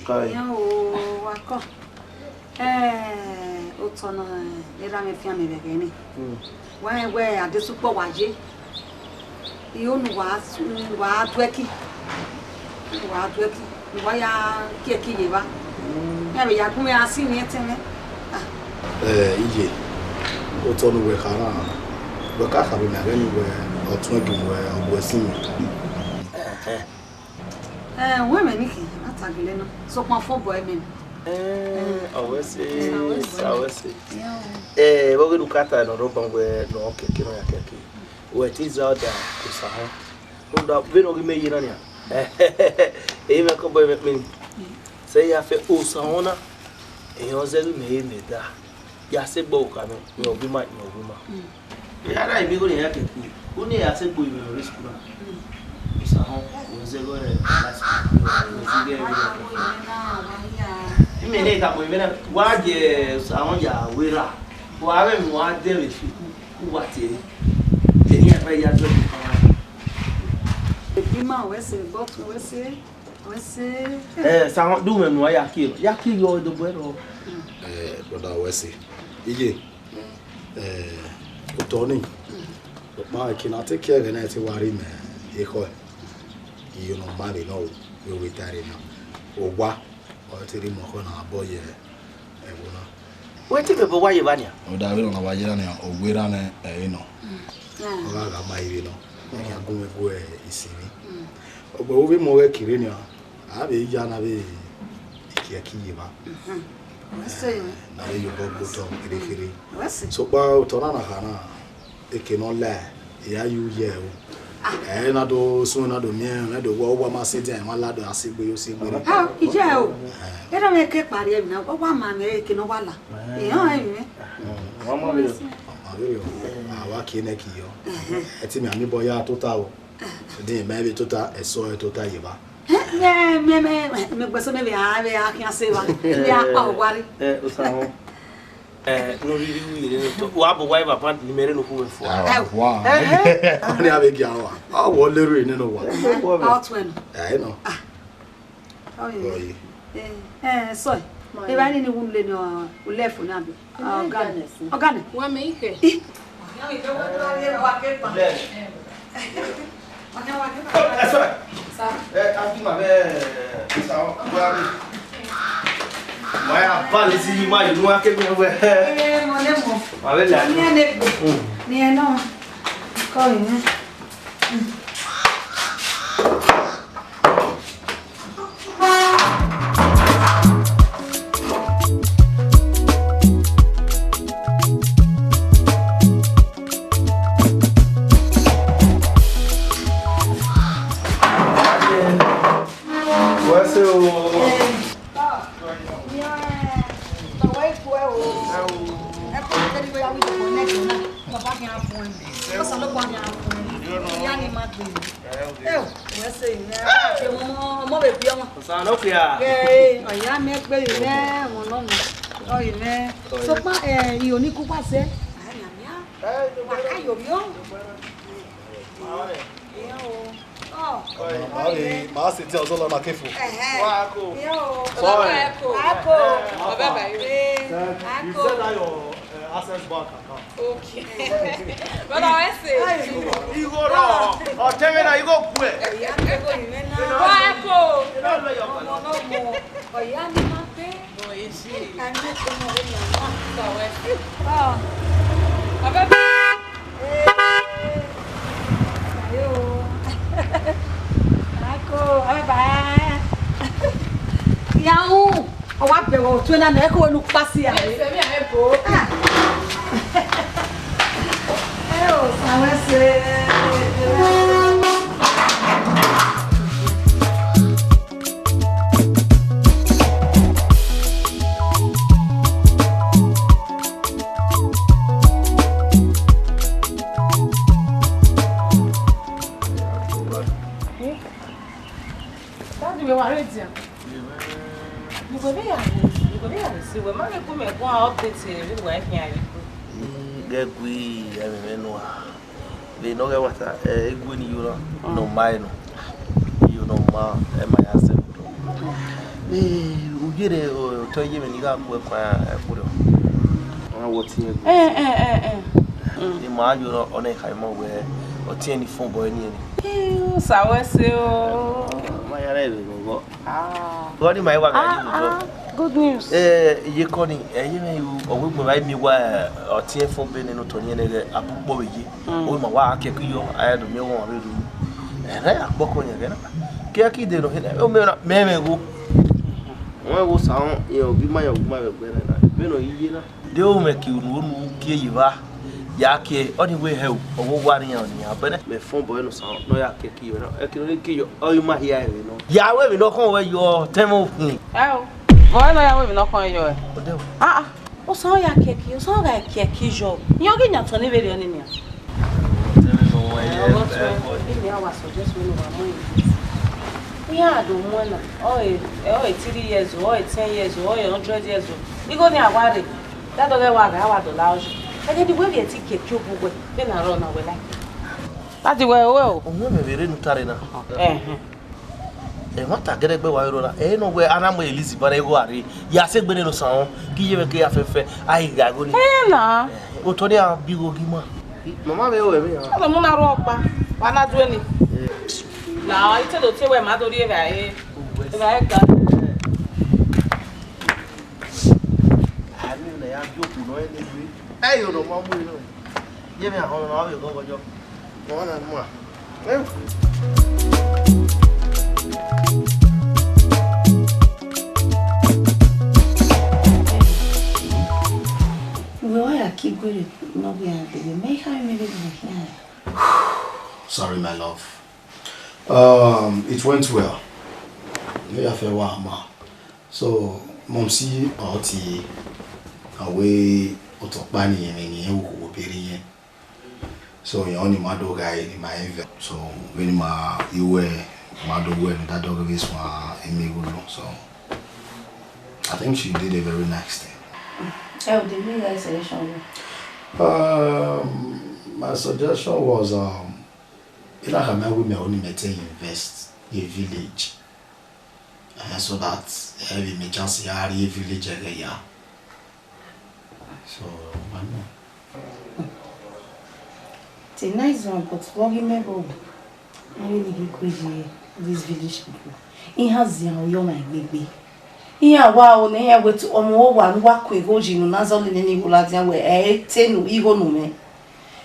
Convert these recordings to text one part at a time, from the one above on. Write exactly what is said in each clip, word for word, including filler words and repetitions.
Iran o, wa kọ. Eh, otọ ne erha mwẹ fian mẹ vbe ẹghẹ nii. Wa rẹn wẹ adesukpọ wa ye. Iyo ne uwa, uwa duẹki. Uwa duẹki. Uwa ya kiẹki ye evba. Iran vbe ya gun mwẹ a si mwẹ ẹtẹn mwẹ. Ah. Eh, iye, otọ ne uwẹ kha na, wẹ ka khare mẹ, a ghẹ ne uwẹ ọtuẹn gie uwẹ, ọ bu ẹse mwẹ. Eh, wẹ mwẹ ni khin, a ta gele nọ. Sokpan fo bọ ẹmwẹ. Eh, ọ wẹ ẹse, ọ wẹ ẹse. Eh, vbe ọghe ne u ka ta nọ rhọban wẹ ne ọ kẹke nọ ya kẹke. Wẹ te zẹ ọda, Osa họn. Rhunmwuda vbene ọ ghi mẹ ye na nian. Ehe mwẹ kọbọ mwẹ kpini. Sẹ ya fẹ Osa họn na. Ehẹn, ọ zẹ ghi mẹ he mẹ da. Ya sẹ gbe ọvbokhan mwẹ, rẹn ọghe ima, rẹn ọghe ima. Ya ra emi igho ne ya kẹki, u ne ya sẹ gbe ivbi ọre school na. Osa họn, wẹ zẹ ghe ọre last week, wẹ zẹ ghe ẹre. Imẹ ne ka mu imẹ na, wa je Osa họn ya wẹ ra. Wa vbe mu wa de vbe fi, u wa tie. Te ni a gba ya do. Ebi ma wẹ sẹ, but wẹ sẹ, wẹ sẹ. Eh, Osa họn, du mwẹ nu a ya kie, ya kie yọ do bọ ẹro. Eh, brother, wẹ sẹ. Iye. Eh, otọ nii, sokpan eke ne a te kie ẹghẹ na te wa rri mẹ ekhọe, iyo ne ọ ma vbe nọ, vbe ovbi ta rre na, owa, ọ te rhie mẹ ọkhọ na bọ ye ẹvbo na. Wẹ te vbe obọ owa ye evba nian? Ọ da vbe nọ na wa ye na nian, owa erha nẹ ẹre nọ. Ọ gha gha ma ivbi nọ, ẹ khian gun mwẹ gu isi ni. Ọgbe vbe mu ọghẹ kere nian, a vbe ya na vbe ikiẹki ye evba. Wẹ sẹ. Na vbe ye obọ gbe otọ kherhe kherhe. Wẹ sẹ. Sokpan otọ na na kha na, eke ne ọ la, I ya ye uyi ẹre o. Ah. Ẹ na do sun, na do miẹn, na do wẹ uwa ma sẹ edian, ma la do a sẹ egbe yo sẹ egbe. Ah, iye o. Eh. Erha mwẹ ke kpare emwi na, wa ma mwẹ eke ne ọ wa la. Eh. Ehẹn, emwi mwẹ. Wa ma vberriọ. Ma vberriọ. A wa kie nẹ kiyọ. Ẹtin mẹ a miẹn obọ ya tota o. Din mẹ vbe tota, ẹsọ ẹre tota ye evba. Mẹ, mẹ, mẹ, mẹ, mẹ gbẹsẹ mẹ vbe a, vbe a khian sẹ evba. Vbe a kpa owa rre. Eh, Osa họn. Eh, ne u rhirhi ru yere ne otọ, wa bu owa evba ban ne imẹ rre ne okhuo mwẹ fua. Ah, wa. Eh, eh. Ọni a vbe gia wa. A wọ lere nene owa. Eh, a ọtuẹn nọ. Eh, nọ. Ah. Ọye. Ọye. Eh, eh, sorry. Evba ni ni wu le ni, uh, u left na bi. Ah, ọga ni. Ọga ni. Wa mẹ ikẹ. Ih. Ẹ, sorry. Sir. Ẹ, a fi ma vbe, ẹ, sa, wa bi. Ma ya ba le si ma yi nu a ke mi wẹ. Eh, mo le mo. Ma vbe la. Ni ẹ le gbe. Mm. Ni ẹ nọ. Kọ mi nẹ. Mm. Wẹ sẹ o. Baba khian fun ẹn. Ọsan ló kọ khian fun ẹn. Iya ni ma gbe. Ẹ o, wẹ sẹ ìyẹn. Ṣé mo mọ ọmọ bèbí ọmọ? Ọsan ló kọ ya. Ẹ, ọ̀yá mi gbé yìí mẹ́, wọn náà mọ̀. Ọyìn mẹ́. Sọpá, ẹ, ìyóní kú wá sẹ́. Àyà mi á. Wà á yọ̀ mí ó. Ìyẹn o. Ọ. Màá lè, màá ṣe tí ọjọ́ lọ́nà kéfò. Ẹ̀hẹ́. Wá a kò. Ìyẹn o. Sorry. Wá a kò. Ọbẹ̀ bẹ̀rẹ̀. Wá a kò. You said that your, uh, Access Bank account. Okay. Brother, I say. Igho rọ, ọtẹmẹ na igho kue. Ìyá mi kò yìí mẹ́ náà. Wá a kò. Ọmọ náà mọ̀. Ọ̀yá ni máa pé. Bọ̀ èsì. Ká ní kó mọ̀ ó yà wá. Sọ̀wẹ́. Ọ. Ọbẹ̀ bẹ̀rẹ̀. Ee, ayo. Ako, bye bye. Yahu, ọ wa bẹ̀rẹ̀ ọ̀tún ẹ̀ náà, ẹ kó wọnú pásí àyè. Ẹsẹ̀ mi àyè bò ó. Ah. Ẹ ò sàwọn ẹsẹ̀. Daddy, we were ready. Nigga, we are, nigga, we are, see, we might go make one update here, we were here. Get we, I mean, no. Vbe ne ọ ghẹ wa ta, eh, egbe ni yo na, nọ ma ẹre nọ. Yo nọ ma, ẹ ma ya sẹ. Ee, u yere otọ iye mwẹ ne I gha gu ẹre kuan ẹkpo rrọọ. Ọ na wẹ ọtiẹn gu. Ẹ, ẹ, ẹ, ẹ. Mm. Ima yo ọnẹ kha ima wẹ ọtiẹn ni fọn bọ ẹni ẹni. Ee, sa wẹ ẹse o. Ma ya rẹ vbe vọvọ. Ah. Gọdima i wa gha Ah, ye vbe ah, good news. Eh, iye kọni, eh, iye mwẹ ru, ọ wẹ egbọn vbe a i miẹn wa, eh, ọtiẹn fọn bene ne otọ ni ẹnẹghẹ, a bu kpọ vbe ye. Mm. Ọ ma wa kẹki yọ, a ya do miẹn ọmwa vbe ru. Ẹghẹ ya kpọkọ yan ẹghẹ na. Kẹki de nọ hẹ na, ọ mẹ na, mẹ mwẹ gho. Wẹ wo sa họn, iran ogi ma yan ogi ma vbe ẹgbẹ na, vbene ọ i ye na. De o mwẹ ke unu onu kie ye evba, ya kie, ọni wẹ hẹ o, ọ wẹ owa ne iran ọni iran bẹnẹ. Mẹ fọn bọ ẹre ne osa nọ ya kẹki yọ na, ẹki nọ kẹki yọ, ọ i ma hia ẹre nọ. Ya wẹ emwi ne ọ khọn wẹ yọ, tẹmwẹ okhin. Ẹ o, vbọ ẹre ne ọ ya wẹ emwi ne ọ khọn yọ ẹ? Ọ dẹ o. Ah, ah, osa ọ ya kẹki, osa ọ gha kẹki yọ. Iyan ghi yan tọn ni vberriọ ni nian. Tẹmwẹ nọ wẹ Ẹ, yẹ, ọgọ ẹ, tuẹ, ẹ, ẹ. Ẹ, mi a wa suggest wẹ ne uwa mu ẹre. Iran a do mu ẹre na, ọ e, ọ e three years o, ọ e ten years o, ọ e hundred years o. Igho ni a wa rre. Dadọghẹ wa gha wa dọla ọjọ. Ẹghẹ ne wẹ vbiẹ te kẹki obu wẹ, vbene a rrọọ na wẹ like. Dadi wẹ o, o. Uhunmwu mwẹ vbe rre ne u tare na. Ẹhẹn. Ẹmwata gẹdẹgbẹ wa rrọọ na. Ẹ nọ wẹ a na mu Elizabeth igho a rre. Ya sẹ egbe nene osa họn, ke iye mwẹ ke ya fẹfẹ, a i gha igho ni. Ẹ na. Otọ ni a bi igho gi ima. Mama vbe ru ẹmwẹ ya. Ọ do mu na rrọọ ọkpa, wa na du ẹni. La, ọ i te do tie wẹ ma do rri evbare. Evbare ga. A miẹn ne ya bi okhuo nọ ẹre ne egbe. Ẹ i yo ne ọ ma mu ẹre nọ. Ye mwẹ ahọn nọ, ọ vbe ghọghọ yọ. Ọ na ma. Ẹ. Wẹ wa ya ke Iguere ne ọ ghi a deghe, mẹ i khare mwẹ vbene ọ khian. Sorry, my love. Um, it went well. Ne ya fẹ wa ma. So, mumsy ọ tie, a wẹ otọ ọkpa ni ẹmwẹ ni ẹ wo khuo vbe rre iyẹn. So, iran ọni ma do gha re ne ima invest. So, vbene ima i wẹ, ma do wẹ ne dadọghẹ vbe suẹn emigo nọ. So, I think she did a very nice thing. Ẹ, o de miẹn igho suggestion wẹ? Um, my suggestion was, um, I na khama wẹ mẹ ọni mẹ te invest ye village. Eh, so that every me chance ya rrie village ẹghẹ ya. So, why not? It's a nice one, but vbe ọ ghi mẹ vbo, I really ghi crazy these village people. Iran zian oyọ mwa egbegbe. Iran wa o ne iran wẹ te ọmọ owa ne uwa ku egho yi ne u na zọlọ nene igho ladian wẹ ẹ i te unu igho unu mwẹ.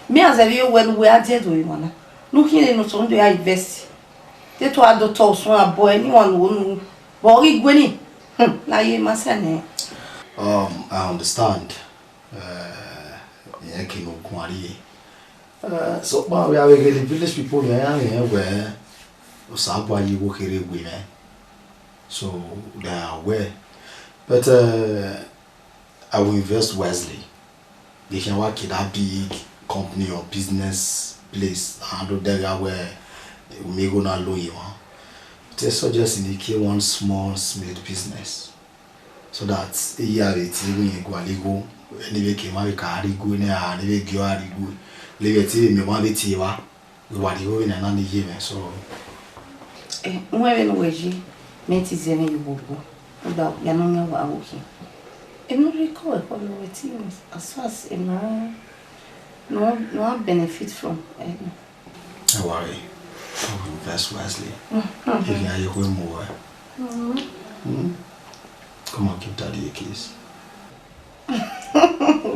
Mẹ a zẹvbe wẹ ne uwẹ a die do emwa na. Ne u khian ne otọ ndo ya invest. Te te a do tọ usun abọ ẹre ne iwan unu vbe ọ ghi gue ni. Hmm, la ye ma sẹ nẹ. Um, I understand. Eh, irẹn ke ne u guan rrie. Eh, sokpan vbe avbe ghe the village people, irẹn ya miẹn wẹ Osanobua ye igho kherhe we mwẹ. So, they are aware. But, eh, I will invest wisely. They can work in that big company or business place and do there where we may go na loan you. Te suggest ni kie one small small business. So that eya vbe tie ru yen gualọ igho, eni vbe ke ma vbe ka rri igho ne a ni vbe gie ọre rri igho, levbe te vbe miẹn ọmwa vbe tie evba, vbe wa rri igho vbe nana ni ye mwẹ, so. Eh, uwẹ vbene uwẹ yi, mẹ te zẹ mwẹ ye uwu obo, uda ya ne ọ yan wa wo khin. Emwi ne ọ rre kọ ẹkọ vbe wẹ te as far as emwi ne ọ, ne ọ, ne ọ benefit from, eh, Ẹ wa re, invest wisely. If you are your home boy. Mm. Come on, give daddy a kiss.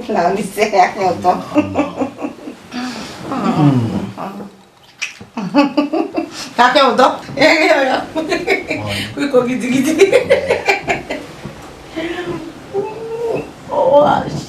Let me say, I can't talk. No, no. Kake ọdọ. Ẹ, ẹ, ẹ. Why? Kiko gidigidi. Oh, shit.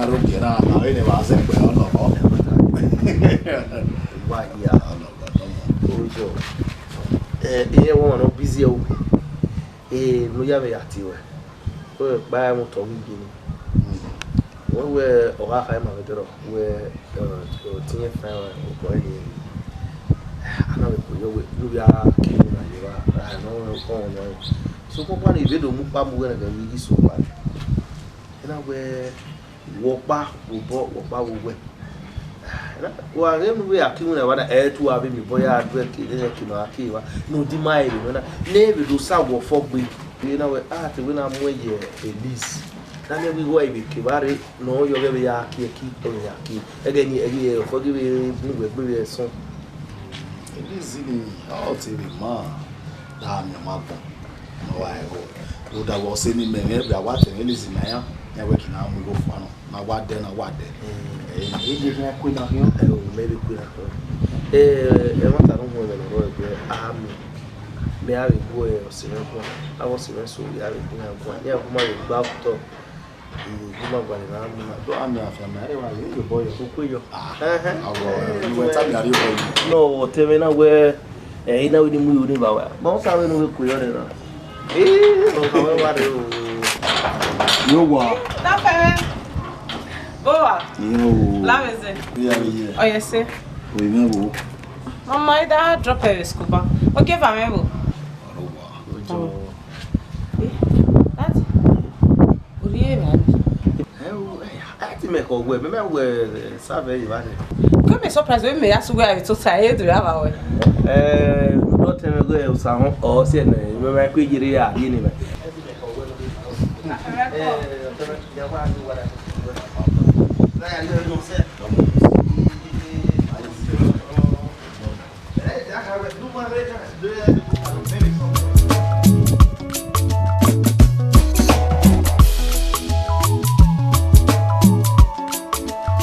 Ogie na, ma vbe ne wa zẹ gbe ọnọkọ. Wa ya ọnọkọ, ọnọkọ. Ojo. Eh, iye wo no busy o. Eh, no ya vbe ya tie wẹ. Wẹ kpa ẹmwẹ otọ vbe gie ni. Wẹ wẹ ọ gha kha ima vbe dọrọ wẹ, eh, ọtiẹn fan obọ ẹre. A na vbe kue yọ wẹ, ne u ya ke na ye evba, a nọ ọmọ nọ. So, kpọkpa ni, ivbe do mu kpa mu wẹ na gẹ vbe iso kpa. Ena wẹ, wẹ ọkpa vbe obọ, wẹ ọkpa vbe owẹ. Wa ghe ne u vbe a ke iwinna evba na, ẹ i tu a vbe miẹn obọ ya du ẹki, ẹki nọ a ke evba. Ne u di ma rẹn vbe na, ne vbe do sa wẹ ọfọ gbe. Vbe na wẹ, a te wẹ na mu ẹn ye Elise. Na miẹn wẹ igho ẹre vbe ke evba rre, ne ọ yọ ghẹ vbe ya kie ẹki, ọ vbe ya kie. Ẹghẹ ni, ẹghẹ ọfọ ghi vbe mu wẹ gbe vbe ẹsọn. Elise ni, ọ te vbe ma, da miẹn ọmwa agbọn. Ọ wa ẹghọ. Rhunmwuda wẹ ọse ne imẹ mwẹ, vbe a wa tẹn mwẹ Elise ma iran, iran wẹ ke na mu igho fua nọ. Na wa dẹ, na wa dẹ. Ẹ, e ye khian kue na khian. Ẹ, o, mẹ vbe kue na khian. Ẹ, ẹmwata ne u huẹn mwẹ ne ọ rrọọ ẹgbẹ, a miẹn. Mẹ a vbe gu ọse mwẹ guan. Avbe ọse mwẹ so, a vbe gu iran guan. Iran gu ma vbe gba otọ. I gu ma gualọ na mu na. Do a miẹn afianma, ẹ wa ye, ye obọ yọ. Okue yọ. Ah, ẹhẹn. Awọ, ẹ, iwẹ tama ẹ, a rhie obọ yi. Nọ, ọtẹn mwẹ na wẹ, ẹ, I na wẹ ne I mu yo ne evba wa. Ma ọ sa vbe ne u vbe kue yọ nẹ na. Ee, ọ ka wẹ wa rre o. Yo wa. Dapẹ. Bowa. Yo. Lamẹzẹ. Iya, iya. Ọyẹse. Oyi mwẹ wo. Mama, I da drop her school ba. Oke va mwẹ wo. Ọrọ wa. Ojo. Eh, Daddy. Orhiọn evba ni. Ẹ o, ẹ, ẹ ti mẹ kọ wẹ, mẹ mẹ wẹ, ẹ, sa vẹ evba nẹ. Ke mẹ surprise wẹ mẹ ya sẹ uwẹ a vbe tota, ẹ do ra vba wẹ. Ẹ, u do tẹn mwẹ wẹ Osa họn, ọ sẹ nẹ, mẹ ma kue yere ya, ye ne mẹ.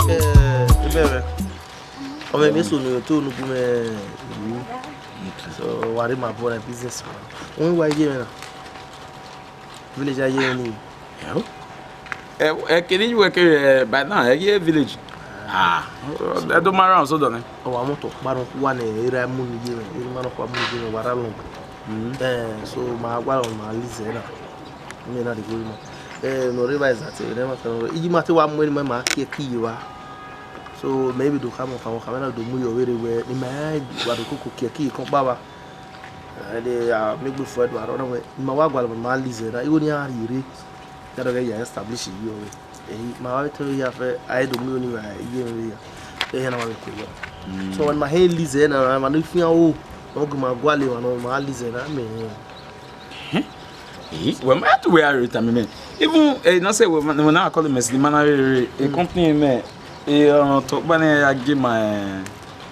Eh, Ebẹmwẹ. Ọ mwẹ emwi eso ne u to ne u gu mwẹ ru. So, wa rre ma bọ na business. Wẹ wa ye mwẹ na. Village a ye mwẹ ni. Ẹ, ẹ, kene yu wẹ ke, eh, by now, ẹ ye village. Ah, ẹ do ma ra ọsọdọ nẹ. Ọ wa mọtọ kpa nọ kua nẹ, erha mu ni ye mwẹ, erha ma nọ kua mu ni ye mwẹ, wa ra lọn. Mm. Eh, so ma wa lọn ma lizẹ na. Mẹ na de go ma. Eh, no re ba exactly, ne ma kan. Iji ma te wa mu ni ma ma kie ki ye wa. So, maybe do come on, come on, come on, do mu yo vere we. Ni ma wa do koko kie ki kon baba. Ẹ de, a, mi gbe fo ẹdua rọ na wẹ, ma wa gualọ ma lizẹ na, igho ni a rhie rre, ya dọghe ya establish yi ọre. Ehi, ma wa te ya fẹ, a do mu ni wa ye mwẹ ya. Ehe na wa vbe kue yọ. Mm. So, when ma he lizẹ na, ma ni fian o, ọ gu ma gualọ emwa nọ, ma lizẹ na, mẹ. Eh, well, ma tu we are retirement. Even, eh, not say we, we now call it Messi, man, a, a, a company, man. Eh, uh, talk about it, I give my, eh,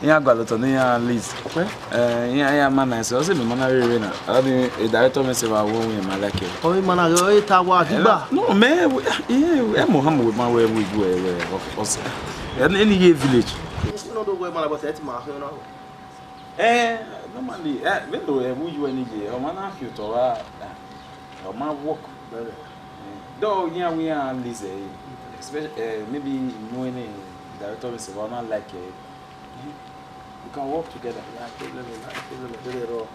iran gualọ otọ ne iran lease. Okay. Eh, iran, iran ma nice. Ọ sẹ mẹ ma na rere na. I mean, a director mẹ sẹ wa wo wi ma like it. Ọ ma na ghe, ọ ta wa digba. No, man, we, yeah, ẹ mọ ha mọ we ma we we do ẹ, we, of course. Any, any ye village. Ẹ normally, eh, we do ẹ, we do any ye. Ọ ma na fi otọ wa, ọ ma work. Though, yeah, we are lease, eh, especially, eh, maybe you know any director mẹ sẹ wa na like it. We can work together.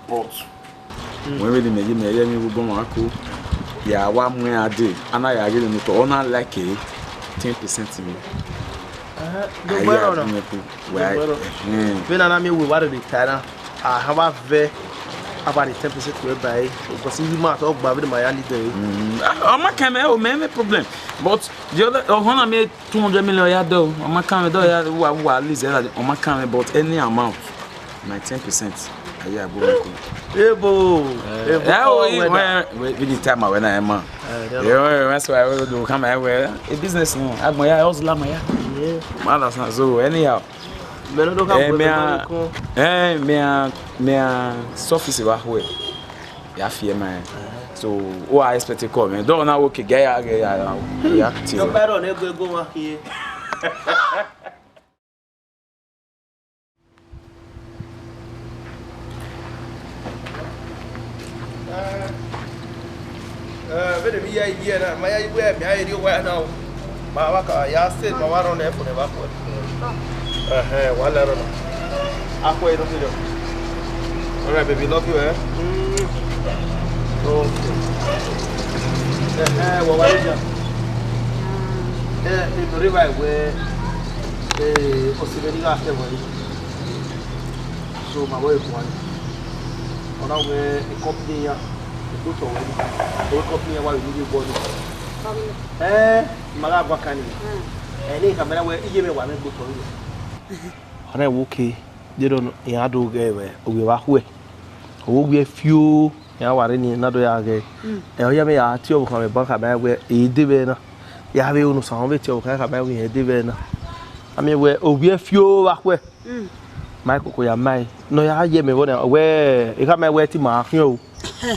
But wẹ vbe ne imẹ ye mẹ rhie emwi vbe obọ mwa ko, ya wa mu iran dee, a na ya ghe ne otọ, ọ na like ten percent mẹ. Ẹhẹn, do gbe ẹrọ na. Wẹ, ẹhẹn. Vbene a na miẹn wẹ wa rhie ta na, a ha wa vẹ about the ten percent wẹ ba ẹre, because I ma tọ gba vbene ma ya need ẹre. Mm, ah, ọ ma kan mẹ, o, mẹ, no problem. But the other, ọ họn na mẹ two hundred million ya dọ, ọ ma kan mẹ dọ ya, wa, wa, at least, ọ ma kan mẹ, but any amount, my ten percent, aye agbo mi ko. Ebo, ebo, ẹ o, oh, i, wẹ, wẹ, wẹ, with the time, wẹ na, ẹ ma. Eh, yeah. Ẹ o, ẹ, that's why we do come here, wẹ, a business, no, agbọn ya, hustler ma ya. Yeah. Man, that's not so, anyhow. Mẹ no do ka, eh, bu mẹ a, ẹbọ ko. Eh, mẹ a, mẹ a surface wa hue. Ya fi ẹ ma ẹ. So, u a expect call mẹ. Dọ na wo ke gẹ ya, gẹ ya, ya, ya, ti. Yo, o. Pero ne go go ma ki. Eh, vbene emwi ya ye na, ma ya ye wẹ, mẹ a rhie owa na o. Avbe ka ya se ma wa rọ nẹ fo ne vbe akhuẹ. Ẹhẹn, wa lẹ rọ na. Akhuẹ no serious. All right, baby, love you, eh? Mm. Okay. Ẹhẹn, wa wa ya. Eh, e do re ba wẹ, eh, o se vbe ni gha kẹ wẹ. So, ma wẹ e kuan. Ọna wẹ e company ya, e kpo tọ wẹ ni. E company ya wa vbe ni vbe bọ ni. Eh, ma gha gua kan ni. Ẹ ne kamera wẹ iye mwẹ wa mwẹ gbe otọ rẹ. Ọna wẹ oke, je do iran do ghẹ mwẹ, ovbi evba khuẹ. Ọ wẹ ovbi ẹfiọ, iran wa rre ni na do ya ghẹ. Ẹ ọ ya mwẹ ya tie ọvbokhan mwẹ bank, a ma wẹ e de vbe na. Ya vbe unu sa, ọ vbe tie ọvbokhan, a ma wẹ e de vbe na. A miẹn wẹ ovbi ẹfiọ vbe akhuẹ. Ma koko ya ma ẹre. Ne ọ ya ye mẹ vbọ na, wẹ, e khama wẹ te ima khian o.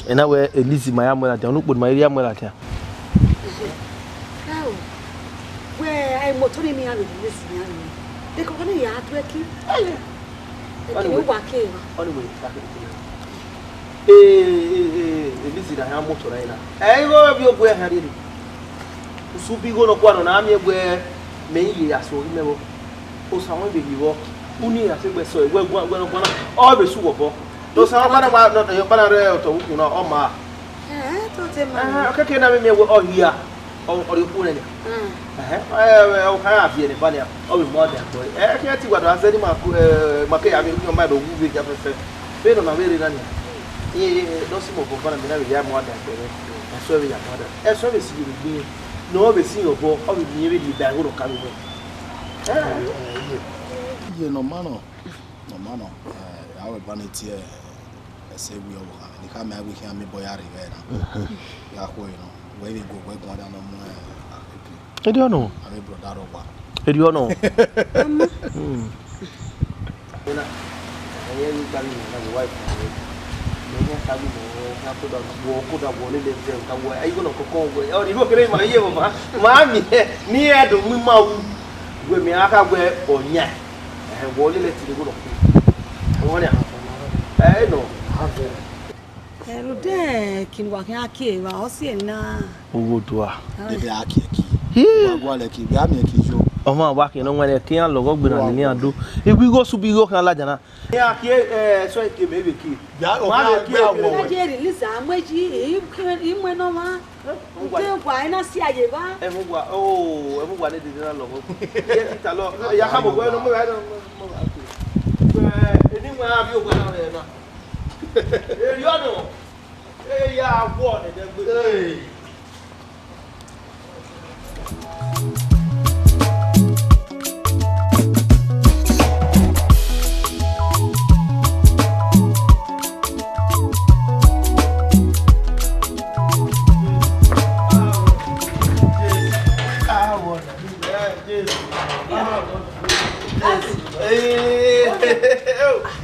Ena wẹ Elise ma ya muẹn ladian, unu kpo ne ima ya muẹn ladian. Ao, wẹ, ai moto ni mi ya vbe Elise ni a vbe. De koko ni ya du ẹki. Ẹki ni wa ke wa. Ọni wẹ ta ke ke. Ee, ee, ee, Elise na ya moto na ina. Ẹ igho vbe ogu ẹhan rhie. Usu bi igho nọkua nọ na miẹn wẹ mẹ i ye ya so ghi mẹ vbọ. Osa wọn vbe ghi vbọ, unu iran te gbe sẹ wẹ guan, wẹ guan na, ọ vbe su wọ obọ. Osa ọkpa na wa, nọ, ọkpa na rre otọ vbe ukhu na, ọ ma. Ẹhẹn, to te ma. Ẹhẹn, ọ kẹkẹ na vbe miẹn wẹ ọ hia, ọ, ọ rhie okhuo nẹ nia. Ẹhẹn, ẹ, ẹ, ọ kha ya viẹ ne ba nia, ọ vbe mu ọdẹ akpọ. Ẹ, khian te wa do a zẹ ni ma ku, ẹ, ma ke ya vbe orhiọn ma do wu vbe gia fẹfẹ. Vbene ọ na vbe rre na nia. Ẹ, ẹ, ẹ, ne ọ si mẹ obọ ba na, mẹ na vbe ya mu ọdẹ akpọ. Ẹsọ vbe ya mu ọdẹ. Ẹsọ vbe si ye vbe gbe. Ne ọ vbe si obọ, ọ vbe miẹn vbe rhie ba igho ne ọ ka vbe wẹ. Iye ne ọ ma nọ, ne ọ ma nọ, eh, a wẹ ba ne tie ẹse wi ọvbokhan, ne I khama wẹ I khian miẹn obọ ya rre vbe na. Ya khuẹ nọ, wẹ vbe gu wẹ guan da nọ mu, eh, akeke. Erriọ nọ. A vbe brother rọ wa. Erriọ nọ. Hmm. Ena, ẹyẹ ghi kpa ghi mẹ na, wẹ wa iku mẹ. Mẹ hẹn kpa ghi mẹ, hẹn kpa da wọ, kpa da wọ lele ẹdẹ, kpa wọ, ayi igho nọ kọkọ wẹ. Ọ, irhu kere ma ye ma, ma miẹn, ne I do mu ima ru. Wẹ mẹ a kha wẹ ọyan. Ẹhẹn, wọ lele ẹtin igho nọ khin. Ọmwa nian. Ẹ, nọ. Ẹ, rhunmwuda ẹki ne uwa khian kie evba, ọ si ẹre na. Ugho dua. Dede a kie ẹki. Hii. Wa gualọ ẹki, vbe a miẹn ẹki yo. Ọmwa wa khian ne ọ wẹn ẹki iran lọghọ gbe na ni iran do. Iwu igho sube igho khian ladian na. Iran kie, ẹ, sọ ẹki mẹ vbe kie. Ya, ma vbe kie. Ẹ, je release amẹ ji, i, i mu ẹn nọ mwa. Ẹ, mu wa. Nte wa, ena si aye evba. Ẹ mu wa, oh, ẹ mu wa ne dede na lọghọ. Ye ti ta lọ. Ya ka mo wẹ no mo ra no. Eni wa vbe owa na rẹ na. Erriọ nọ. Ẹ ya wọ ne ẹdẹgbe. Hey.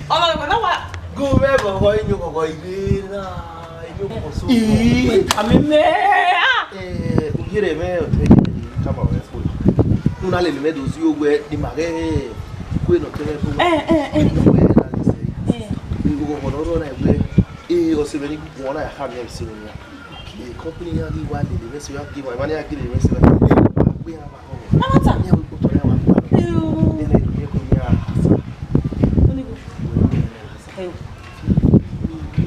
Ọmọ rẹ wẹ na wa. Gu vbe ẹghọghọ, inu ọghọghọ ighe na, inu ọghọghọ so. Ii, ami mẹ, ah. Eh, uyere mwẹ ọtẹn ye kama wẹ fo. Unu na lele mwẹ do zẹ owẹ ne ima ghẹ kue ne ọtẹn mwẹ fo. Eh, eh, eh. Inu wẹ na lele sẹ. Eh. Inu ọghọghọ ne ọ rrọọ na wẹ, eh, ọse mwẹ ni gu wọn na ya kha miẹn vbe sẹ mwẹ nia. Company iran ghi wa lele mwẹ sẹ, iran ghi wa, emwa ne iran ghi lele mwẹ sẹ, iran ghi wa gbe iran vbe arhọ. Amata. Iran wẹ kpotọ iran wa gba. Eyo. Nene do ye ko iran hasa. Oni go. Eyo.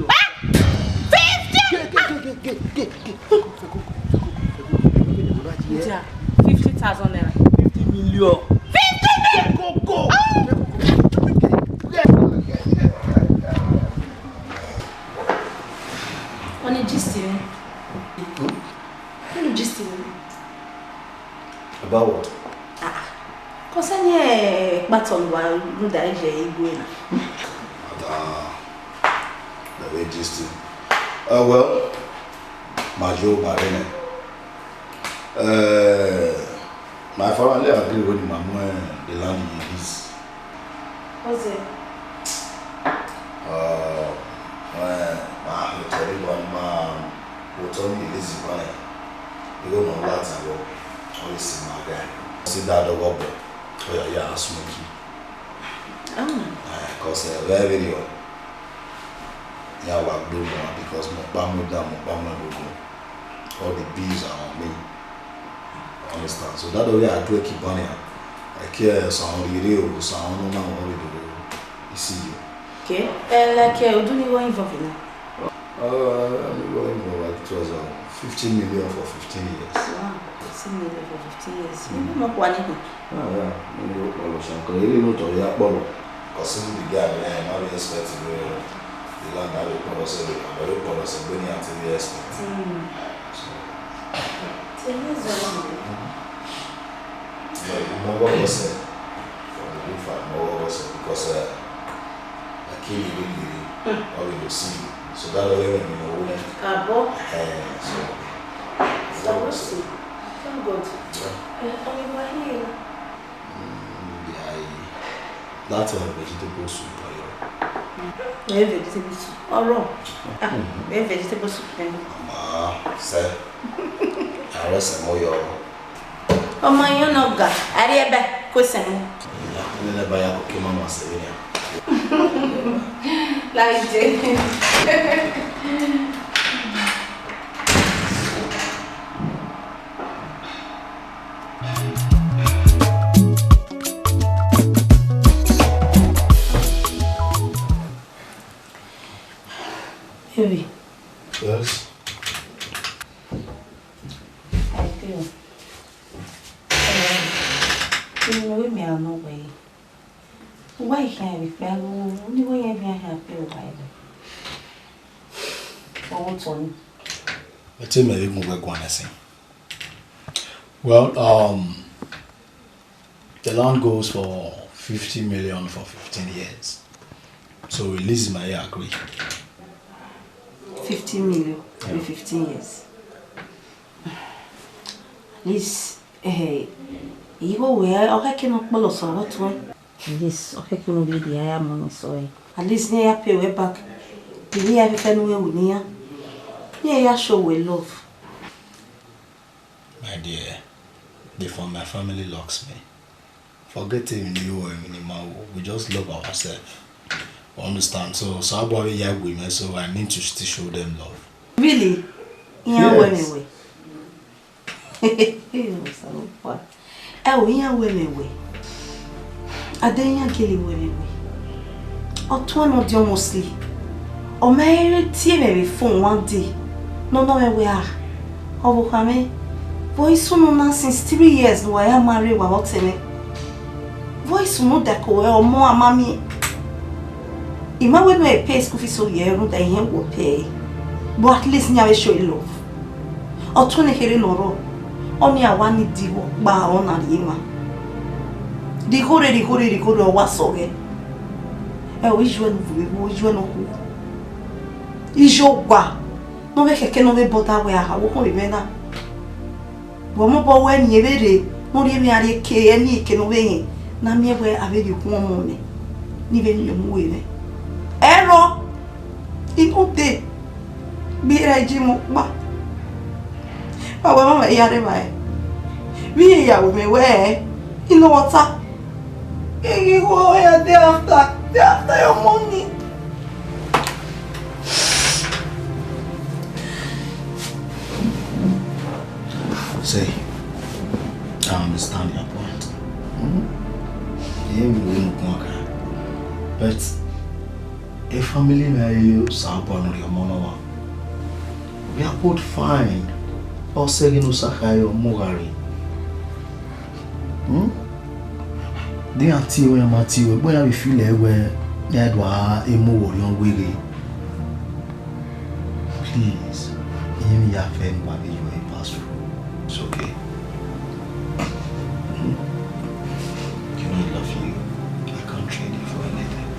Ah! Fifty! Ge, ge, ge. Fẹko, fẹko, fẹko, fẹko. Dear, fifty thousand naira. Fifty million. Fifty million! Fẹko, fẹko. Oni gist ni. Hmm? Oni gist ni. About what? Ah, ah. Concerning, eh, patron wa, rhunmwuda ye igho na. Ada, the way gist. Uh, well, ma yo, ma rene. Uh, my family agree with my mom, the land in this. What's it? Uh, well, ma hẹ otọ rre, ma otọ ni lele zẹ banẹ. Igho ne ọ la ta vbọ, ọ vbe sẹ ima ghae. Ọ sẹ da dọghọ bọ, ọ ya ya a suẹn ki. Ah. Eh, 'cause, eh, vbe vberriọ, iran wa gbe mu because mẹ ọkpa mu dan, mẹ ọkpa mu ẹgogo. All the bills are on me. Understand? So that way I do keep on here. I care some riri or some no na worry do isi yo. Okay. Eh, like, eh, do you want involve in? Uh, I don't know what it was, uh, fifteen million for fifteen years. Wow, fifteen million for fifteen years. Mm. Maybe not one even. Ah, yeah. Maybe not one. So, really not to be a problem. Because in the guy, eh, I be expecting the, the land, I be promise, I be promise, I be expecting. Mm. So. Tell me something. Yeah, you know what I said? From the roof, I know what I said, because, uh, I came in with you, I will see you. So that way, you know, when Abo. Eh, so, so we'll see. Thank God. Yeah. Eh, are you here? Mm, yeah, that's a vegetable soup, are you? Eh, vegetable soup. Ọrọ. Ah, eh, vegetable soup, eh. Mama, sir. I rest some more your Ọmọ yẹn nọ ga, a rhie ẹba, ko sẹ mu. Nene ba ya ko ke mama sẹ vbenian. Like Jane. Baby. Yes? I feel. Kí ni wẹ mẹ a nọ wẹ? Uwa ikhian vbe ikpia ru, ni wẹ yẹn vbe a khian pay uwa ẹre. Ọwọ tọ ni. Ẹ te mẹ vbe gun wẹ guan ẹsin. Well, um, the land goes for fifty million for fifteen years. So we lease my agree. Fifty million every Yeah. fifteen years. At least, eh, igho wẹ, ọ khẹke ne ọ kpọlọ sẹ ọghe ọtuẹn. At least, ọ khẹke ne u rhie the higher money sẹ ọre. At least, ne ya pay wẹ back. Ivbi ya fẹfẹ ne u ru ne iran. Ne ya show wẹ love. My dear, the fam-, my family locks me. Forget emwi ne I ru, emwi ne I ma ru. We just love ourselves. You understand? So, so Osanobua vbe ya we, man, so I need to still show them love. Really? Iran wẹ Yes. mwẹ wẹ? Osanobua. Ẹ o, iran wẹ mwẹ wẹ. A de iran gele wẹ mwẹ wẹ. Ọtuẹn nọ diọn mostly. Ọ ma rre tie mwẹ vbe phone one day. Ne ọ nọ mwẹ wẹ, ah, ọvbokhan mwẹ, vbọ i sunu na since three years ne uwa ya ma rre, wa vbe ọtẹn mwẹ. Vbọ i sunu, dako wẹ ọmọ a ma miẹn. I ma wẹ ne ọ pay school fees so ye rhunmwuda irẹn wo pay, but at least iran vbe show love. Ọtuẹn ne kherhe ne ọ rrọọ, ọnii a wa ni di igho kpa ọna rhie emwa. Righo rre, righo rre, righo rre, ọ wa sẹ ọghẹ. Ẹ o, iye ne u vbe ru, iye ne ọ khu. Iye owa ne ọ vbe khẹke ne ọ vbe bọda wẹ, aha, wo khọn vbe mwẹ na. Wẹ mobọ wẹ eni vbe rre, ne ọ rhie emwi a rhie ke, eni ke ne ọ vbe rẹn, ne a miẹn wẹ a vbe rhie ukhu ọmọ nẹ, ne I vbe miẹn ọmọ uwẹ mwẹ. Ẹrọ, I no dey, gbe ra ji mwẹ ọkpa. Wa wẹ mama ya rre evbare. Vbe iran ya wẹ mẹ wẹ, I nọ vbe ọta. Igho ya day after, day after your money. See, I understand your point. Hmm? Yeah, we will not come back. But a family may you Osanobua nọ rhie ọmọ nọ wa. We are both fine. Ọ sẹ ghe ne Osa kha re ọmọ gha rre. Hmm? De iran tie wẹ, iran ma tie wẹ, egbe iran vbe feel wẹ, iran do a emu vbe orhiọn weghe. Please, iran ya fẹ ne uwa vbe yo e pass through. It's okay. Hmm? You know I love you. I can't trade you for anything.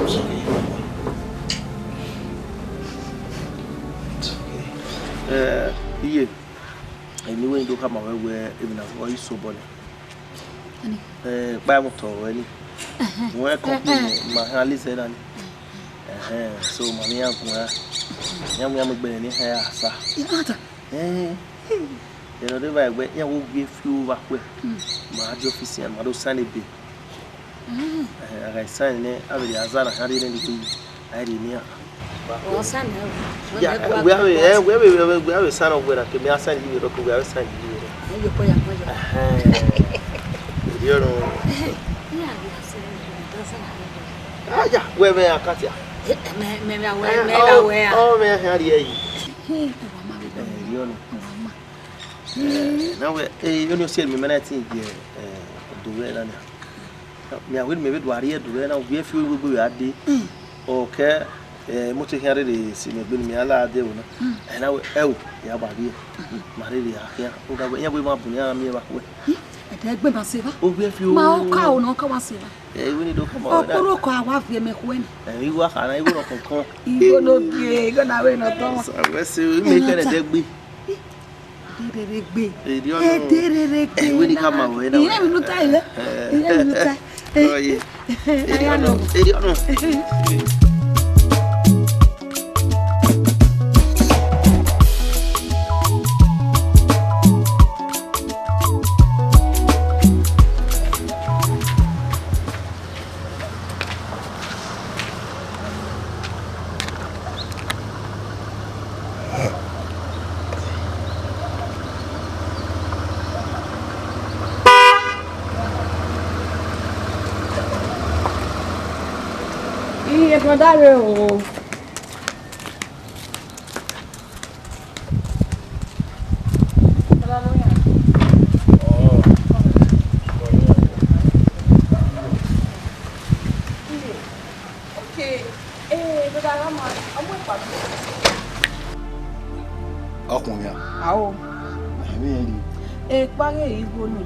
It's okay. It's okay. Eh, iye, eni wẹ do khama wẹ wẹ emwi na vbe isobọ nẹ. Ani? Eh, kpa ẹmwẹ otọ ruẹ ni. Wẹ company ma hẹn Alice na ni. Ẹhẹn, so ma miẹn iran gun ra. Iran mu iran mu egbe ne hẹn asa. Imata. Eh. Ẹn, ọ de vba ẹgbẹ, iran wo ghi fi ru vbe akhuẹ. Mm. Ma di office iran, ma do sign ebe. Mm. Eh, a gha sign nẹ, avbe rhie aza na khan rhie nẹ ni gbe, a rhie ne iran. Ọ sign nẹ o. Ya, we have a, eh, we have a, we have a, we have a sign of where I can, I sign you, okay, we have a sign you. Yo, boy, I'm not. Ẹhẹn. Erriọ nọ. Iya, wẹ vbe account ya. Mẹ, mẹ, mẹ, wẹ, mẹ, wẹ. Ọ, mẹ, hia rrie yi. Erriọ nọ. Eh, na wẹ, eh, oni ọ si ẹre mẹ, mẹ na ti ye, eh, do wẹ na nia. Mẹ a wẹ ne mẹ vbe do a rrie do wẹ na, ovbi ẹfe vbe gbe vbe a dee. Ọ kẹ, eh, moto khian rere si mẹ egbe ne mẹ a la dee ẹvbo na. Ẹ na wẹ, ẹo, ya gba rrie. Ma rere a khian. Rhunmwuda wẹ, iran wẹ ma bun iran miẹn vbe akhuẹ. Ẹdẹ egbe ma sẹ evba. Ovbi ẹfe o. Ma ọ ka o na, ọ ka wa sẹ evba. Eh, wẹ ne do ka ma wẹ na. Ọkpọlọkọ a wa viẹ mẹ khuẹ ni. Eh, igho a kha na, igho nọ kọnkọn. Igho ne ogie, igho na wẹ ne ọ tọ. Sa wẹ sẹ, mẹ kẹrẹ ẹdẹ egbe. Ederegbe. Erriọ nọ. Ederegbe. Eh, wẹ ne ka ma wẹ na. Iye mi nuta iye. Eh. Iye mi nuta. Ọ ye. Erriọ nọ. Erriọ nọ. Iye brother rẹ o. Okay. Eh, brother Rama, ọmọ ẹkpa mi. Ọkùnrin a? Ao. Ẹ̀hìn, vbe irẹn rrie? Ekpa ghe igho ni.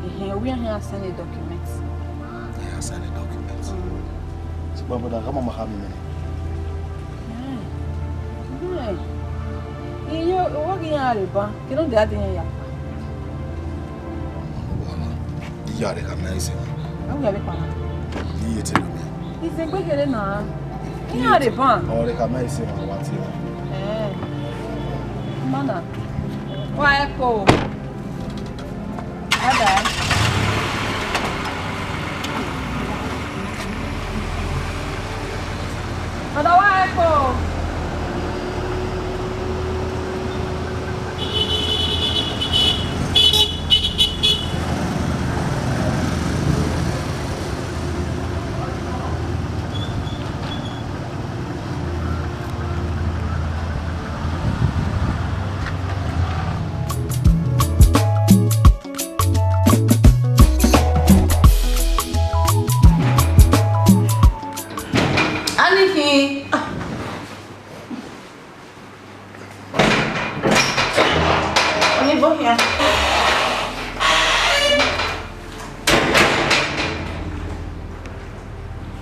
Ẹhẹn, ovbi ẹre khian send document. Iran send document. Mm. Sokpan brother Rama ma kha miẹn mwẹ nẹ. Eh. Eh. Iye, ọ ghi iran rre ban, kene ọ dia de iran ya kpa. Ọmọ ne uwa na, I ya rre khama ẹre sẹ. Ẹ wẹ vbe kpa na. I ye te do miẹn. Izegbe kherhe na. Iran rre ban. Ọ rre khama ẹre sẹ, wa tie. Eh. Mana. Wa ẹko. Bye bye. Ọdọ wa ẹko. Ani khin. Ah. Oni bo khian.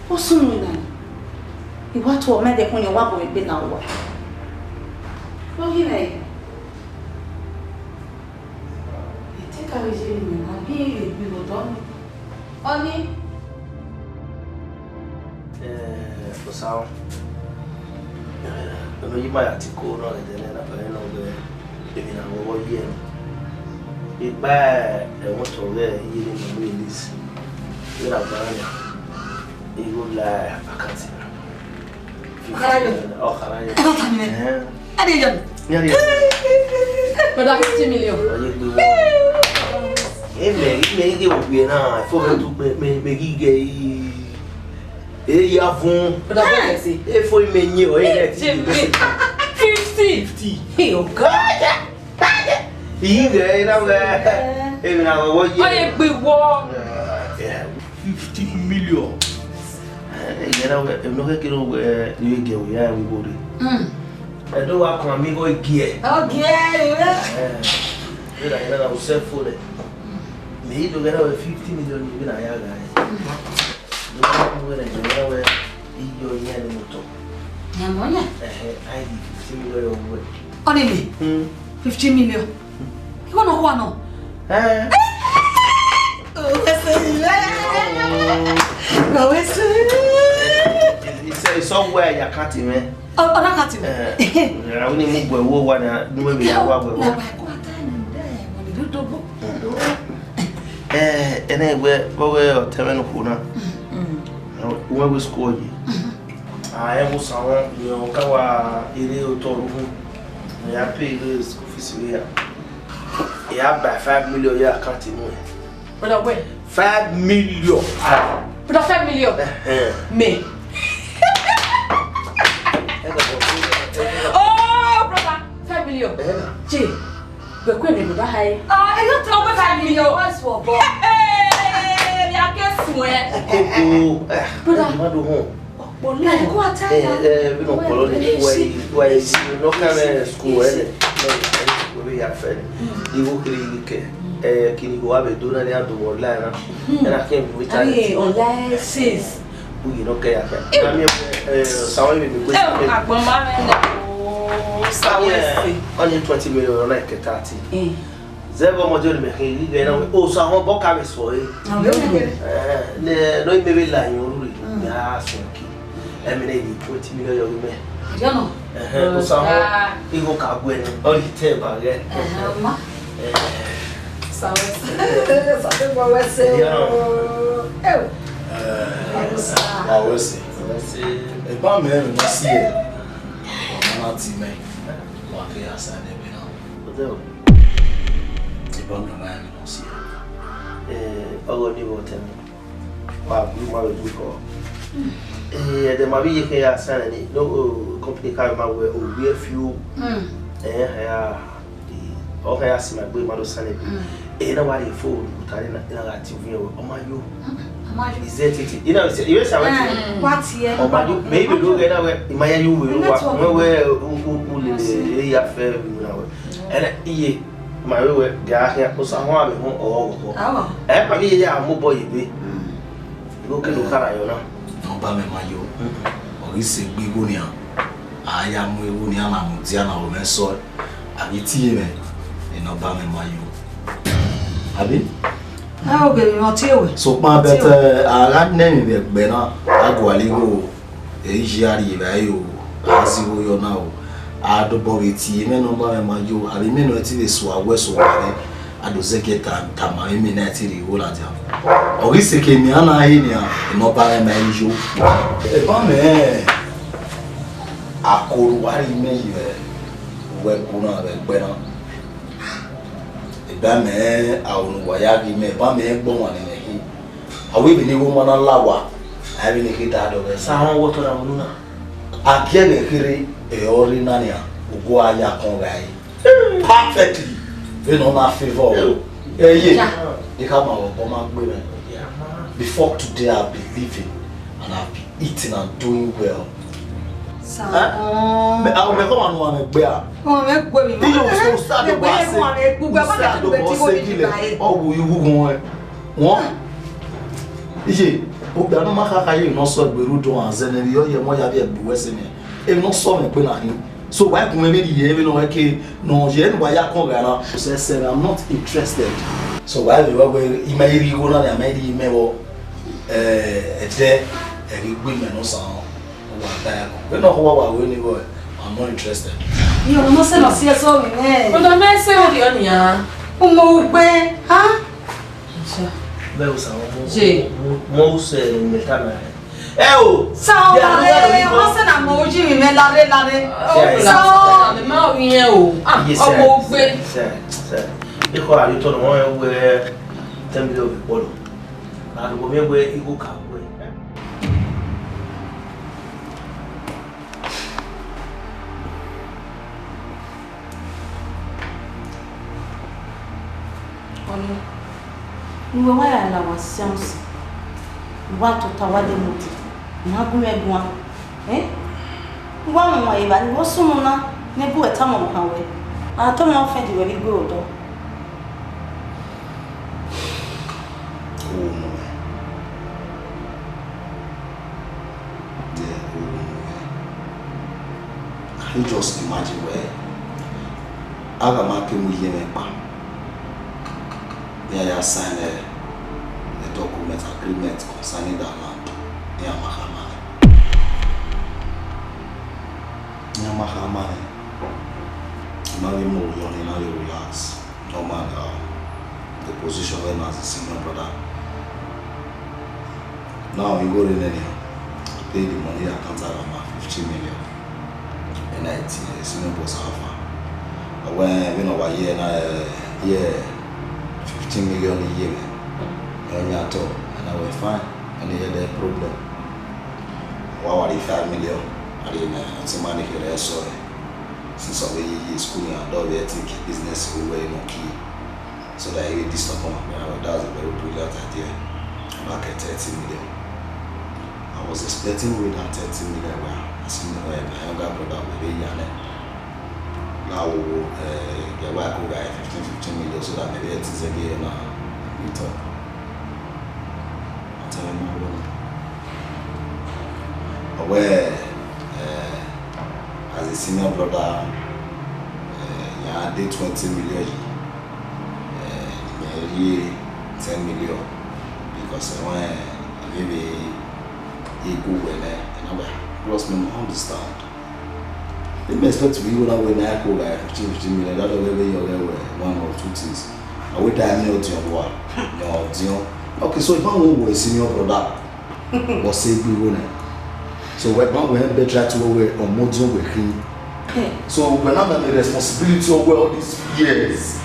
Ọ sunu na. I wa tuẹ ọmọ ẹdẹkun ni, ọ wa bu egbe na uwa. Ọ ghi nẹ. Etẹn ka vbe ye ne imẹ na ghi rhie egbe vbe ọdọ ni. Ọni. Eh, Osanmwẹ. Eh, ono yi ma ya ti ko nọ ẹdẹ nẹ na, ẹ nọ wẹ emwi na vbe ọghọ yi ẹre. Egbe ẹmwẹ otọ ọghe iye ne imẹ vbe release. Vbe na gba na, I ghi la account na. Ọ khara yọ. Ọ khara yọ. Ẹ bọ ta mi nẹ. Ẹhẹn. Ẹ de yọ. Iran rhie. Brother, fifty million. Ọ ye gbe wọ. Ẹ mẹ, mẹ ghi ghe vbe na, fo mẹ tu mẹ, mẹ, mẹ ghi ghe i. E ya vun. Brother, bẹ́ẹ̀ kẹ́ sí. E fo mẹ yin ọ, e rẹ ti. Fifty. Fifty. Hey, oh God. I ghi ghe na wẹ. E na wọ ye. Ọ ye gbe wọ. Yeah. Fifty million. Eh, yẹrẹ wẹ, emwi ne ọ khẹke ne wẹ, ne I vbe gie ẹre ya vbe igho rre. Mm. Ẹ do wa kọn amẹ igho gie. Ọ gie ẹre. Eh, vbe na, vbe na, u sẹ fo rẹ. Mẹ i do ghẹ na wẹ fifty million ni vbe na ya gha rẹ. Mm. Do wa mu wẹ na, do wa wẹ, iyọ yan ni mu tọ. Yan mọ yan. Ẹhẹ, a i di fifty million yọ wẹ. Ọni mi? Hmm. Fifty million. Igho nọ kua nọ. Eh. Owese. Owese. Isẹ, isọ wẹ ya kati mẹ. Ọ, ọ na kati mẹ. Eh. Ra wi ni mu gbe wo wa na, nu me ya wa gbe wo. Na ba ko ata ni de, mo ni do do bo. Eh, ẹnẹ wẹ, wẹ ọtẹn mwẹ ne okhuo na. Mm. Wẹ wẹ school ye. Mm. A, ẹ wo san wọn, yọ ka wa ere otọ ru hu. Ya pay the school fees we ya. I ya ba five million ye account mu ẹn. Brother, where? Five million. Brother, five million. Ẹhẹn. Me. Ẹ lọ bọ. Oh, brother, five million. Ẹhẹn. Jay, we kwe me, brother, hi. Ah, ẹ yọ tọ wẹ five million. What's for boy? Hey, ya ke sun ẹ. Koko. Brother. Ẹ ma do họn. Ọkpọlọ. Ẹ, ẹ, vbene ọkpọlọ ni, wa i, wa i, no kind of school, ẹ, ẹ, ẹ, ya fẹ. Igho kiri yi kẹ, ẹ, kini ho avbe do na ni a do online na. Ẹ na kẹ mi ta. Ayi, online sales. Uyi no kẹ ya kẹ. Na mi, ẹ, sa wa mi mi kwe. Ẹ, agbọn ma mẹ nẹ. O, sa wa se. Only twenty million na ke thirty. Zẹ vbe ọmọdé ọnii mẹ khin, ighẹ na wẹ, Osa họn bọ ka vbe sọ ẹre. Amen. Eh, nẹ, nọ i mẹ vbe la yan orhu rre, mẹ a sẹ ki. Ẹ mẹ nẹ, twenty million yọ mẹ. Ẹhẹn, Osa họn, igho ka guẹ nẹ, ọ rhie itẹ ba ghẹ. Ẹhẹn, ma. Eh. Osa wẹ sẹ. Osa wẹ sẹ. Eh, Osa. Wa wẹ sẹ. Wẹ sẹ. Eba mẹ ẹmwẹ ne ọ si ẹre, ọ ma na tie mẹ, wa ke ya sa nẹ ẹmwẹ na. Eba mẹ ẹmwẹ ne ọ si ẹre. Eh, ọghe ọnii vbe otọ mwẹ, wa gbe ima vbe gbe kọ. Eh, ẹdẹ ma vbe iye khin ya sa nẹ ni, no, oh, company ka ma wẹ, oh, we a few, eh, ya, ọ kha ya si ma gbe ma do sa nẹ bi. Eh, na wa rhie phone, uta ni na, na gha tie ovbi ẹn wẹ, ọ ma yo. Ọ ma yo. Is there anything? Ina wẹ sẹ, iwe sa wẹ ti. Wa tie. Ọ ma yo, me ibe do ghe na wẹ, ima ya yo we wa, wẹ, wẹ, u, u, u lele, e ya fẹ, u na wẹ. Ẹnẹ, iye, ma wẹ wẹ, ga khian, Osa họn avbe họn, ọ, ọ, ọ. Ẹ ma vbe iye ya mu obọ ye ebe. Igho kene u kha ra yọ na. Nọmba mẹ ma yo. Ọ ghi sẹ egbe igho nian. A ya mu igho nian na mudia na, ọ mwẹ sọe. A ghi tie mwẹ, nọmba mẹ ma yo. Abi? A oge vbe ọ tie wẹ. Sokpan bẹtẹ a gha nẹ emwi vbe ẹgbẹ na, a gualọ igho, e yi a rhie evbare o, a zẹ igho yọ na o. A dobọ vbe tie mwẹ, nọmba mẹ ma yo, avbe imẹ nọ ẹtin vbe sua wẹ sua rẹ. A do zẹgiẹ ta, tama emwi na ẹtin rhie igho ladian. Ọ ghi sẹ ke emian na he nian, nọmba mẹ ma yo. Eba mẹ, akoro wa rhie imẹ yi vbe uwu ẹbu na vbe ẹgbẹ na. Eba mẹ, aro ne uwa ya ghi mẹ, eba mẹ gbọmwa ne mẹ khin. A wẹ vbene igho ma na la owa, a i vbene khin da dọghe. Sa họn wẹ otọ na vbe unu na. A gie ẹghẹ kherhe, ẹ ọ rre na nian, ugu a ya kọn gha ẹre. Perfectly. Vbene ọ na favor o. Ẹ ye. I khama wẹ obọ ma gbe mwẹ. Before today, I've been living and I've been eating and doing well. Sa. Mẹ, a, mẹ kọ ma nu amẹ gbe a. Ọ mẹ gbe mi. Iyo, so sad wa se. Mẹ gbe mi, mẹ gbe mi. Ọ wo iwu wọn ẹ. Wọn. Iye, obia nọ ma kha kha ye nọ sọ egbe ru do an zẹ ne vbe ọ ye mọ ya vbe egbe wẹ se mẹ. E nọ sọ mẹ gbe na hin. So wa gun mẹ vbe rhie vbe nọ ke nọ ye ne wa ya kọn gha na. Sẹ sẹ, I'm not interested. So wa vbe wẹ ima i rhie igho na, ima i rhie imẹ vbọ. Eh, ẹdẹ, ẹ ghi gbe imẹ ne Osa họn. Wa ta ya kọn. Vbene ọ khọ wa wa wẹ ni vbọ, I'm not interested. Iye, ọmọ sẹ nọ si ẹsọ mi nẹ. Ọdọ mẹ sẹ ọ rhie ọnian. Ọmọ ugbe, ha? Bẹ Osa, mo, mo, mo, mo sẹ mẹ ta na. Ẹ o. Sa ọmọ rẹ, ọmọ sẹ na mọ ojú mi mẹ lare lare. Sa ọ. Mẹ ma wi yẹn o. Ah, ọmọ ugbe. Sẹ, sẹ. Ikọ ayotọ nọ wọn wẹ tẹmílẹ obi kpọlọ. Arugbo miẹn wẹ igho ka wẹ. Ọnii, ne uwẹ wa ya la owa sian usi, wa tota wa de mudia, u ma gu mwẹ guan, eh? Wa wọn evbare, vbe ọ sunu na, ne gu wẹ tama ọvbokhan wẹ, a tama ọfẹn de wẹ vbe igbe odọ. Owo mu mwẹ. Yeah, owo mu mwẹ. Can you just imagine wẹ a gha ma ke mu iye mwẹ kpa? Iran ya sign a, a document, agreement concerning that land. Iran ma kha ma nẹ. Iran ma kha ma nẹ. I ma vbe mu oya ọnii na vbe relax. Normal, uh, the position where as a senior brother. Now, you go in there, I pay the money, I can't tell am fifty million. And I think, uh, senior boss alpha. But when, you know, I hear now, uh, Yeah, fifteen million iye mwẹ. Ẹ ọ yan tọ, and I will fine. Any other problem? Wa wa rhie five million. A rhie ne ọtẹn ma ne kherhe sọe. Since ọ vbe ye school yan, dọ vbe think business we wẹ nọ ki. So that he disturb my brother. That's a very brilliant idea. Back at thirty million. I was expecting with that thirty million. Well, I see my younger brother with a year. Now, uh, the wife could buy fifteen, fifteen million so that maybe it is again now. Meet up. I tell him, "No, no, no." But where, uh, as a senior brother, uh, yeah, I did twenty million. Uh, maybe ten million. Because I want maybe he go well, eh, and I'm like, "Bros, man, I understand." They may expect to be able to win that call like fifteen, fifteen million. That will be your one or two things. I will die me out your war. Your deal. Okay, so if I want a senior brother, what's a good one? So when we have better to where or more deal with him. So when I'm the responsibility of all these years,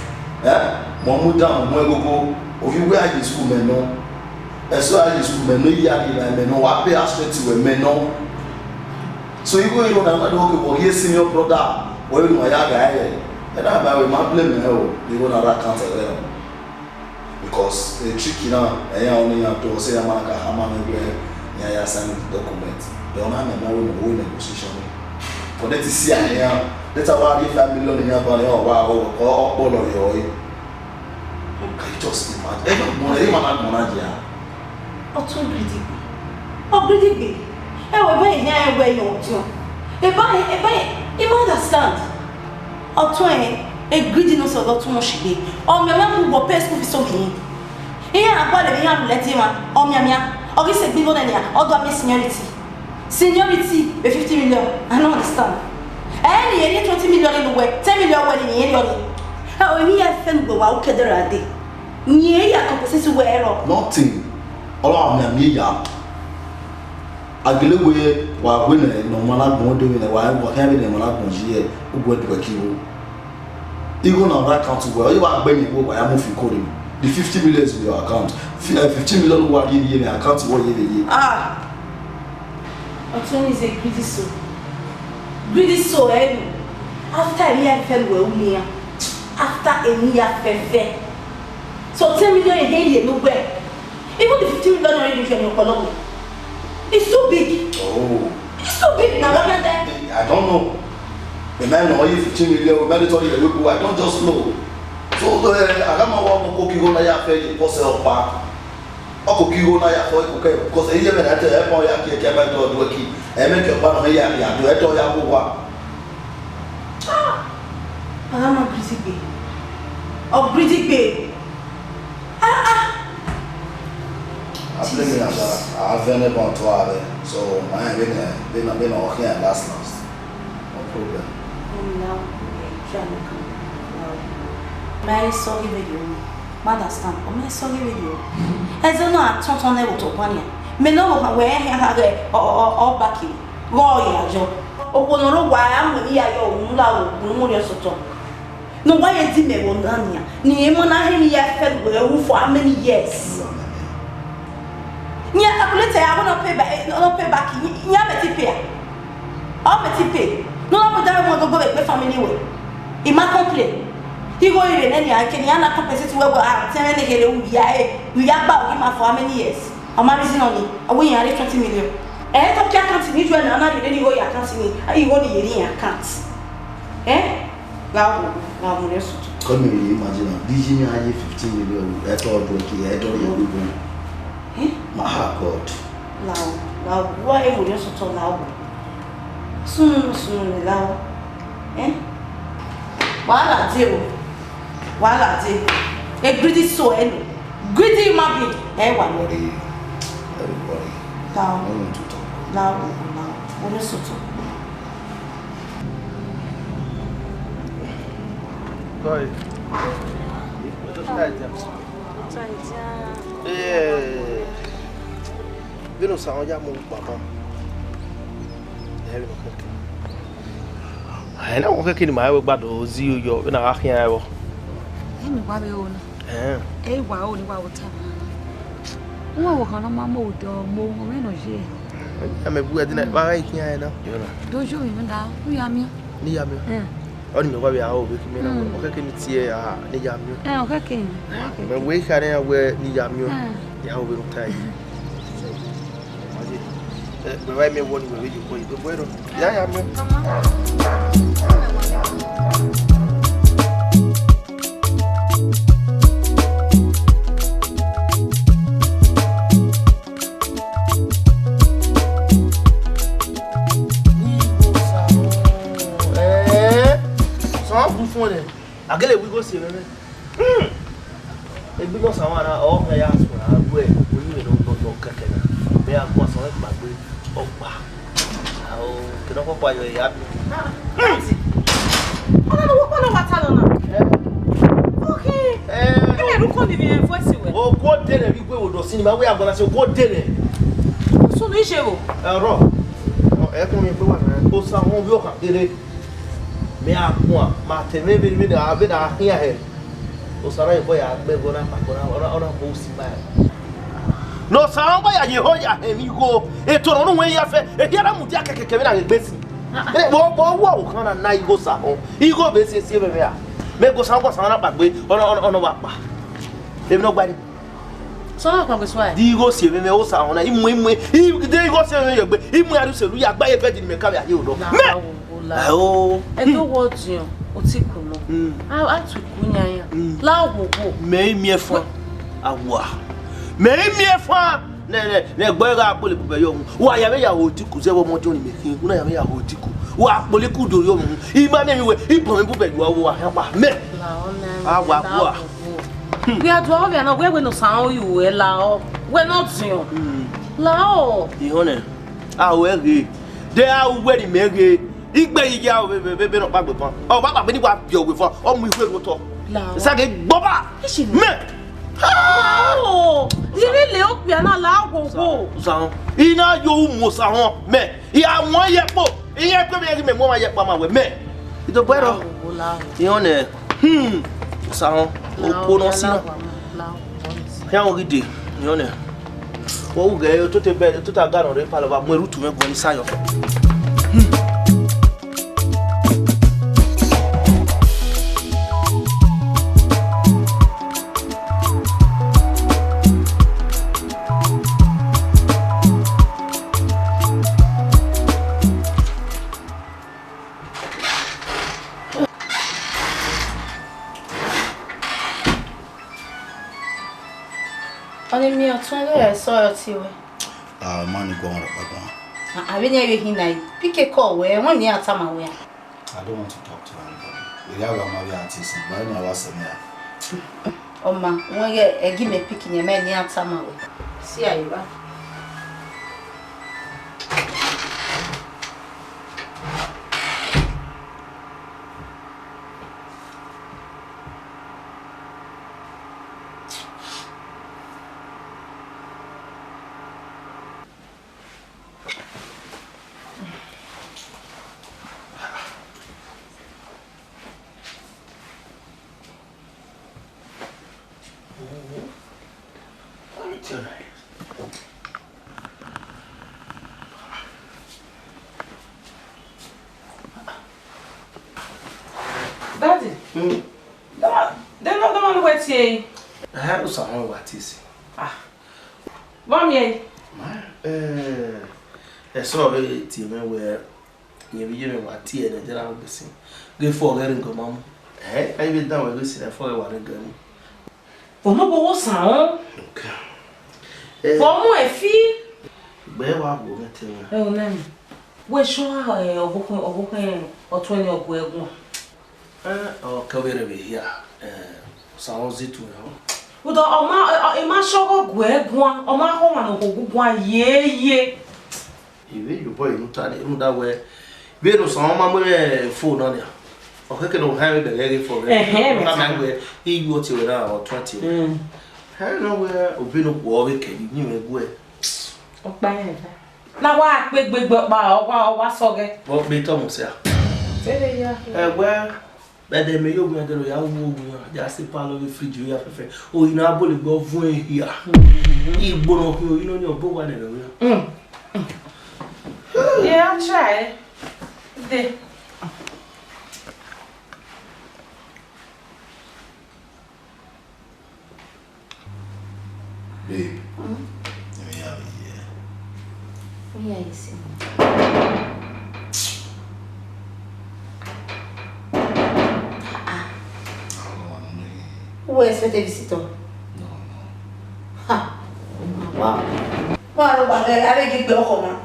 eh? Mo mu down, mo go go. Of you where I school, man, no. Ẹ so a ye school, mẹ nọ, I ya ghi na mẹ nọ, wa pay aspect wẹ mẹ nọ. So igho iro na na do ke wọ rhie senior brother, wẹ ru ma ya ga ẹre. Ẹ na ba wẹ ma blame ẹ o, igho na ra count ẹre o. Because the trick na, ẹ ya ọni ya do, ọ sẹ ya ma ka ha ma mẹ wẹ ya ya sign document. Ẹ ọ na mẹ ma wẹ no wẹ negotiation. For that is ya ya, that wa rhie five million ya ba ya wa ọ ọ kpọlọ yọ. Can you just imagine? Ẹ ma gbọn, ẹ ma na gbọn na ya. Ọtẹn Ogidigbe. Ogidigbe. Ẹ wẹ, ebe ẹre hia ẹwẹ yọ ọdiọn. Ebe ẹre, ebe ẹre, I ma understand. Ọtẹn ẹre, Ogidigbe nọ sẹ ọdọ too much gbe. Ọ mianmian mu wọ pay school fees oghian. Iran agbọlẹ vbe iran rhulẹ die emwa, ọ mianmian. Ọ ghi sẹ egbe igho nẹ nia, ọ do a miẹn seniority. Seniority vbe fifty million, I don't understand. Ẹ ne irẹn rhie twenty million ne uwẹ, ten million wẹ ne irẹn rhie ọnii. Ẹ, emwi hia fẹ ne uwẹ wa ru kẹdẹrẹ dee. Ne irẹn ya compensate uwẹ ẹrọ. Nothing. Ọ wa miẹn miẹn ya. A gele wẹ wa wẹ ne ọ ma na gbọn, de vbene wa, wa khian vbene ọ ma na gbọn yi, uwẹ do ẹki ro. Igho na ra account wẹ, ọ ye wa gbe ẹyin igho wa ya mu fi kore. The fifty million is in your account. Fi-, eh, fifty million wa rhie ye ne account wẹ ye vbe ye. Ah! Ọtẹn is a greedy soul. Greedy soul, eh? After emwi hia fẹfẹ ne uwẹ ru ne iran. After emwi hia fẹfẹ. So ten million ehe ye ne uwẹ. Even the fifteen million already you can follow me. It's too big. Oh. It's too big, na, what can I? I don't know. The man know you fifteen million, we married all the way, I don't just know. So, uh, I got my one cook you go na ya fair, you post up back. Ọ cook you go na ya for cook, because he never had to help all your kid, came back to work. I make your partner ya, ya, do it all ya go wa. Ah! Mama Ogidigbe. Ogidigbe. Ah, ah. I blame me as a, I have any born to have it. So, my, we na, we na, we na, okay, last, last. No problem. Come now, try me, come now. My sorry, video. Ma understand, ọ ma sẹ ọghe vberriọ. Ẹzọ na tọn tọn nẹ vbe otọ ọkpa nian. Mẹ ne ọ vbe ohan wẹ ẹhẹn gha ghẹ ọ, ọ, ọ, ọ back in. Ghe ọ ya yọ. Okhuo ne ọ rre owa, a mu emwi hia yọ, unu la unu mu rhie sotọ. Ne uwa ye di mẹ vbe ọna nian, ne irẹn ma na hẹ emwi hia fẹ wẹ ru for how many years? Iran calculate ya, ọ na pay back, eh, ọ na pay back, iran mẹ ti pay a? Ọ mẹ ti pay. Ne ọ na mu da mu ẹgogo vbe egbe family wẹ. I ma complain. Igho ire nẹ nian, ke ne iran na compensate wẹ, wẹ, ah, tẹmwẹ ne kherhe u ya, eh, u ya gba, u ghi ma for how many years? Ọ ma reason ọnii, ọ wẹ iran rhie twenty million. Ẹ, to ke account ni ju ẹna, ọ na rhie igho ye account ni, igho ni ye rhie iran account. Eh? Gha wo, gha wo, rhie sotọ. Come here, imagine now. This year I have fifteen million, I thought, okay, I don't know. Eh? My heart, God. Lao, lao, wa e mo rhie sotọ lao. Sunu, sunu, lao. Eh? Wahala de o. Wahala de. A greedy soul, eh, no. Greedy human being. Eh, wa. Everybody, everybody. Lao. No need to talk. Lao, lao. Wo rhie sotọ. Sorry. Sorry, dear. Eh, vbene Osa ya mu kpa ma. Ẹ vbe nọ kẹkẹ. Ẹ na wọn kẹkẹ ne ima ru ẹvbo gba do zi yọ, vbene a gha khian ẹvbo. Emi wa vbe ro na. Ẹn. Ẹ i wa ro ni wa vbe ota. Uwẹ wo khan ne ọ ma mu odẹ ọmọ mwẹ nọ ye. Ẹ mẹ bu ẹdẹ na, wa gha i khian ẹre na. Do yo mi da, u ya miẹn. Ne I ya miẹn. Ẹn. Ọni mẹ wa vbe aro vbe khin mẹ na, Mm. ọ khẹke ne I tie a, ne I ya miẹn. Ẹn, ọ khẹke. Mẹ wẹ I khare ya wẹ ne I ya miẹn. Ẹn. Ya ho vbe ne u ta yi. Ẹ, mẹ wa miẹn wẹ ọni wẹ vbe ye obọ yi, do bu ẹre. Ya ya miẹn. Ẹẹ, sẹ ọ gu fọn nẹ, a gele wẹ igho si ẹmwẹ mwẹ. Hmm. Egbe igho sa wan na, ọ hẹ ya sẹ ra wẹ, oyin vbe nọ nọ nọ kẹkẹ na. Mẹ a guan sẹ ọmwa kpaegbe, ọkpa. Ao, kene ọkpa yọ ya bi. Ah, Daddy. Ọna no, ọna wa ta lọ na. Eh. Okay. Eh. Ẹ ru kọ ni vbe voice wẹ. Ogo de nẹ vbe igwe wo do cinema, wẹ a guan na si ogo de nẹ. Sunu ije wo. Ẹ rọ. Ẹ kún mi gbe wa na. Osa họn vbe ọkhan kere. Mẹ a guan, ma te mwẹ vbene, vbene, vbene a khian hẹ. Osa na yevbe ya gbe ẹvbo na kpakpa, ọ na, ọ na, ọ na mu usi ba ẹre. Ne Osa họn gba ya ye ehọ ya hẹ emwi igho, eto ne ọ ru wẹ ya fẹ, ehia na mudia kẹkẹkẹ vbene a ghe gbe sin. Vbọ, vbọ, vbọ, okhan na na igho Osa họn, igho vbe siesie vbe ẹmwẹ ra. Mẹ ghe Osa họn gba Osa na kpaegbe, ọ na, ọ na, ọ na wa kpa. Emwi ne ọ gba ni. Sọ na kpaegbe suẹ. De igho si ẹmwẹ mwẹ Osa họn na, I mu, I mu, I de igho si ẹmwẹ mwẹ ye egbe, I mu ya rhie uselu ya gba ye bed ni mẹ ka vbe a ye odọ. Mẹ. Aho. Ẹdẹ wọ diọn, o ti ku nọ. Mm. A, a tu ku yan yan. Mm. La wo wo. Mẹ i miẹn fan. Awa. Mẹ i miẹn fan. Nẹ, nẹ, nẹ, gbẹ gha kpolo bubẹ yọ mu. Wa ya vbe ya ho tiku zẹ vbe ọmọ Jọn mẹ khin. U na ya vbe ya ho tiku. Wa kpolo iku do yọ mu. I ma miẹn emwi wẹ, I bọ mwẹ bubẹ yọ wo wa hia kpa. Mẹ. La ọ nẹ. Awa, la bua. Wo wo. Hmm. Wẹ a do ọ vbe na, wẹ wẹ ne Osa họn yu wẹ la ọ. Wẹ ne ọ diọn. Hmm. La ọ. I họn nẹ. A ho ẹre ghe. De a ru wẹ ne imẹ ghe. Igbe yi ya vbe, vbe, vbe, vbe nọ kpaegbe fan. Ọ wa kpaegbe ni wa biẹ owe fan. Ọ mu iwe ru otọ. La ọ. Sa ghe gbọba. Ishi ni. Mẹ. Oh, lele le okpia na la wo wo. Osa họn. I na yo umu Osa họn. Mẹ. I a wọn ye kpo. I ye kpo mẹ ghi mẹ mu ọmwa ye kpo ma wẹ mẹ. I do bẹrọ. La wo wo la. I họn nẹ. Hmm. Osa họn. La wo, opo nọ la si na. La wo, la wo. Khian ghi dee, yọn nẹ. Wẹ u ghẹ ototọ bed, ototọ aga nọ rre palọ, wa mu ẹre utu mwẹ guan ni sa yọ. Ọni miẹn ọtuẹn ghe ẹsọhẹ ọtẹn ruẹ. A ma ni guọghọ rhọkpa guan. A, avbe enian vbe khin na, pike kọ wẹ, wẹ ne iran tama wẹ a? I don't want to talk to anybody. Erriọ avbe ọma vbe a tie sin, but eni a wa sẹ mẹ ra. Ọma, wẹ ghẹ ẹgi mẹ pike yẹn, mẹ ne iran tama wẹ. Si a evba. Daddy. Hmm. Dama, dama, dama, no wẹ tie. Eh, Osa họn wa tie sin. Ah. Vbọ miẹn? Ma, eh, ẹsọhẹ tie mwẹ wẹ, yẹn vbe ye mwẹ wa tie ẹre, de na gbe sin. Ghe fo ọghẹ rhingọ ma mu. Eh, a i vbe dan wẹ ghe sin, ẹfọ ọghẹ wa rhingọ mu. Vbọ mọ bọ wo san ọn? Okay. Eh. Vbọ mu ẹ fi? Gbe wa wo mẹ te mwẹ. Ẹ o nẹ mi. Wẹ sọ ọvbokhan, ọvbokhan ọtuẹn ni ọ gu ẹ guan. Eh, ọ kẹ vberriọ vbe hia, eh, Osa họn zẹ itu ẹre họn. Rhunmwuda ọ ma, ọ, ọ, I ma sọghọ gu ẹ guan, ọ ma khọ ọmwa ne okhuo gu guan yeye. I vbe ye obọ ẹre ne u ta nii, rhunmwuda wẹ, vbene Osa họn ma mu mwẹ phone na nia, ọ khẹke ne ọ họn mwẹ bẹghe ẹghẹ fo rẹ. Ẹhẹn, ọ ka ma wẹ, I yu ọtẹn ruẹ na, ọ tuẹn ọtẹn ruẹ. Mm. Hẹ nọ wẹ, obọ ne okhuo ọ vbe kẹ yi, ne imẹ gu ẹ. Ọkpa rẹn da. Na wa kpe gbegbe ọkpa, ọ wa, ọ wa sọghẹ. Vbọ kpe tọ mu sẹ a? Sẹrẹ ya. Ẹwẹ, Vbe ẹdẹ mẹ yo wian, ẹdẹ ne ọ ya wu wian, ya sẹ palọ vbe fridge ya fẹfẹ. Oyi na bọlegbe ọ vuọn ehia. Igbo ne ọ khin oyi nọ ni, ọ bọ owa nẹ vbe wian. Yeah, I'll try. There. Babe, let me have a year. Where are you seeing? Ah, ah. I don't know, I don't know. Who expect a visitor? No, no. Ha! Wow. Wow, no, but I, I beg you, come on.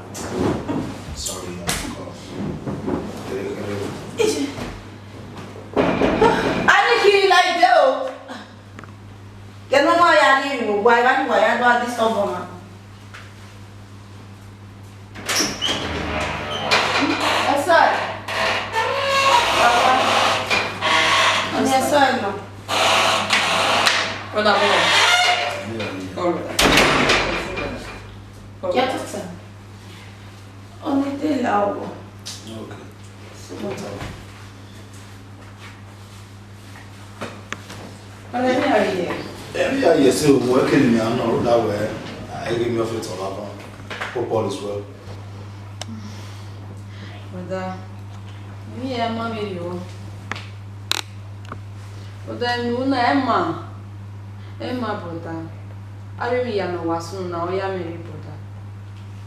Sorry, I have to go. Ije. A ni kiri la ide o. Kẹ ne ọ ma ya rhie emwi ne uwa, evba ni uwa ya do a disturb ọmwa. Ẹ sorry. Papa. Ẹ sorry, ma. Brother, brother. All right. Ya tata. Ọ ni te la owa. Okay. Ọnẹ ne a ye. Emwi ya ye ẹse owo, ẹkẹ ne a nọ, rhunmwuda wẹẹ, a i ghe miẹn ọfẹtẹ ọvbavban. Hope all is well. Brother, emwi ya ma vberriọ. Brother, emwi na, ẹ ma, ẹ ma, brother. Avbe emwi ya ne ọ wa sunu na, ọ ya mwẹ rre, brother.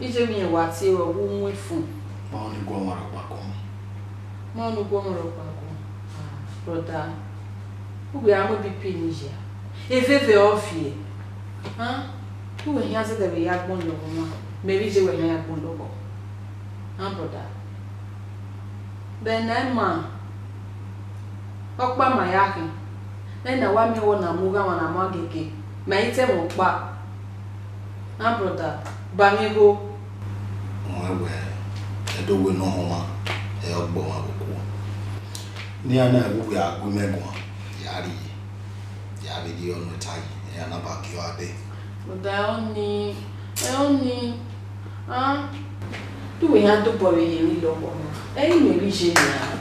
Iye emwi wa tie ruẹ, ọ wu mu ifun. Ma ọnii gu ọmwa rhọkpa gun. Ma ọnii gu ọmwa rhọkpa gun. Ah, brother, uwẹ a mu B P ni ya. Eveve ọ viẹ. Hẹn? Uwẹ hia zẹdẹ vbe ya gbọn lọghọ ọmwa, mẹ vbe iye wẹ hia ya gbọn lọghọ. Hẹn, brother? Vbe ne a ma, ọkpa ma ya khin. Ẹna wa miẹn ọna mu gha ọmwa na mu agege, ma i te mwẹ ọkpa. Hẹn, brother, ba mwẹ igho. Wẹ wẹ, ẹdẹ owa ne ọ họn ọmwa, ẹ i gbe ọmwa vbe okuo. Ne iran na vbe uwẹ a gu imẹ guan, ya rrie, ya vbe rhie ọnii ta yi, iran na ba gie ọre dee. Brother, ọnii, ẹ ọnii, a, te uwẹ hia dobọ vbe ye emwi lọghọ na, ẹ i mwẹ vbe iye nian.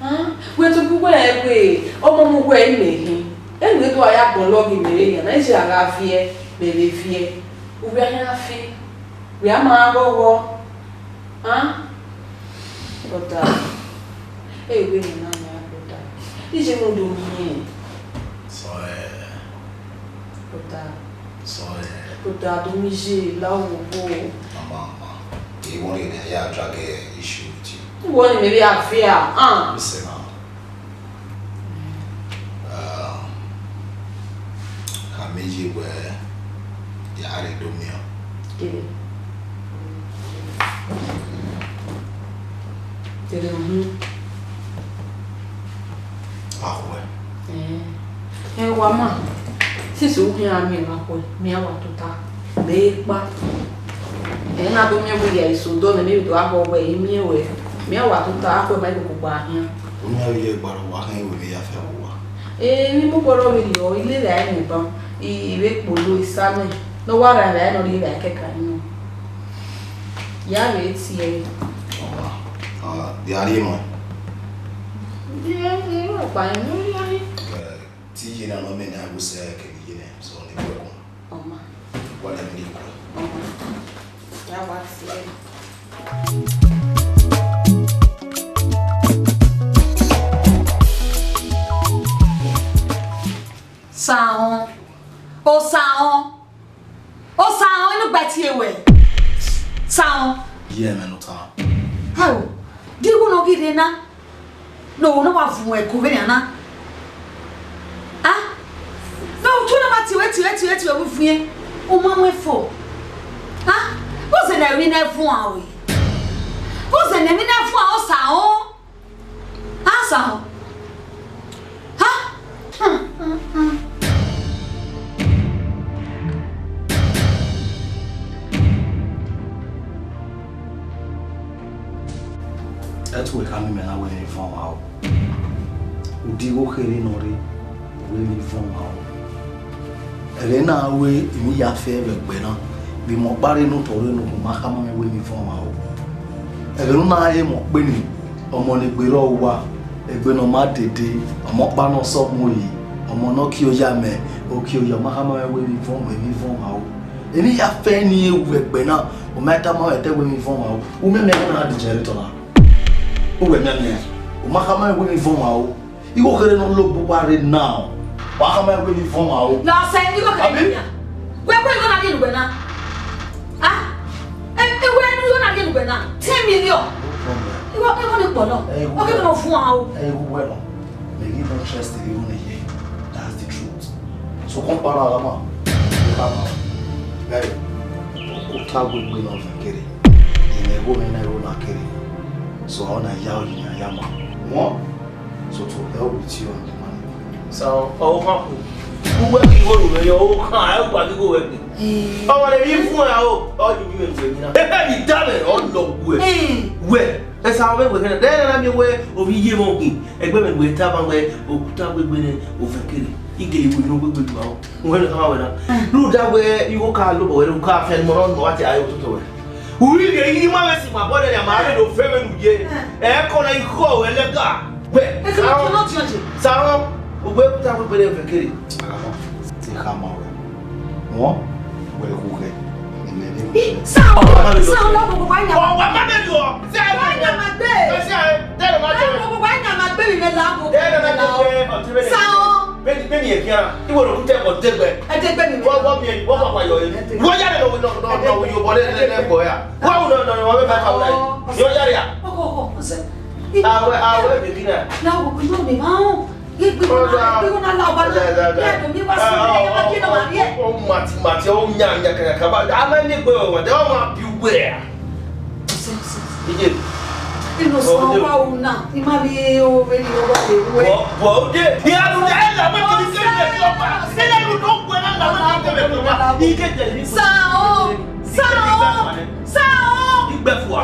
A, wẹ tobọ uwẹ rẹn wẹẹ, ọmọ mu uwẹ i mwẹ khin, ẹ i mwẹ do a ya gbọn lọghọ imẹ vbe nian, na iye a gha viẹ, mẹ vbe viẹ, uwẹ a hia fi, wẹ a ma ghọghọ. A, brother, ẹ i wẹ emwi na nian, brother, iye ne u do miẹn. Sọ ẹ. Brother. Sọ ẹ. Brother, do mi ye la owo. Mama, mama. He won't even, yeah, drag a issue with you. Wọ ni mẹ vbe a viẹ, ah. Listen now. Um, a miẹn iye wẹẹ, ya rre do miẹn. Kede? Kede uhunmwu. Akhuẹ. Eh. Ẹ wa ma, since u khian miẹn vbe akhuẹ, mẹ a wa tota, mẹ i kpa. Ẹ na do miẹn wẹẹ ya eso dọ nẹ, mẹ vbe do a khọ wẹẹ, I miẹn wẹẹ, mẹ a wa tota, akhuẹ ma i koko gba khian. U miẹn vbe iye gbarọ, wa khian wẹẹ vbe ya fẹ vbe uwa. Ee, emwi mu gbarọ vberriọ, I lele ẹre nẹ ban, I vbe kpolo, I sa nẹ, ne ọ wa ra evbare ne ọ rhie evbare kẹkan nọ. Ya vbe tie ẹre. Ọmwa, ah, dia rhie mẹ. Dia rhie, ọkpa ẹmwẹ ọ rhie. Eh, te iye na nọ mẹ na, I will say, kevbe iye nẹ, so ne I welcome. Ọmwa. Wa lẹ mi ni kue. Ọmwa. Ya wa tie. Sahọn. O Sahọn. O Sahọn, inu gba tie wẹ. Sahọn. Ye ẹmwẹ ne u ta. Ao, di igho ne ọ ghi rre na? Ne owa na wa vun ẹko vbenian na. A? Ne otu na wa tie wẹ, tie wẹ, tie wẹ, tie wẹ vbe ufuẹn. U ma mu ẹn fo. A? Vbọzẹ ne emwi na vuan ore? Vbọzẹ ne emwi na vuan, O Sahọn? A, Sahọn? A? Ẹtu wẹ ka miẹn imẹ na wẹ emwi vuọn ọmwa o. Udigho kherhe ne ọ rre, wẹ emwi vuọn ọmwa o. Ẹghẹ na wẹ emwi ya fẹ vbe ẹgbẹ na, vbe imẹ ọkpa rre ne otọ rre ne okhuo ma khama mwẹ wẹ emwi vuọn ọmwa o. Ẹghẹ ne u na re emwi ọkpe nii, ọmọ ne egbe rrọọ uwa, Egbe ne ọ ma dede, ọmọ ọkpa ne ọ sẹ ọmọ oyi, ọmọ ne ọ kie oya mẹ, ọ kie oya, ọ ma khama mwẹ wẹ emwi vọn, emwi vọn ma o. Emwi ya fẹ ne irẹn ru ẹgbẹ na, ọ ma tama mwẹ ẹdẹ wẹ emwi vọn ma o. U miẹn miẹn ẹghẹ ne a di generator na? Uwẹ miẹn miẹn, ọ ma khama mwẹ wẹ emwi vọn ma o. Igho kherhe ne ọ lobọ uwa rre now, wa khama mwẹ wẹ emwi vọn ma o. Na sẹ igho kherhe Abi? Nian. Wẹ, wẹ igho na rhie ne uwẹ na? Ah? E, e wẹ ne igho na rhie ne uwẹ na? Ten million. Igho, igho ni kpọlọ. Ẹ, igho Ọ kẹ wẹ. Ne ọ vuọn o. Ẹ, igho wẹ nọ. Mẹ ghi no trust igho ne ye. That's the truth. So kọn kpa na gha ma. Gha ma. Ẹ, okuta wegbe ne ọ vẹ kere. Ẹ, igho mwẹ na igho na kere. So ọ na ya oyi na ya ma. One. So to help with you and the money. Sa ọ, ọ kha ku. Uwẹ ghi igho ru mwẹ yọ, ọ kha, ẹ gua ghi igho wẹ gbe. Ee. Ọ wa le vbi fun ẹ o, ọ yi vbi mwẹ gbe ni na. Ebe ni da mwẹ, ọ lọ wu ẹ. Ee. Wẹ, ẹ sa ọ vbe wẹ kẹnẹ. Dẹ na miẹn wẹ, ovbi iye mwẹ ghi, ẹgbẹ mwẹ gbe tama wẹ, okuta wegbe nẹ, ọ vẹ kere. I gele iwe ne ọ wegbe gba o. Wẹ ne ọ tama wẹ na. Rhunmwuda wẹ, igho ka lobọ wẹ, u ka fian mọ nọ, wa te aye ototọ wẹ. Uri rhie iye ima mwẹ si ma bọ nẹ, ma rre do fe vbene u ye. Ẹ kọ na ikhọ wẹ lẹga. Wẹ, Eke Sarọn, ma tọn ọtiọnje. Sarọn, ugbẹn okuta wegbe nẹ ọ vẹ kere. Te khama wẹ. Wọn, wẹ khu ghẹ. Ine ne Ih, Sarọn, Sarọn, la ogbogbo wa yan. Ọ wa ma bẹ yọ. Wa yan ma gbe. Ẹ sẹ ẹ, tẹrẹ ma tẹrẹ. La ogbogbo wa yan ma gbe mi mẹ la ogbogbo. Tẹrẹ ma tẹrẹ, ọ tẹrẹ. Sarọn. Beni, beni e khian, iwẹ ne okutẹ ẹbọ degbe. Ẹ degbe mi. Wọ, wọ miẹn, wọ papa yọ e. Wọ ya nẹ nọ, nọ, nọ, nọ, yo bọ nẹ, nẹ, nẹ, bọ ya. Wọ, wọ, nọ, nọ, nọ, wọ bẹ ma ka wọ ya. Yo ya ya. Ọkọ, ọkọ, ọsẹ. Awẹ, awẹ, bèbí na. Na wo, inú mi máa ń. Yé gbé wọn náà, gbé wọn náà la ọba náà. Bí ẹ̀dùn mi wá sí ilé, ẹ má jẹ́ náà wà rí ẹ̀. Ó màtí, màtí, ó nyà, nyà, kàkà, kàbá. A máa ń ní gbé wọn, wọ́n máa bí wẹ̀. Ọsẹ, ọsẹ. Iye. Inú sọ wá òun náà, ni má rí owó rẹ ní ọwọ́ rẹ wúwẹ́. Bọ̀, bọ̀, ó dé. Ìyá ló dé, ẹ là má kiri sí ilé ìjọba. Ilé ìlú ló ń gbẹ náà, là má kiri sí ilé ìjọba. Ike jẹ ní. Sàó, sàó, sàó. Ìgbẹ́ fún wa.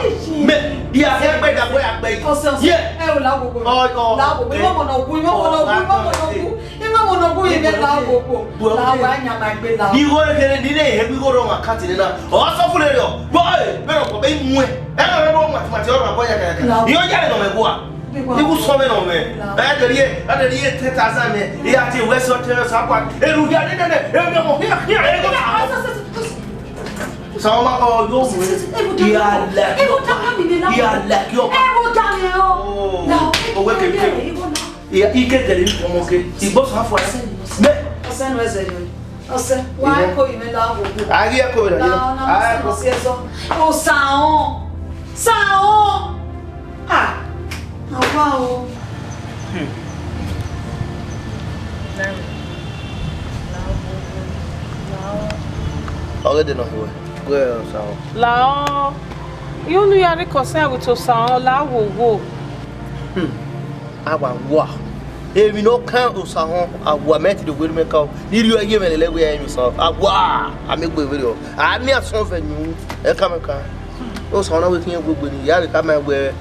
Mẹ, ìyá fẹ́ gbẹ́ ìdàgbọ́ yà gbẹ́ yìí. Ọsẹ, ọsẹ. Yẹ. Ẹ ò láwo gbogbo. Ọ, ọ. Láwo gbogbo. Ìwọ mọ̀nà ògùn, ìwọ mọ̀nà ògùn, ìwọ mọ̀nà ògùn. Ìwọ mọ̀nà ògùn yìí bẹ́ẹ̀ láwo gbogbo. Láwo ẹ̀ á nyà máa gbé láwo. Ìwọ kẹrẹ nílé ìhẹ́gbẹ́ ìwọ rọ̀ wà káàtì nínú. Ọ sọ fún rẹ rẹ ọ. Bọ́ ẹ, bẹ́ẹ̀ rọ̀ pọ̀ bẹ́ẹ̀ mú ẹ. Ẹ lọ rẹ bọ́ màtìmàtì ọ̀rọ̀ àbọ̀ yà kàkà. Láwo. Ìyọ yà rẹ̀ nà mẹ́ bọ́ a. Iwu sọ mẹ nọ mẹ. Ẹ dẹrẹ ye, ẹ dẹrẹ ye ten thousand mẹ. Iya ti wẹ sọ ten thousand kwa. Eru ya de de de. Eru ya mo. Hia hia. Sama ọ yo mu. Iya la. Iya la yo. Oh. Owe ke ke. Iya ike dẹrẹ ni ọmọ ke. Igbo sa fọ ẹ. Mẹ. Ọsẹ nọ ẹsẹ yo. Ọsẹ, wa eko yi mẹ la wo. A ghi eko vbe na. La, na, a eko. Ọsẹ, ọsẹ. O sa on. Sa on. Ah. Awa o. Hmm. Ọghe de nọ hue. Wẹ Osaọn. La on. Unu ya rre kọ sẹ vbe to Osaọn la wo wo. Hmm. Awa wa. Emwi ne ọ kan Osaọn, awa mẹ ti do werriẹ mwẹ ka o. Ne I rhie ẹre ye mwẹ lele wẹ emwi Osaọn. Awa, a miẹn egbe vberriọ. A miẹn asọn vẹ yu. Ẹ ka mẹ ka. Osaọn na wẹ khian wegbe ni, ya vbe ka ma wẹ.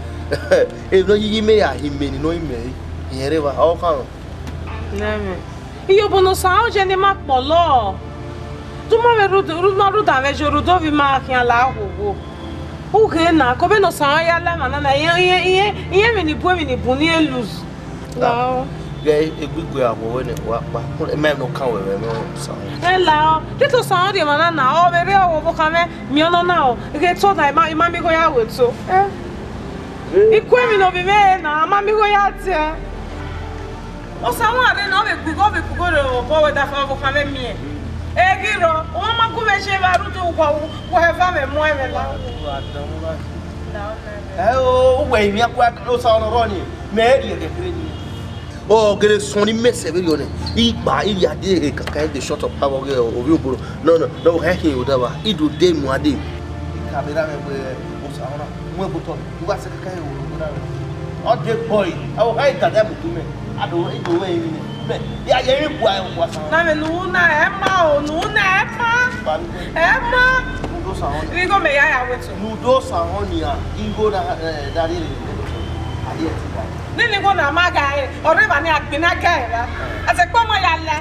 Emwi ne ọ yi yi mẹ ya, imẹ ni ne ọ yi mẹ. Irẹn rre evba, ọ kan. Nẹmwẹ. Iyobọ ne Osaọn ye ne ima kpọlọ. Du ma vbe rhunmwuda, rhunmwuda mwẹ ye rhunmwuda ovbi ima khian la wo wo. Ughe na, ko vbene Osaọn ya la emwa na na, irẹn, irẹn, irẹn, irẹn emwi ni bun, emwi ni bun, ne irẹn lose. Lao. Ghẹ egbigwe awọ wẹ ne wa kpa. Mẹ nọ kan wẹ vbe Osaọn. Ẹ lao, te Osaọn rhie emwa na na, ọ vbe rre ọvbokhan mwẹ, miẹn ọnọna o. Ghe to na, ima, ima miẹn igho ya ru eto. Eh. Eh. I ku emwi ne ovbi mwẹ re na, a ma miẹn igho ya tie. Osaọn rre na, ọ vbe ku igho, ọ vbe ku igho rre obọ wẹ da fa ọvbokhan mwẹ miẹn. Ẹ ghi rrọọ, ọ ma gu mwẹ ye vbe arhu do wa, wa eva mwẹ mu ẹmwẹ la. Ẹ o, uwẹ emwi akua Osaọn ne ọ rrọọ ni, mẹ i rhie ẹghẹ kherhe ni. Ọ gele sọn ni mẹ sẹ vberriọ nẹ, I gba, I ya de ehe kankan de shut up avbe ọghe ovbi obọ nọ, nọ, nọ, ọ kha khin odava, I do de muan de. I ka vbe ra mwẹ wẹ Osaọn na, mu ẹbu otọ, u gha sẹ kẹkẹ ẹre wo na. Ọ de boy, ọ kha i dada mu tu mẹ, a do, I do mwẹ emwi nẹ. Mẹ, ya, ya emwi bua, bua Osaọn. Na mẹ nu na ẹ ma o, nu na ẹ ma. Ba mi. Ẹ ma. Nu do Osaọn. Igho mẹ ya ya wetu. Nu do Osaọn nia, igho na, eh, da rhie rre. A ye ti ba. Nene igho na ma ga ẹre, ọ rre evba ne a gbe na ga ẹre ra. A sẹ kpe ọmọ ya lẹ.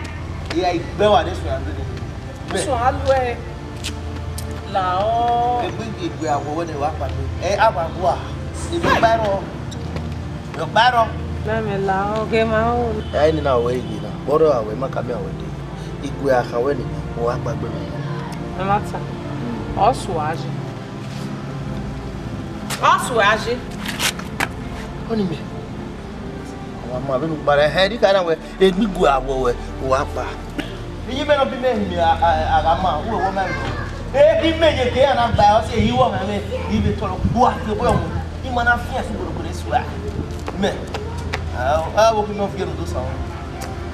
Iya, I gbe wa de suẹn ande ne. Mẹ. Suẹn a lu ẹre. La ọ. Egbe egbe awọ wẹ ne wa kpa mi. Ẹ, a wa gua. Egbe kpa ẹrọ. Egbe kpa ẹrọ. Mẹ, mẹ la ọghe ma ho. Ẹ, ni na wẹ iye na. Bọrọ awẹ ma ka miẹn awẹ dee. Igue a khan wẹ ni, ọ gha kpaegbe mẹ. Ẹ ma ta. Ọ sua je. Ọ sua je. Ọni mẹ. Ọmwa ma vbene u kpa rẹ, hẹ, erha na wẹ, egbe igue a wọ wẹ, u wa kpa. Iye mẹ nọ bi mẹ hin a, a, a gha ma, u wẹ wọ ma rẹ. Egbe imẹ ye ke a na gba, ọ si ehi wọ mẹ, mẹ, ive tọrọ, gua, ke bọrọ mu. I ma na fian si gbọdọgbọdọ sua. Mẹ. A, a, wo ke mẹ ọ fian do sa.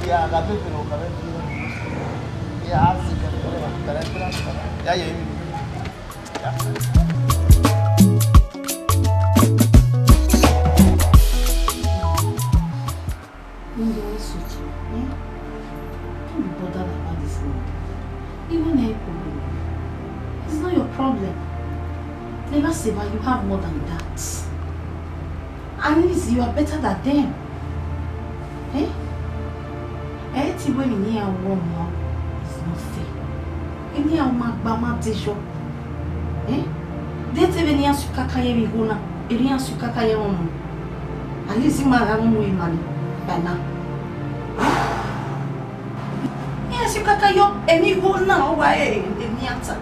Ya, gha be ke no, gha be ke no. Ya, a si ke, ya, ya, ya, ya, ya, ya. Don't be bothered about this man. Even a problem. It's not your problem. Never say why you have more than that. At least you are better than them. Eh? Ẹ i te wẹ emwi ne iran ru ọmọ is not fair. Emwi ne iran ru ma gba ma de yọ. Eh? De te vbene iran si ukaka ye emwi igho na, erriọ iran si ukaka ye ẹmwẹ ọmọ. At least ima gha mu ima ni by now. Eh? Iran si ukaka yọ emwi igho na, ọ wa emwi iran ta.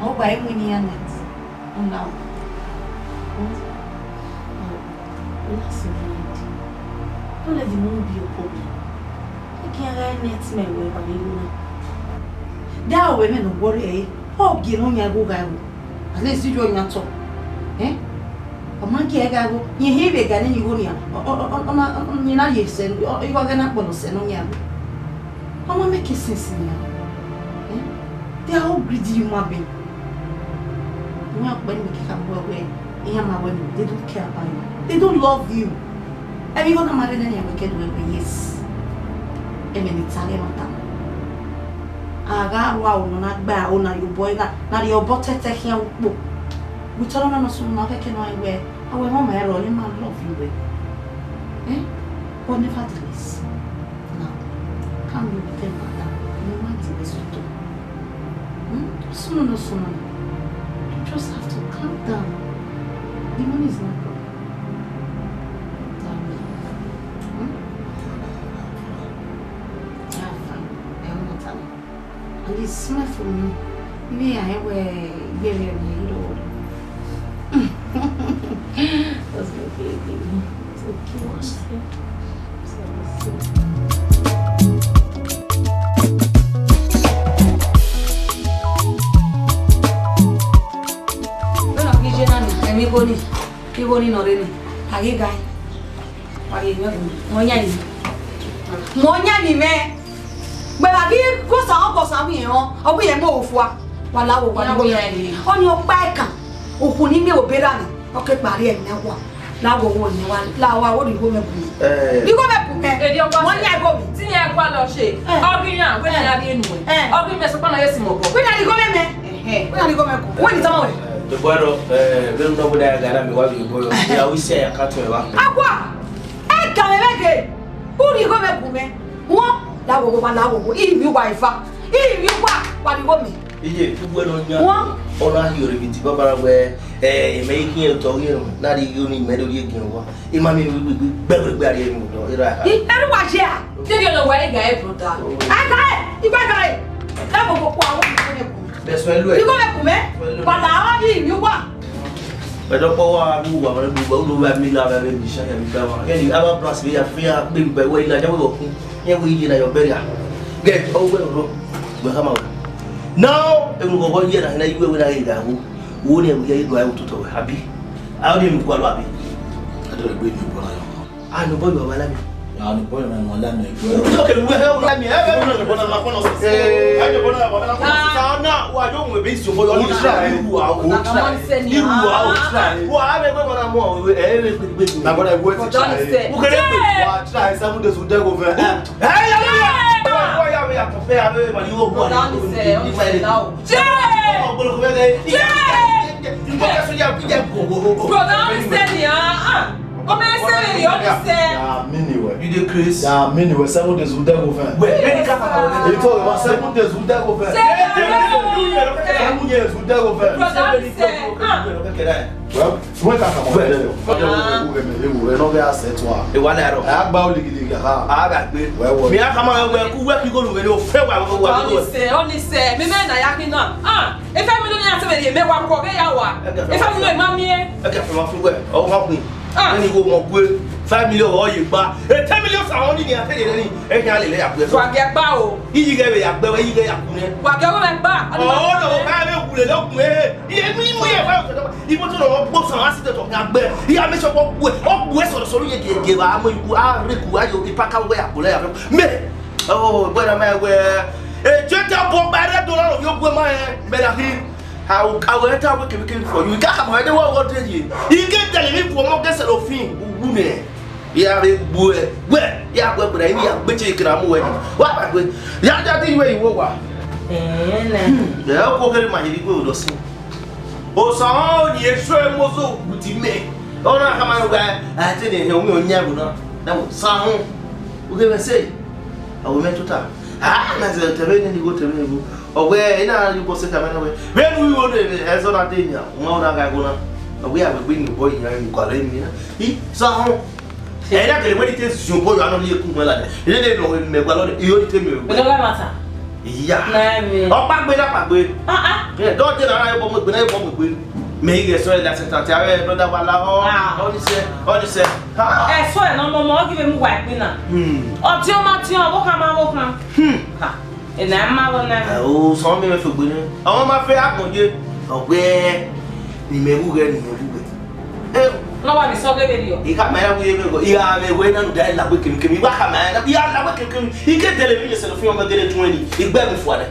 Ọ wa emwi ne iran net. Una, una so mind. Don't let the money be your problem. Eke iran gha net mẹ wẹ ba vbe igho na. Da wẹ mẹ ne ọ worry ẹre. Ọ gie ne ọ yan igho gha ẹvbo. At least you yan tọ. Eh? Ọ ma gie ẹre gha ẹvbo. Yẹn hin vbe ga ne igho nian. Ọ, ọ, ọ, ọ, ọ na, ọ, ọ, yẹn na ye sẹ, ọ, igho ghẹ na kpọlọ sẹ ne ọ yan ẹvbo. Ọ ma make sense nian. Eh? They are all greedy human being. Wẹ ọkpẹ ni ke ka gbe wẹ, iran ma wẹ no, they don't care about you. They don't love you. Ẹmwẹ igho na ma rre nene ẹmwẹ kẹdẹ wẹ, yes. Ẹmwẹ ne I ta ghe ẹmwata. A gha ru aro nọ na gbe aro na ye obọ na, na rhie obọ tẹtẹ khian ukpo. Vbe otọ nọ na sunu na khẹke nọ wẹ, a wẹ ẹmwẹ ọmọ ẹre rrọọ, I ma love you wẹ. Eh? But nevertheless, now, can you pretend like that? You might be so. Hmm? Sunu no sunu. You just have to calm down. The money is not problem. Calm down. Hmm? Have fun. I won't tell you. And it's smart for me. Me, I wear yellow, yellow. That's my baby. It's okay. Vbene ọ ghi ye na ni, ẹmwẹ igho ni, igho ni nọ rre ni, a ghi ghae. Wa rhie mwẹ gu, mẹ ọ yan ni. Mẹ ọ yan ni mẹ. Gbẹvba ghi ghosa, ọ ghosa vbe irẹn, ọ vbe irẹn mu ofua. Wa la wo, wa la wo. Ọni ọkpa ẹkan, okhuo ni miẹn obọ erha ni, ọ ke kpa rrie ẹre wa. La wo, wo ni wa, la wa wo ni igho mẹ gu. Eh. Ni igho mẹ gu mẹ. Edi ọkpa. Mẹ ọ yan igho mẹ. Te iran gualọ ọse, eh, ọ ghi yan, wẹ ne, eh, iran rhie nuẹn. Eh. Ọ ghi mẹ sokpan na ye si mẹ obọ. Wẹ na ni igho mẹ mẹ. Ẹhẹn. Wẹ na ni igho mẹ gu. Wẹ ni tama wẹ. Dọgbọrọ, eh, vbene u nọ wẹ na ya gha na mẹ wa vbe igho. Ya wi sẹ ya ka tuẹn vba. Akua! Ẹ ga mwẹ vbe ghe, u rhie igho mwẹ gu mwẹ. Huan, la wo, wa la wo, i rhie uwa eva, i rhie uwa, wa rhie igho mẹ. Iye, uwẹ ne ọ yan, huan, ọ na rhie ọre vbe Diba ba na wẹ, eh, mẹ i khian otọ ghi rhunmwuda, na rhie igho ni mẹ do rhie giẹn uwa. I ma miẹn vbe gbẹgbẹgbẹ a rhie emwi odọ, erha. I, ẹre uwa ye a? Te rhie ne uwa i ga e, brother. A ga e, i gba ga e. Ẹ wo, wo, wa wo, wo, wo. Bẹsẹ ẹ lu ẹ. Igho mwẹ gu mwẹ. Wa la i rhie uwa. Ẹdọkpọ wa bu uwa, wa bu uwa, u do vba mi la vbe vbe mi sha ya mi gba wa. Kẹni, aba bras vbe ya, vbe ya, gbe mi gba wẹ ila, ja wẹ vbe ọkun. Yẹn wẹ iye na yọ bẹria. Gẹ, ọ wẹ rọ. Wẹ khama wẹ. Now, emwi vbe ọghọ ye na, na iwe wẹ na ghe gha wu. Wo ni ẹvbo ya i do a ototọ wẹ, abi? A do emwi gualọ, abi? A do egbe ni obọ na yọ. A, ne obọ yọ wa la mi. Ya, ne obọ yọ wa la mi, egbe. Okay, we have la mi. Eh, eh, eh. Sa na, wa yo mu ebe isi obọ yọ. U try. Iru a, u try. Iru a, u try. Wa, a be gbe mọ na mọ, eh, eh, eh, eh. Na bọda, we try. U kere pe. Wa try, seven days u dey go for. Eh, ya, ya, ya. Wa, wa, ya, ya, compare, ya, ya, you go. Brother, ni sẹ, o ni sẹ la o. Jay! Jay! Brother, ni sẹ ni, ah, ah. Come here, say me, you ni sẹ. Ya, mini we. You dey craze? Ya, mini we, seven days u dey go for. Wait, any kind of. He talk about seven days u dey go for. Say, Ẹ mu ye esu de wo fẹ. Brother, mi sẹ, ah. Well, wọ́n kà kà mọ́ bẹ́ẹ̀ lọ. Ọjọ́ wo wo rẹ̀ mẹ́ ewu rẹ̀ náà bẹ́ẹ̀ àṣẹ tún a. Ìwà lẹ́rọ. Ẹ á gba olè gidigidi ha. A gà gbé. Wẹ́wọ́. Mi á kà máa wẹ̀ kú wẹ́ kí góòlù wẹ̀ ni o fẹ́ wà wọ́n wà. Ọ ni sẹ, ọ ni sẹ, mi mẹ́rin náà yá kí náà. Ah, ifẹ́ mi ló ní àti mẹ́rin mẹ́wàá kọ̀ bẹ́ẹ̀ yà wà. Ifẹ́ mi ló ì máa mi ẹ́. Ẹ kẹ́ fẹ́ máa fún wẹ̀, ọwọ́ máa pin. Ah. Ẹni wo mọ̀ pé five million ọ̀ yìí gba. Ẹ ten million sàwọn ní ni àtẹ̀lé rẹ ni. Ẹ kí a lè lẹ́yà pé. Wà gẹ̀ gbá o. Iyì gẹ̀ bẹ̀ yà gbẹ wẹ̀, iyì gẹ̀ yà kú nẹ. Wà gẹ̀ wẹ̀ gbá. Ọ̀ọ́ lọ wọ ká ẹ bẹ wulẹ̀ lọ́kùn ẹ. Iye mi mú yẹ fáwọn ọ̀sẹ̀ tó. Ibo tó lọ wọ́n gbó sàn á sì tẹ̀tọ̀ ká gbẹ. Iye amẹ́sọ̀ wọ́n gbó ẹ. Wọ́n gbó ẹ sọ̀rọ̀ sọ̀rọ̀ yẹ gẹ̀ gẹ̀ wà á mọ ikú. Á rí ikú, á yọ ipá ká wẹ́ àpò lẹ́yà fẹ́. Mẹ. Oh, brother, my way. Ejeta bọgba ẹrẹ do na yo gbe ma ẹ, mẹ na hi. Awẹ ta wẹ kemikemi for you. Ika ka ma ẹdẹ wọ wọ de ye. Ike tẹlẹ mi fo ọmọ gẹsẹ lọ fin uwu nẹ. Ya re gbu ẹ. Wẹ, ya gbe gbẹrẹ, ya gbe che ikra mu wẹ. Wa ba gbe. Ya ja ti wẹ iwo wa. Eh, na. Ẹ ko kere ma yiri gbe odọ si. Osan ni eso emozo wuti mẹ. Ọna ka ma gba, a te ne he wi onya bu na. Na mo sa hu. U ke mẹ se. Awo mẹ tota. Ah, na se te be ni go te be ni go. Ọwẹ, ina ri bọ se ka mẹ na wẹ. Be nu wo de be, ẹzọ na de nia. Uma ora ga go na. Ọwẹ a be ni bọ iya ni ko ale mi na. I sa ho. Ẹ na kele wẹ ni te zun bọ ya no ni ku mẹ la. Ile le no me gba lo de. Iyo ni te mi. Ẹ lọ mata. Iya. Na mi. Ọkpa gbe na pa gbe. Ah, ah. Ẹ dọ de na ra bọ mo gbe na bọ mo gbe. Me ige so la se ta ti ave brother wa la ho. Ah. Ọ ni se, ọ ni se. Ha. Ẹ so ẹ na mo mo gi be mu wa gbe na. Hmm. Ọ ti o ma ti o, wo kan ma wo kan. Hmm. Ha. Ena ma vọ na. Ẹ, o sọ mi mẹ fegbe nẹ. Ọmọ ma fẹ agbọn ye. Ọgbẹ ni mẹ wu ghẹ ni mẹ wu ghẹ. Ẹ, na wa ni sọ gẹgẹ ni o. Ika ma ya wu ye mẹ go. Iya mẹ we na nu da la gbe kemi kemi. Wa ka ma ya na. Iya la gbe kemi kemi. Ike dele mi ye sele fun ọmọ gele tun ni. Igbe mi fua nẹ.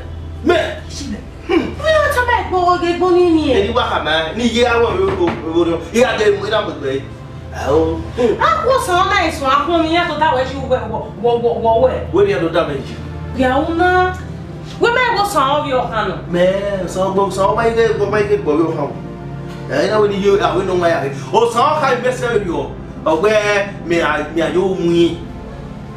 Mẹ. Hmm. Wẹ ọ ta ma igbo wo ghe igbo ni ni e. Eni wa ka ma ni ye awọ yo go go. Iya de mu ina gbegbe. Ao. A khuo sẹ ọna esuẹn, a khuo ne iran tota wẹ si uwẹ wọ, wọ, wọ, wọ wẹ. Wẹ ne iran tota mẹ yi. Ya una. Wẹ mẹ wo san ọvbi ọkhan nọ. Mẹ, san ọgbọ, san ọma ighe, ọma ighe gbọ vbe ọkhan. Ẹ, na wẹ ne iye, a wẹ ne ọma ya ghe. O san ọkhan mẹ sẹ vbe yọ. Ọ wẹ mẹ a, mẹ a yo mu iran.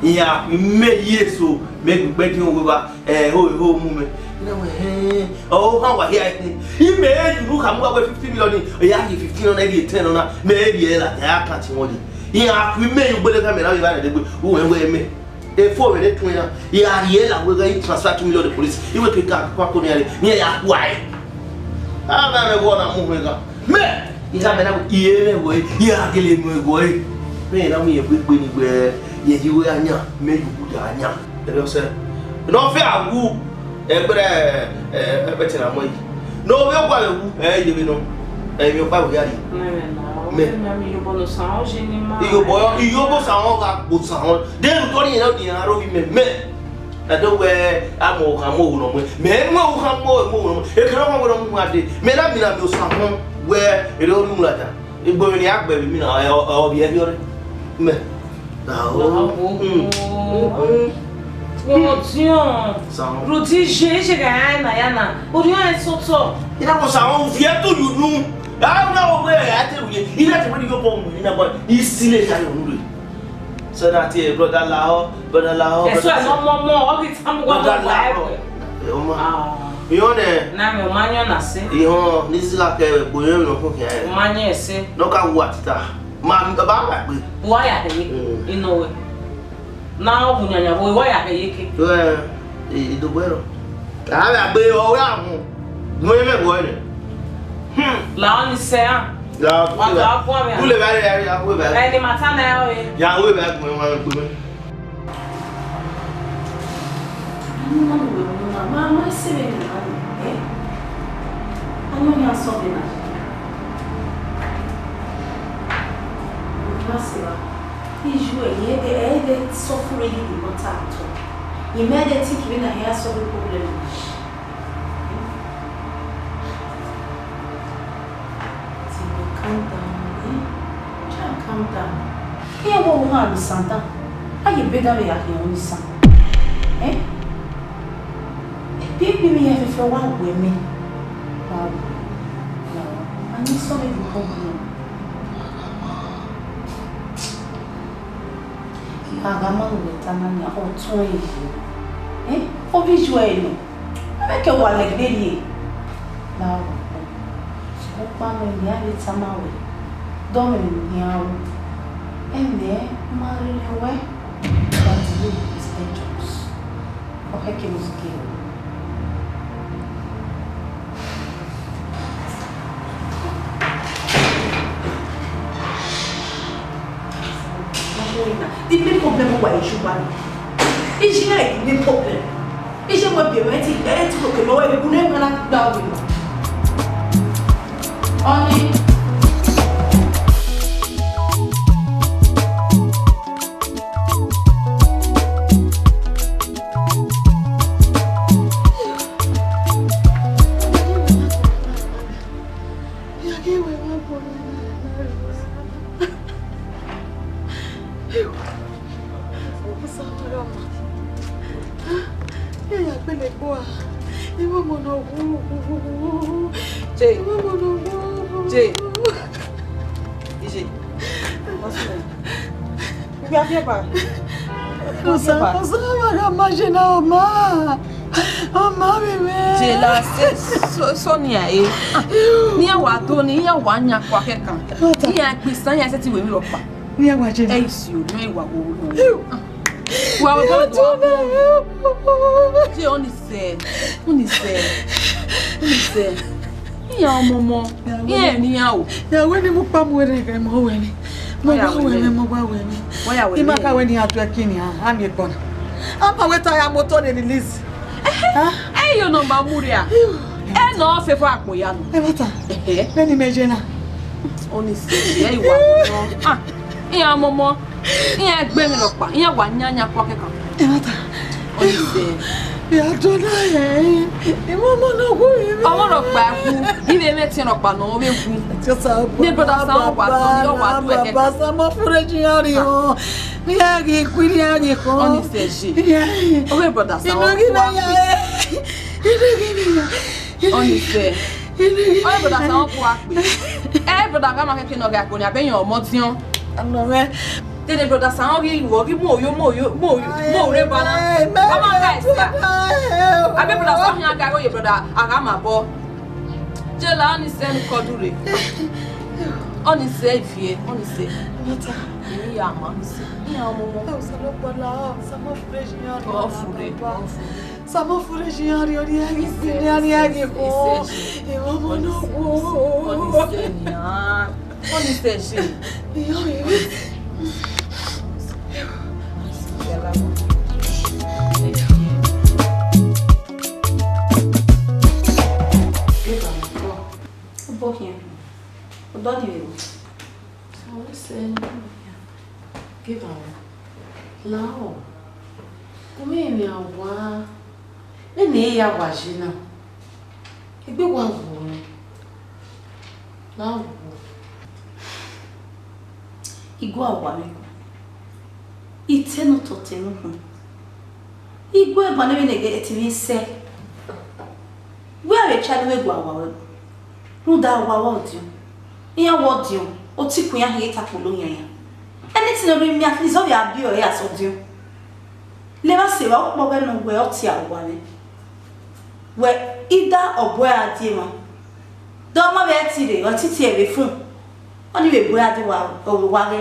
Iran mẹ yi eso, mẹ gbe din owe ba. Ẹ, ho, ho mu mẹ. Ina wẹ, hẹn, ọ, ha wa hia ẹkun. I mẹ e yu nu khamu wa wẹ fifty million ni, ọ ya rhie fifteen nọ na, rhie ten nọ na, mẹ e rhie la, ya ka ti wọn yi. Iran ku imẹ yu gbele ka mẹ na vbe evba rẹ degbe, u wẹ wẹ mẹ. E fo vbe ne tun iran, ya rhie la wẹ gha i transfer two million the police. I wẹ ke ka kwa ko ni are, ni ya ku ae. A na mẹ wọ na mu hwe gha. Mẹ, I ka mẹ na wẹ, I re mẹ wẹ, I gha gele mu ẹguọ ẹre. Mẹ na mu yẹn gbe gbe ni wẹ, yẹn yi wẹ a yan, mẹ yu ku da a yan. Ẹdẹ ọsẹ. Nọ fẹ a wu, ẹgbẹrẹ, ẹ, ẹgbẹtẹ na mọ yi. Nọ vbe ọgua vbe wu, ẹ, ye vbe nọ. Ẹ, emwi ọkpa vbe ya ri. Mẹ. Mẹ, mẹ, mi yobọ no san, ọ je ni ma. Iyobọ, iyobọ san, ọ gha gbo san, ọ. De ru tọ ni yẹn, ni yẹn aro vi mẹ, mẹ. Ẹdẹ wẹ, a mu okhan mu ohu nọ muẹn. Mẹ mu okhan mu ohu nọ muẹn. Ekene ọmọ wẹ nọ mu wa de. Mẹ na mina mi osan họn wẹ, ere ọ ru mu ladian. Egbe mwẹ ne a gbẹ vbe mina, ọ, ọ, ọ vbiẹ vbiẹ ọre. Mẹ. Bravo. Mm. Mm, mm. Odiọn. San. Rudi je, je ga ya na ya na. Odiọn ẹ sotọ. Ina ko san, u viẹ to yu nu. A na wo wẹ a te ru ye. Ina te wẹ ni yo bọ mu ni na bọ. I si le ya yo nu re. So that, eh, brother Lao, brother Lao, eso brother ẹ Lao. Mọ mọ mọ, ọ ghi tamu wa brother mọ wa Lao. Ẹ, ọmọ. Ah. Iyọn nẹ. Na mi, ọ ma yọn na se. Iyọn, ni si gha kẹ vbe gbo yẹn nọ fun khian ẹ. Ọ ma yẹn ẹse. Nọ ka wu atita. Ma, ba ba gbe. Wa ya he ye. Mm. Inọ wẹ. Na ọ bu nyanya bo, wa ya he ye ke. Ẹ, e, e do gbẹrọ. A vbe gbe ọre ahun. Gun emẹ vbọ nẹ. Hmm. La ọ ni sẹ a. La ọ Wa gba ọkọ mẹ a. Ule ba ya ya ule ba. Ẹ ni ma ta na ẹ ọre. Ya ule ba gun wa gbe. Ani ma ni wẹ mu na, ma ma se me ni ma ni. Eh? Ani o ni asọ be na. Ma se ba. Iju ẹ, ẹ, ẹ, ẹ, suffer really the matter at all. He made a think we na here solve the problem. Tino, calm down, eh? Try and calm down. Iran wẹ uhan ne isan dan. A ye bẹdẹ vbe ya khian ne isan. Eh? Ebi ebi vbe ya fẹfẹ wa wẹ mẹ. Wa wẹ. Wa wẹ. A ni solve the problem. Agha ma wẹ ta na nia, ọ tuẹn ye. Eh? Ovbi iju ẹre nọ. Mẹ ke wa lẹ gbe rrie. Kpamwẹ ne a vbe tama wẹ, dọmwẹ ne u khian ru. Ẹmwẹ ma rhirhi wẹ, but you is dangerous. Ọ khẹ ke ne u zẹ ike ru. The main problem wa issue ba ni. Iye na the main problem. Iye mo bi ẹmwẹ ti, ẹ ti ko ke mẹ wẹ bi bu ne mẹ na gba wẹ. Ọni. Jay. Jay. Ije. What's your name? Ibi afi ẹba. Ọsa, ọsa, ọsa, ma gha ma je na, ọ ma. Ọ ma vbe mwẹ. Jay, la sẹ, sọ, sọ ni a e. Ni a wa do ni, iran wa yan kua kẹkan. Iran gbe isan, iran sẹtin wẹ emwi rhọkpa. Ni a wa je na. Ẹ si o, ni wa wo wo. Wa wo do do. Jay, ọni sẹ, ọni sẹ, ọni sẹ. Iran ọmọmọ, iran eni iran o. Ya wẹ ni mu kpa mu wẹ rẹn, mo wẹ ni. Mo wa wẹ mwẹ, mo wa wẹ mwẹ. Wọ́n yà wẹ̀ I ma mí. Ka wẹ ni a tu ẹkin ni a, a miẹn ẹkpọ na. A ma wẹ ta ya motor de release. Ah, ẹ yo nọmba mu ria. Ẹ nọ fẹfọ akpo ya nọ. Ẹ bata. Ẹhẹ. Bẹ́ẹ̀ ni mẹ jẹ na. Ọni sẹ, ẹ wa nọ. Ah, iran ọmọmọ. Iran gbe emwi rhọkpa, iran wa yan yan kua kẹkan. Ẹ bata. Ọni sẹ. Ya do na ẹ. Ẹ mọ mọ na gu ẹ. Ọmọ rhọkpa gu, ive mẹ tiẹn rhọkpa nọ, ọ vbe gu. Ti o sa Ne brother Sam wa do, ni ọ wa do ẹkẹkan. Baba Sam, ọ fure ji iran rri họn. Ni a ghi khui, ni a ghi khọn. Ọni sẹ je. Ọ vbe brother Sam. Inu ghi vẹ ya ẹ. Inu ghi vẹ ya. Ọni sẹ. Inu ghi vẹ ya. Ọ vbe brother Sam, ọ kua kpe. Ẹ brother gha ma kẹkẹ nọ gha koni, abẹ yan ọmọ diọn. Anọ mwẹ. Dede brother Sam ghi wọ, ghi mu oyo, mu oyo, mu oyo, mu ore ba na. Ama ga isa. Abe brother Sam yan ga ye brother Aghamabọ. Jay, la ọni sẹ ni kọdure. Ọni sẹ ivie, ọni sẹ. Mata. Eni ya ma ọni sẹ. Iya ọmọ ọmọ. Ọ fure, ọ fure. Sa ma fure ji iran rri, ọ ni a ghi fi, ọ ni a ghi kho. Ẹ mọ mọ na gu. Ọni sẹ ni a. Ọni sẹ je. Iyọ, iyọ. Obọ khian. Odọ ni vbe ru. Sa wẹ sẹ. Give am. Lao. Ku mwẹ emwi a wa. Vbene I ya wa ye na, egbe wa wu mwẹ. Lao. Igue a wa mwẹ. Ite ne otọ te ne ukhun. Igue ẹguan ne vbene ẹtin mwẹ sẹ. Wẹ a vbe try ne u vbe gu awa ruẹ, rhunmwuda awa ọdiọn. Iran wẹ ọdiọn, otikun iran khin ghi ta kpolo yan yan. Anything ne ọ rre miẹn, at least ọ vbe a biẹ ọre a sẹ ọdiọn. Levba sẹ evba, ọkpọ ghẹ ne uwẹ ọ tie awa mwẹ. Wẹ, either ọ bu ẹre a die emwa, de ọ ma vbe ẹre tie rre, ọ tie tie vbe fun, ọ ni vbe bu ẹre a die owa, owa ghẹ,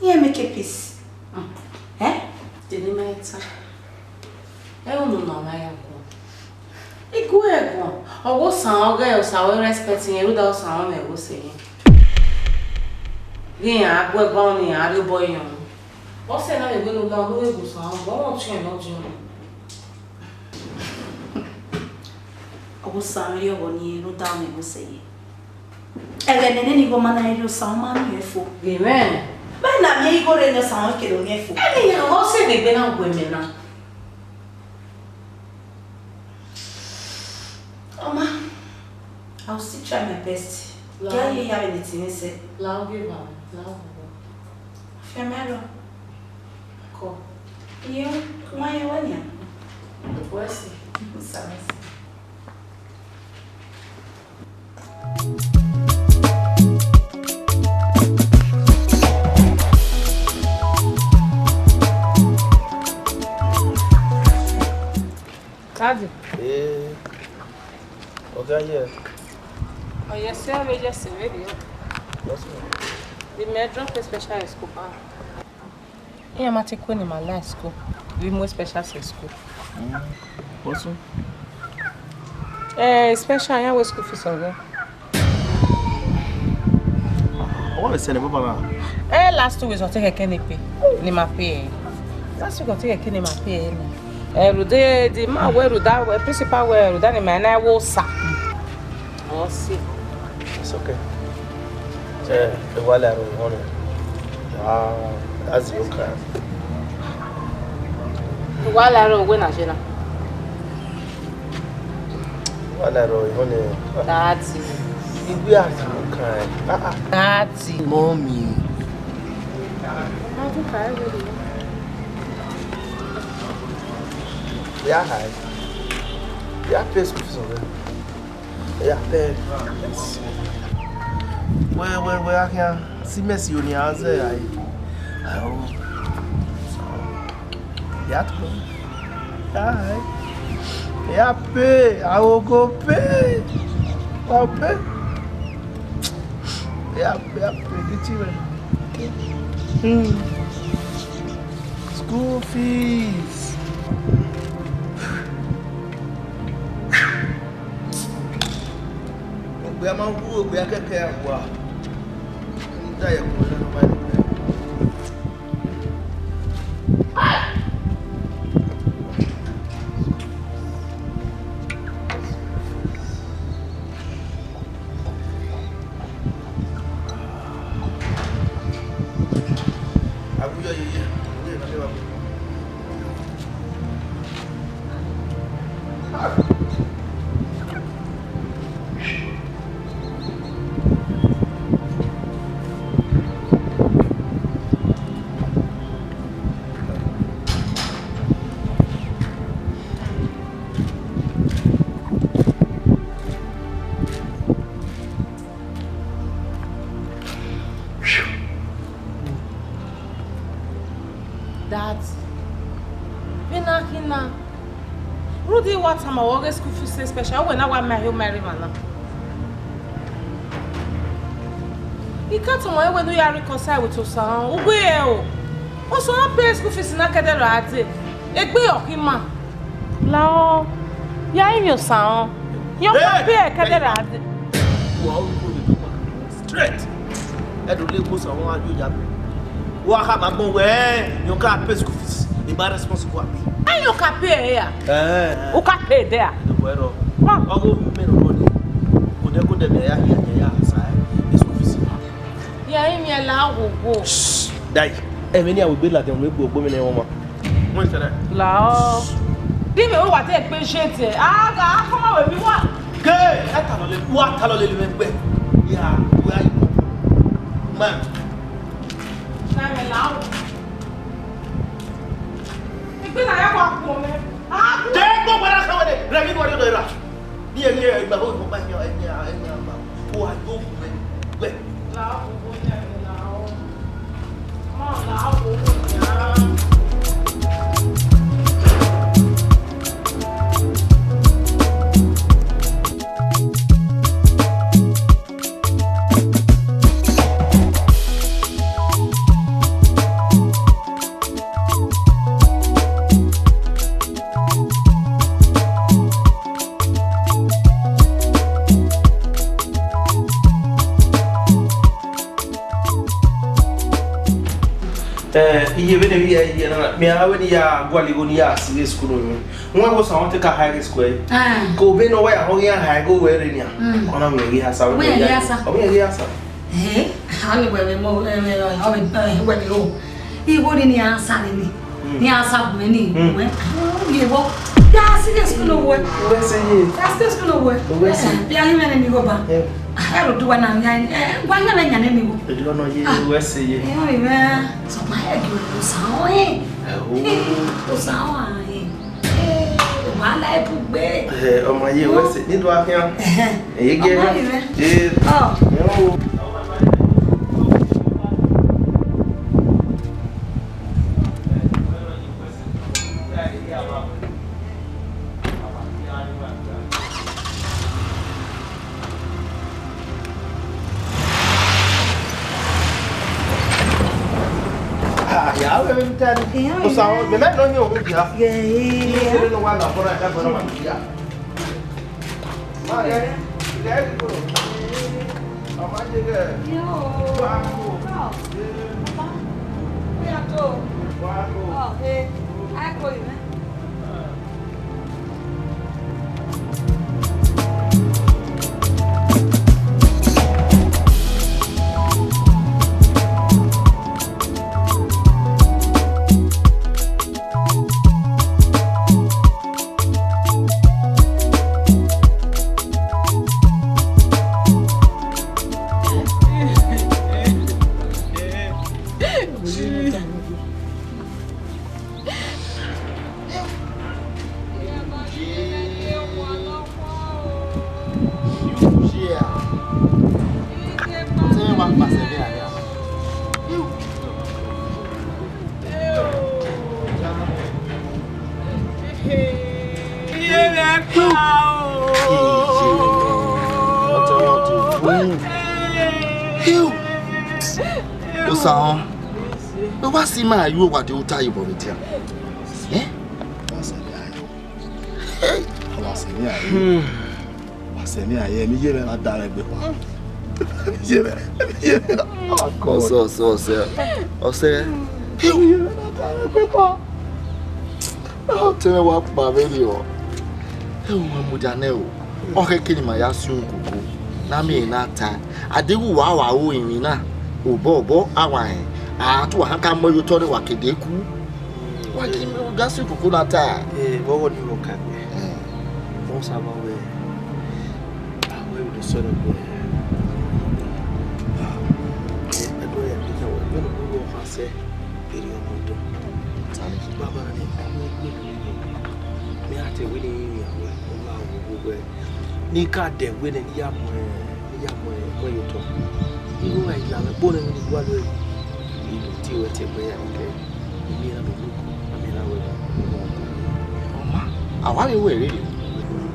iran make peace. Hmm. Eh? Dene ima ta. Ẹ unu na na ya guan. Igue ẹguan, ọ wẹ Osa ọghe Osa wẹ respect irẹn, rhunmwuda Osa ọmọ ẹvbo sẹ irẹn. Ghe iran gu ẹguan ne iran rhie obọ yọ. Ọ sẹ na vbe wẹ ne u la, ọ vbe gu Osa ọghe, ọ wọn ọtiọnrẹn ne ọ diọn. Ọ wẹ Osa mwẹ rhie ọghọ ne irẹn, rhunmwuda ọmọ ẹvbo sẹ irẹn. Ẹghẹ ne nene igho ma na rhie Osa, ọ ma miẹn fo. Amen. Vbene a miẹn igho rre ne Osa, ọ kere miẹn fo. Ẹni ya ọ sẹ ne egbe na gu ẹmwẹ na. Oma, I will still try my best. Lao. Gie a ye ya vbe ne ẹtin mwẹ sẹ. Lao, give am. Lao. Fian mẹ rrọọ. Kọ. Iyo, wa ye wẹ nian. Wẹ si. Sa wẹ si. Daddy. Eh, ọga ye. Yes, sir, yes, sir, very well. Yes, sir. The me drop a special school. Iran ma te kue ne ima la school, vbe mu special sẹ school. Osu. Eh, special, iran wẹ school fees ọghẹ. Ọ wa vbe sẹ ne baba na? Eh, last two weeks, ọ te khẹke ne pay, ne ima pay ẹre. Last week, ọ te khẹke ne ima pay ẹre ni. Eh, rhunmwuda, the man wẹ rhunmwuda, wẹ principal wẹ rhunmwuda ne ima na wo sa. Ọ si. It's okay. Eh, e wa la aro ihọn ni. Ah, that's your car. E wa la aro wẹ na je na. E wa la aro ihọn ni. Daddy. Iwe a ti mu kan. Ah, ah. Daddy. Mommy. Ma tun ka ẹre. Ya hai. Ya pay school fees ọghẹ. Ya pay. Wẹ, wẹ, wẹ, a khian si mẹ si oni a zẹ ai. Ao. Ya to. Ya hai. Ya pay. I will go pay. I'll pay. Ya pay, ya pay. Get you ready. Hmm. School fees. Ogbe a ma wu, ogbe a kẹkẹ a wa. Ni da ye ko le no ma ni. Daddy, vbene a khin na, rhunmwuda I wa tama ruẹ ọghe school fees special, uwẹ na wa ma ẹre ma na. I ka tama ruẹ wẹ ne u ya reconcile with Osaran, u gbe rẹn o. Osaran pay school fees na kẹdẹ ra dee, egbe ọ khin ima. Lahọ, ya rinmwian Osaran, yọ ka pay ẹre kẹdẹ ra dee. Wa o ko le do ma straight. Ẹ do le ko sa wọn a yo ya. Wa kha ma gbọn wẹ, yọ ka pay school fees. I ma responsible abi. Ẹ yọ ka pay ẹre a? Eh. U ka pay ẹre a? Ẹ do wẹ rọ. Ọ go mi mẹ rọ ni. Ko dẹ ko dẹ mẹ ya hia ya sa school fees. Ya rinmwian la wo wo. Dai. Ẹmwẹ ne a wegbe ladian wegbe ogbe mẹ ne ẹmwẹ ọma. Wọ́n ń ṣẹlẹ̀. Lahọ. Di mẹ wa te gbe je te. A ga a kọ ma wẹ mi wa. Ke, ẹ ta lọ le, wa ta lọ le le mẹ gbẹ. Ya, wa yi. Man. Na mẹ lahọ. Igbe na ya wa ku mẹ. A ku. Te gbogbo ara kan wẹ de, rẹ mi wọ de ra. Ni ẹ ni ẹ gba ho ko ba yan, ẹ ni ẹ ni ba. Ko a do ku mẹ. Gbẹ. Eh, iye vbene vbe iye na, mẹ a wẹ ne I ya gualọ igho ne I ya si ghe school nọ. Wẹ wo sa wọn te ka high school. Ah. Ko be no wa ya ho ya high go wẹ re nia. Mm. Ọna wẹ ghi asa, wẹ ya ghi asa. Wẹ ghi asa. Eh, a ni wẹ mo, eh, wẹ ni o. Igho ni ni asa ni ni. Mm. Ni asa bu ni. Mm. Wẹ. Ye wo. Ya si ghe school nọ wẹ. Wẹ se ye. Ya si ghe school nọ wẹ. Wẹ se. Eh, ya ni mẹ ni go ba. Eh. Ẹ ro du wa na ya, eh, wa nya mẹ nya ne mi wo. Ejọ nọ ye, ah, wẹ se ye. Eh, o ri mẹ, sọkpa ẹ ghi Osaran ọnrẹn. Ẹ o. Eh, Osaran ọnrẹn. Eh, wàhálà ẹ bugbe. Eh, ọmọ ye, wẹ se, ni do a khian. Ẹhẹn. Ẹ gẹ. Ọmọ ye mẹ. Eh. Ọ. Ẹ o. Ave vbe ta ni. Osa, mẹ mẹ nọ hin ohu dia. Ye, ye. Ni ere no wa na bọra da bọra ma dia. Ma ye, ye, ye, ọma ye ye. Yo. Wa ko. Papa. Oya to. Wa ko. Oh, eh. A ko yi mẹ. Osa họn, ne wa si ma yo wa de uta ye obọ vbe dia. Eh? Hey, wa sẹ ni aye. Wa sẹ ni aye, mi ye mwẹ na da mwẹ gbe kpa. Mi ye mwẹ, mi ye mwẹ na. Ọsẹ, ọsẹ, ọsẹ. Ọsẹ. Mi ye mwẹ na da mwẹ gbe kpa. Ọ te mwẹ wa kpa vberriọ. Ẹ, u ma mudia nẹ o. Ọ khẹke ne ima ya si ukoko, ne a miẹn na ta. A deghẹ uwa wa ru emwi na, obọ obọ a wa rẹn. A te uwa han ka mu ẹre ye otọ ne wa ke de ku. Wa ghi ga si ukoko na ta. Eh, vbe ọghọ ni vbe ọ ka gbe? Eh. Vbọ sa ma wẹ, a wẹ vbe sẹ nọ gbe. Eh, ẹdọ ya bi ta wẹ, vbene ọ kha sẹ, erriọ ọmọ dọ. Baba ni, a wẹ gbe. Mẹ a te wẹ ne I rinmwian wẹ, ọ gha wo wo wẹ. Ne I ka dẹ wẹ nẹ, ne I ya mu, ne I ya mu, mu ẹre ye otọ. Igho gha yi la mwẹ, ẹgbẹe ọnii ne I gualọ ẹre, I do tie ruẹ tie egbe ya ni kẹ, I miẹn na do look, I miẹn na wẹ. Ọ ma, a wa vbe wẹ rere.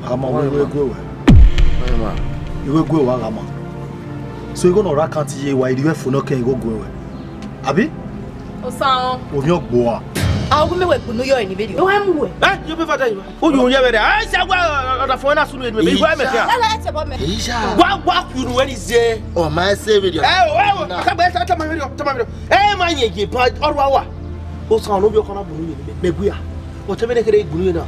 A ma wẹ igho gue wẹ. Ọ ma. Igho gue wẹ a gha ma. So igho ne ọ rre account ye wa, I rhie fo nọ kẹ igho gue wẹ. Abi? Osanrọn. Ovbi ọgbo a. A gu mẹ wẹ gbunu yọ eni vberriọ. Wa mu wẹ. Eh, yo be fada yo. U yu ye vberriọ. Eh, sa wa, ọdafọn na sunu enu. Igho mẹ kha. Ala ete bọ mẹ. Wa, wa kunu wẹ ni ze. Ọ ma ẹse vberriọ. Eh, o, eh, o. Ka gbe, ta, ta ma vberriọ, ta ma vberriọ. Eh, ma yẹn ye ba, ọrua wa. Osanrọn, ovbi ọkọ na gbunu ye ni mẹ. Mẹ gui a. Ọtẹn mwẹ ne kherhe gbunu ye na.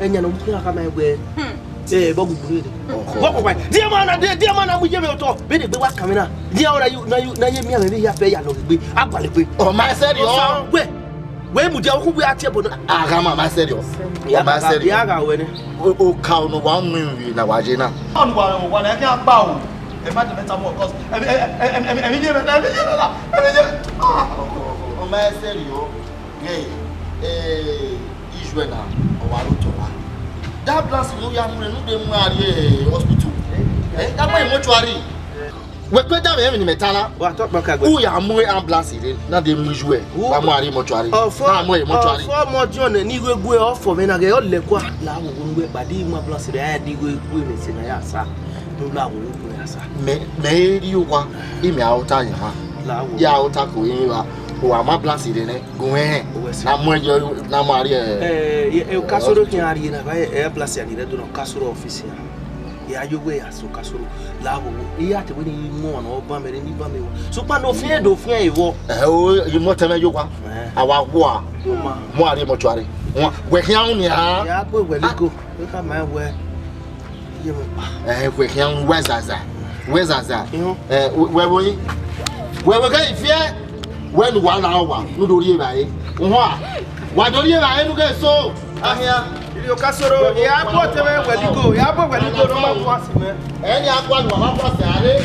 Ẹyan ne ọ mu khian khama ẹn wẹẹ, hmm, eh, vbọ gu gbunu ye ni. Ọkọ. Vbọ kpọkpa. Diẹ ma na, diẹ, diẹ ma na mu iye mwẹ otọ. Vbene egbe wa kan mwẹ na. Diẹ ọna yu, na yu, na ye miẹn mwẹ vbe hia fẹ ya lọghe egbe. A gualọ egbe. Ọ ma ẹse rriọ. Osanrọn wẹ. Wẹ mudia okhu wẹ a tie ẹbọ na. A gha ma, ma ẹse rriọ. Ọ ma ẹse rriọ. Ya gha wẹ nẹ. O, o ka unu wa mu emwi na wa ye na. Ọnu wa, wa na, ẹ khian gba o. Ẹ ma dẹ mẹ ta mọ, 'cause ẹ, ẹ, ẹ, ẹ, ẹ, ẹ, ẹ, ẹ, ẹ, ẹ, ẹ, ẹ, ẹ, ẹ, ọ ma ẹse rriọ. Hey, eh, Israel na, ọ wa ro tọ wa. That ambulance ne u ya mu rre, ne u de mu a rrie, eh, hospital. Eh, ya mu mortuary. Wẹ kpe da mwẹ emwi ne imẹ ta na. Wa tọ kpaka gbe. U ya mu ambulance rre, na de mu Israel. Wa mu a rrie mortuary. Ọfọ, na mu a rrie mortuary. Ọfọ mọ John ni igho gue ọfọ mwẹ na ghe ọ lẹkua. La wo wo nuẹ, ba di mu ambulance rre, a di igho gue mwẹ se na ya sa. Nu la wo wo gue ya sa. Mẹ, mẹ eri owa, imẹ a ota yan ha. La wo. Ya ota ko yin wa. O wa mu ambulance rre nẹ. Gu ẹn, na mu ẹyọ, na mu a rrie. Eh, eh, eh, Okasoro khian rrie na, va, eh, ambulance a ni rre do na Okasoro office ya. Ya yo wẹ ya so Okasoro. La wo wo. I ya te wẹ ne I mu ọmwa ne ọ ban mẹ rre, ne I ban mẹ wa. Sokpan ne ofiẹn do fiẹn evbọ. Eh, o, I mu ọtẹn mwẹ yo wa. Eh. A wa gua. Mu a rrie mortuary. Wẹ khian unu ya. Ya gbe wẹ lego. Wẹ ka ma wẹ. Ye mwẹ kpa. Eh, wẹ khian unu, wẹ zaza. Wẹ zaza. Iho. Eh, wẹ, wẹ, wẹ, wẹ, wẹ ke ifiẹ. Wẹ nu wa la wa, nu do rhie evbare. Uhua. Wa do rhie evbare nu ke so. Ahia. Iri Okasoro, ya bu ọtẹn mwẹ wẹ lego, ya bu wẹ lego, ne ọ ma bu asi mwẹ. Ẹni a gua nu, a ma bu asi a re.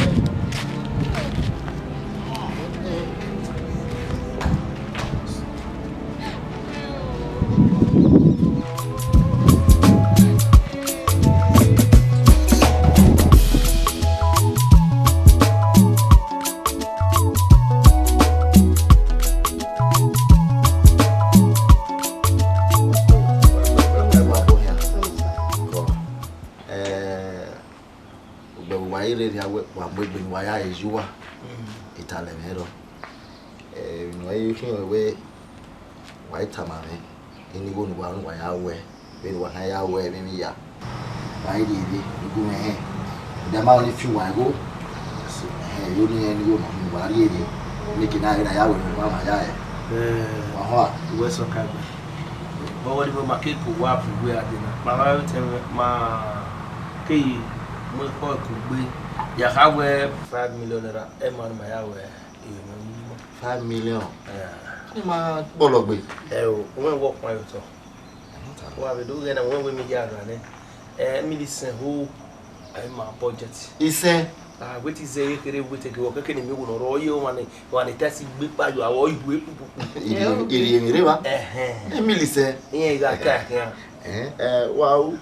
Eh, ugbẹn vbe uwa i rherhe a wẹ wa mu egbe ne uwa ya re ye uwa, italẹ mwẹ rrọọ. Eh, emwi ne uwa i khian wẹ, Wa i tama mwẹ, eni igho ne uwa, ne uwa ya wẹ, vbene uwa na ya wẹ emwi ya. Wa i rhie vbe, I gu mwẹ hẹn. Ẹdẹ ma ni fi uwa igho. Ẹhẹn, yo ni eni igho nọ, ne uwa rhie vbe. Neke na, na ya wẹ emwi ma ma ya hẹ. Eh, wa họn a? Uwẹ sọ ka gbe. Ọwọ ni ma ke ko wa bu wẹ a de na. Ma ma tẹ ma ke yi mu ekọ ko gbe. Ya kha wẹ five million naira, ẹ ma ni ma ya wẹ. Five million. Yeah. Ni ma kpọlọ gbe. Ẹ o, wẹ wọ kpan yo tọ. Wa vbe do ghẹ na, wẹ wẹ mi ya gha nẹ. Ẹ, mi ni sẹn ho, ẹ ma budget. Isẹn. Ah, wẹ ti zẹ ye kere wẹ te ke wọ keke ni mi wo nọ rọ ye wa ni, wa ni tẹsi gbe kpa yo awọ iwe pupupu. Iri, iri emwi rre wa. Ẹhẹn. Emili sẹ. Iyan i gha ta khian. Ẹ, ẹ, wa u,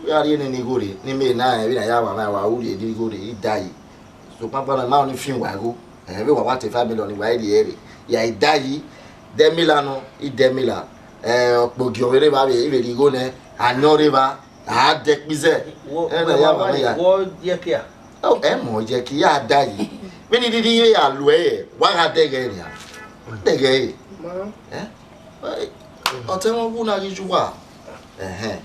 ya rhie nene igho rre, ni mẹ na, ẹ, vbe na ya wa ma wa u rhie igho rre, I da yi. Sokpan gbanọ ma ni fi uwa igho, ẹ, vbe wa wa te five million wa rhie rre. Ya i da yi, de mila nọ, I de mila. Ẹ, ọkpẹ ogiọn vbe rre evba vbe, I vbe rhie igho nẹ, a nọ rre evba, a dẹ kpizẹ. Ẹ na ya wa ma ya. Wọ ye kia? Ọ, ẹ mọ ye kia da yi. Vbene I rhirhi ya lu ẹre, wa gha dẹghẹ nian. Dẹghẹ ẹre. Ẹ? Ọtẹn mwẹ wu na ghi ju wa. Ẹhẹn.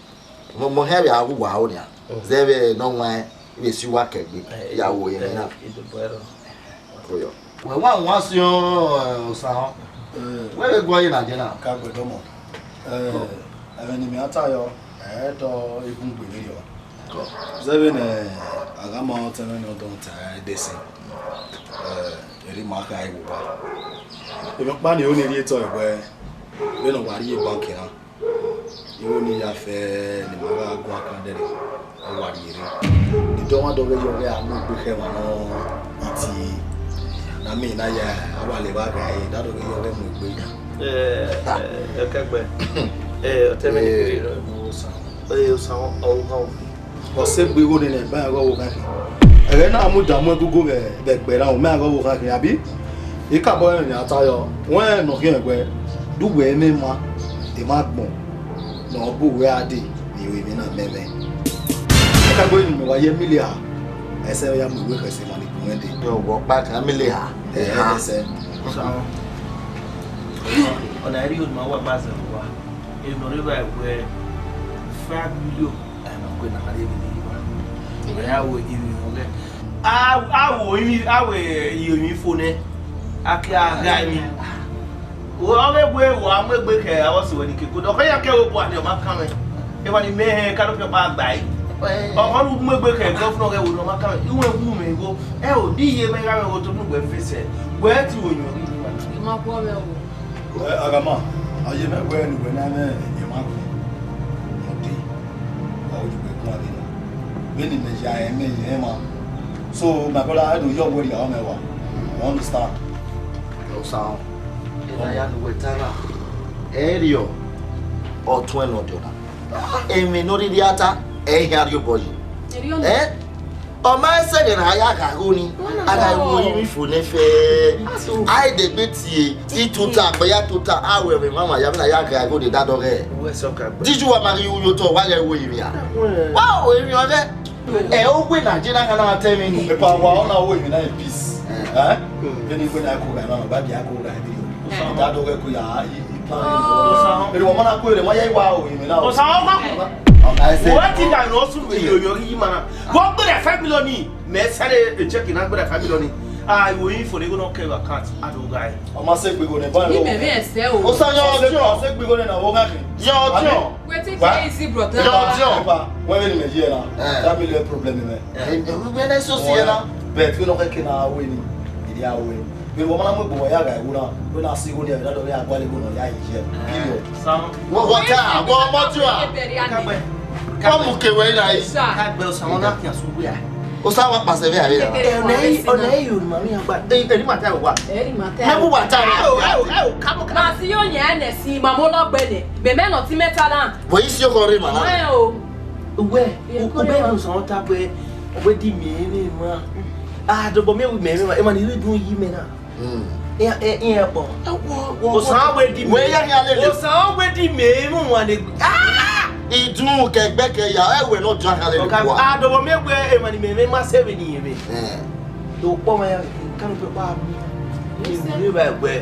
Mọ, mọ hẹ vbe a wu wa o nian. Zẹ vbe nọ wan, I vbe si uwa kẹgbe. Ya wo ye na. Koyọ. Wẹ wa wan si, ọ, Osanhọn. Wẹ vbe guan ye na je na? Ka gbẹdọmọ. Ẹ, ẹmwẹ ne imẹ a ta yọ, ẹ dọ egun gbe vberriọ. Zẹ vbene a gha ma ọtẹn mwẹ ne ọ dọ ta ẹdẹse. Ẹ, erha ima kha ẹvbo uwa. Emwi ọkpa ni ho ne I rhie tọ wẹ, vbene ọ wa rrie bank na, igho ne I ya fẹ ne ima gha guan kan dẹrẹ, ọ wa rrie rre. I dọmwadẹ ọghe yọ ọghe a mu egbe khẹ emwa nọ iti na, mẹ na ya, a wa lẹ evba gha ẹre, da dọghe yọ ọghe mu egbe. Ẹ, ẹ, ẹkẹgbẹ. Ẹ, ọtẹn mwẹ ni kere rọ. Ẹ, Osanhọn, ọ gha ovi. Ọ sẹ egbe igho nene ba ẹghẹ ọvbokhan khin. Ẹghẹ na mudia mu ẹgogo vbe, vbe ẹgbẹe na, ọ ma ẹghẹ ọvbokhan khin, abi? I kabọ rẹn ne a ta yọ, wẹ ne ọ khian wẹ, du wẹ emwa, emwa agbọn ne ọ bu wẹ a dee, ne I ru emwi na mẹmẹ. Ẹkẹgbẹe ne imẹ wa ye Emilia, ẹsẹ ya mu iwe khẹ sẹ emwa ni kpumwẹ dee. Yọ, wẹ ọkpa kan Emilia. Ẹ, ẹsẹ. Osanhọn. Ọna i rhie onimwa wa gba zẹ vbe uwa. Emwi ne ọ rre evba wẹ five million, ẹ ma gue ne a rhie vbe ne uwa. Ẹ ya wẹ emwi ne ọ ghẹ. A, a wo emwi, a wẹ emwi fo nẹ, a ke a gha emwi. Ọ vbe wẹ wa mu egbe khẹ avbe ọse wẹ ni keko, dọkọ ya kẹ vbe obọ ani ọ ma kan mwẹ. Emwa ni mẹ hẹn ka do fi ọkpa gba ẹre. Ọkhọ ne u mu egbe khẹ gọvnọ ghẹ wo ne ọ ma kan mwẹ. Iwẹ wu mwẹ igho. Ẹ o, ne I ye mẹ gha mwẹ igho to ne uwẹ fẹsẹ. Wẹ ti wo yọn ghi ni ma. I ma khuọnmwẹ o. Ẹ, Agama, a ye mẹ wẹ ne uwẹ na mwẹ emwa gun. Ọ dee, wa ru ye uwẹ guan vbe nọ. Vbene imẹ ya ẹmwẹ ye ẹmwẹ. So, my brother, I do your worry, I don't know. You understand? Osanhọn, ena ya ne uwẹ ta na, ẹ i rriọ, ọ tuẹn ne ọ diọ na. Emwi ne ọ rhirhi a ta, ẹ i khian rhie obọ yi. Ẹ? Ọ ma sẹ ẹghẹ ne a ya gha gho ni, a gha ru emwi fo nẹ fẹ. A i degbe tie, I tota, gbe ya tota, a wẹ vbe mama ya, vbene a ya gha gho ni da dọghẹ. Uwẹ sẹ ọka gbe. Did you wa ma ghi ru ye otọ, wa ghẹ ru emwi a? Wa ru emwi ọghẹ. Ẹ, ogbe na je na gha na ta ẹmwẹ ni. Epa wa, ọ na ru emwi na in peace. Ẹ? Vbene I wẹ na ko gha na, ba dia ko gha bi. Da dọghẹ ko ya, I, I plan. Ere wa ma na ko ere, ma ya I wa ru emwi na. Osanhọn. Ọ ka sẹ. Wẹ ti ka nọ sunu yo yo yi ma na. Wọ gbẹdẹ five million ni, mẹ sẹrẹ e check na gbẹdẹ five million ni. Ah, iwo yin fo ne go no ke account, a do guy. Ọ ma sẹ egbe igho nẹ, ba. Imẹ vbe ẹsẹ o. Osanhọn, ọ sẹ egbe igho nẹ na, wo gha khin. Yọ ọtiọn. Wetin dey easy, brother? Yọ ọtiọn. Epa, wẹ vbene imẹ ye na. Eh. That be the problem, man. Eh, we na so si na. But we no can na we ni. Iri awe. Vbene wọ ma na mu egbe wẹ ya gha ẹwu na, wẹ na sẹ igho ni, ẹvbo na do vbe ya gualọ igho nọ ya yi ye. Period. Sam. Wọ, wọ ta, wọ, wọ ta. Kagbe. Wọ mu ke wẹ ira yi. Kagbe, Osanhọn na kian su wẹ a. Osanhọn wa pase vbe a vbe ra. Eh, ọna i, ọna i yo ma mi agba. Eh, eri ma ta wa. Eri ma ta. Me mu wa ta. Ẹ o, ẹ o, ẹ o, come on. Ma si yo yẹn nẹ si, ma mo lọ gbẹ nẹ. Mẹ mẹ nọ ti mẹ ta na. Wẹ isi ọkọ rre ma na. Ẹ o. Uwẹ, u bẹ ne Osanhọn ta wẹ, wẹ di miẹn mwẹ ma. A dobọ miẹn wẹ miẹn ma, emwa ni rre dun yi mẹ na. Hmm. Iran, iran kpọ. Osanhọn wẹ di miẹn. Wẹ ya khian lele. Osanhọn wẹ di miẹn mwẹ wan ne. Ah! Idun kẹ ẹgbẹ kẹ ya, ẹ wẹ ne ọ diọn khian lele. Ọka, kua. A dobọ miẹn wẹ emwa ni miẹn mwẹ ma sẹ vbe ni yẹn mwẹ. Eh. Do kpọ ma ya, kanu pe pa. Ni rre ba ẹgbẹ.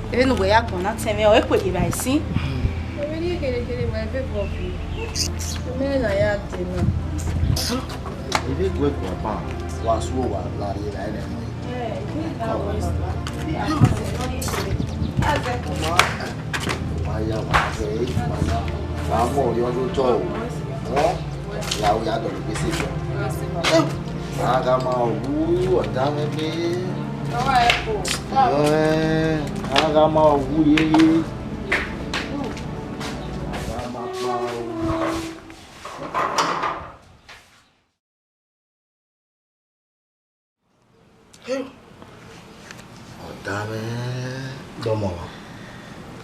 Ere ne uwẹ ya gbọn na tẹn mwẹ, ọ i kue ye evba ẹsin. Ovbi ne kherekhere wa vbe vọ bi? Mẹ na ya de na. Ivbi gue guan ban, wa su owa la rrie evba ẹre nẹ. Wa ya wa vẹ, wa ya. Wa mọ ọyọ yo tọ o. Ẹ? Ya, ya dọlọ gbese tọ. A gha ma wu ọda mwẹ gbe. Ẹ, a gha ma wu yeye. A gha ma kpa o. Ọda mwẹ. Dọmọ wa.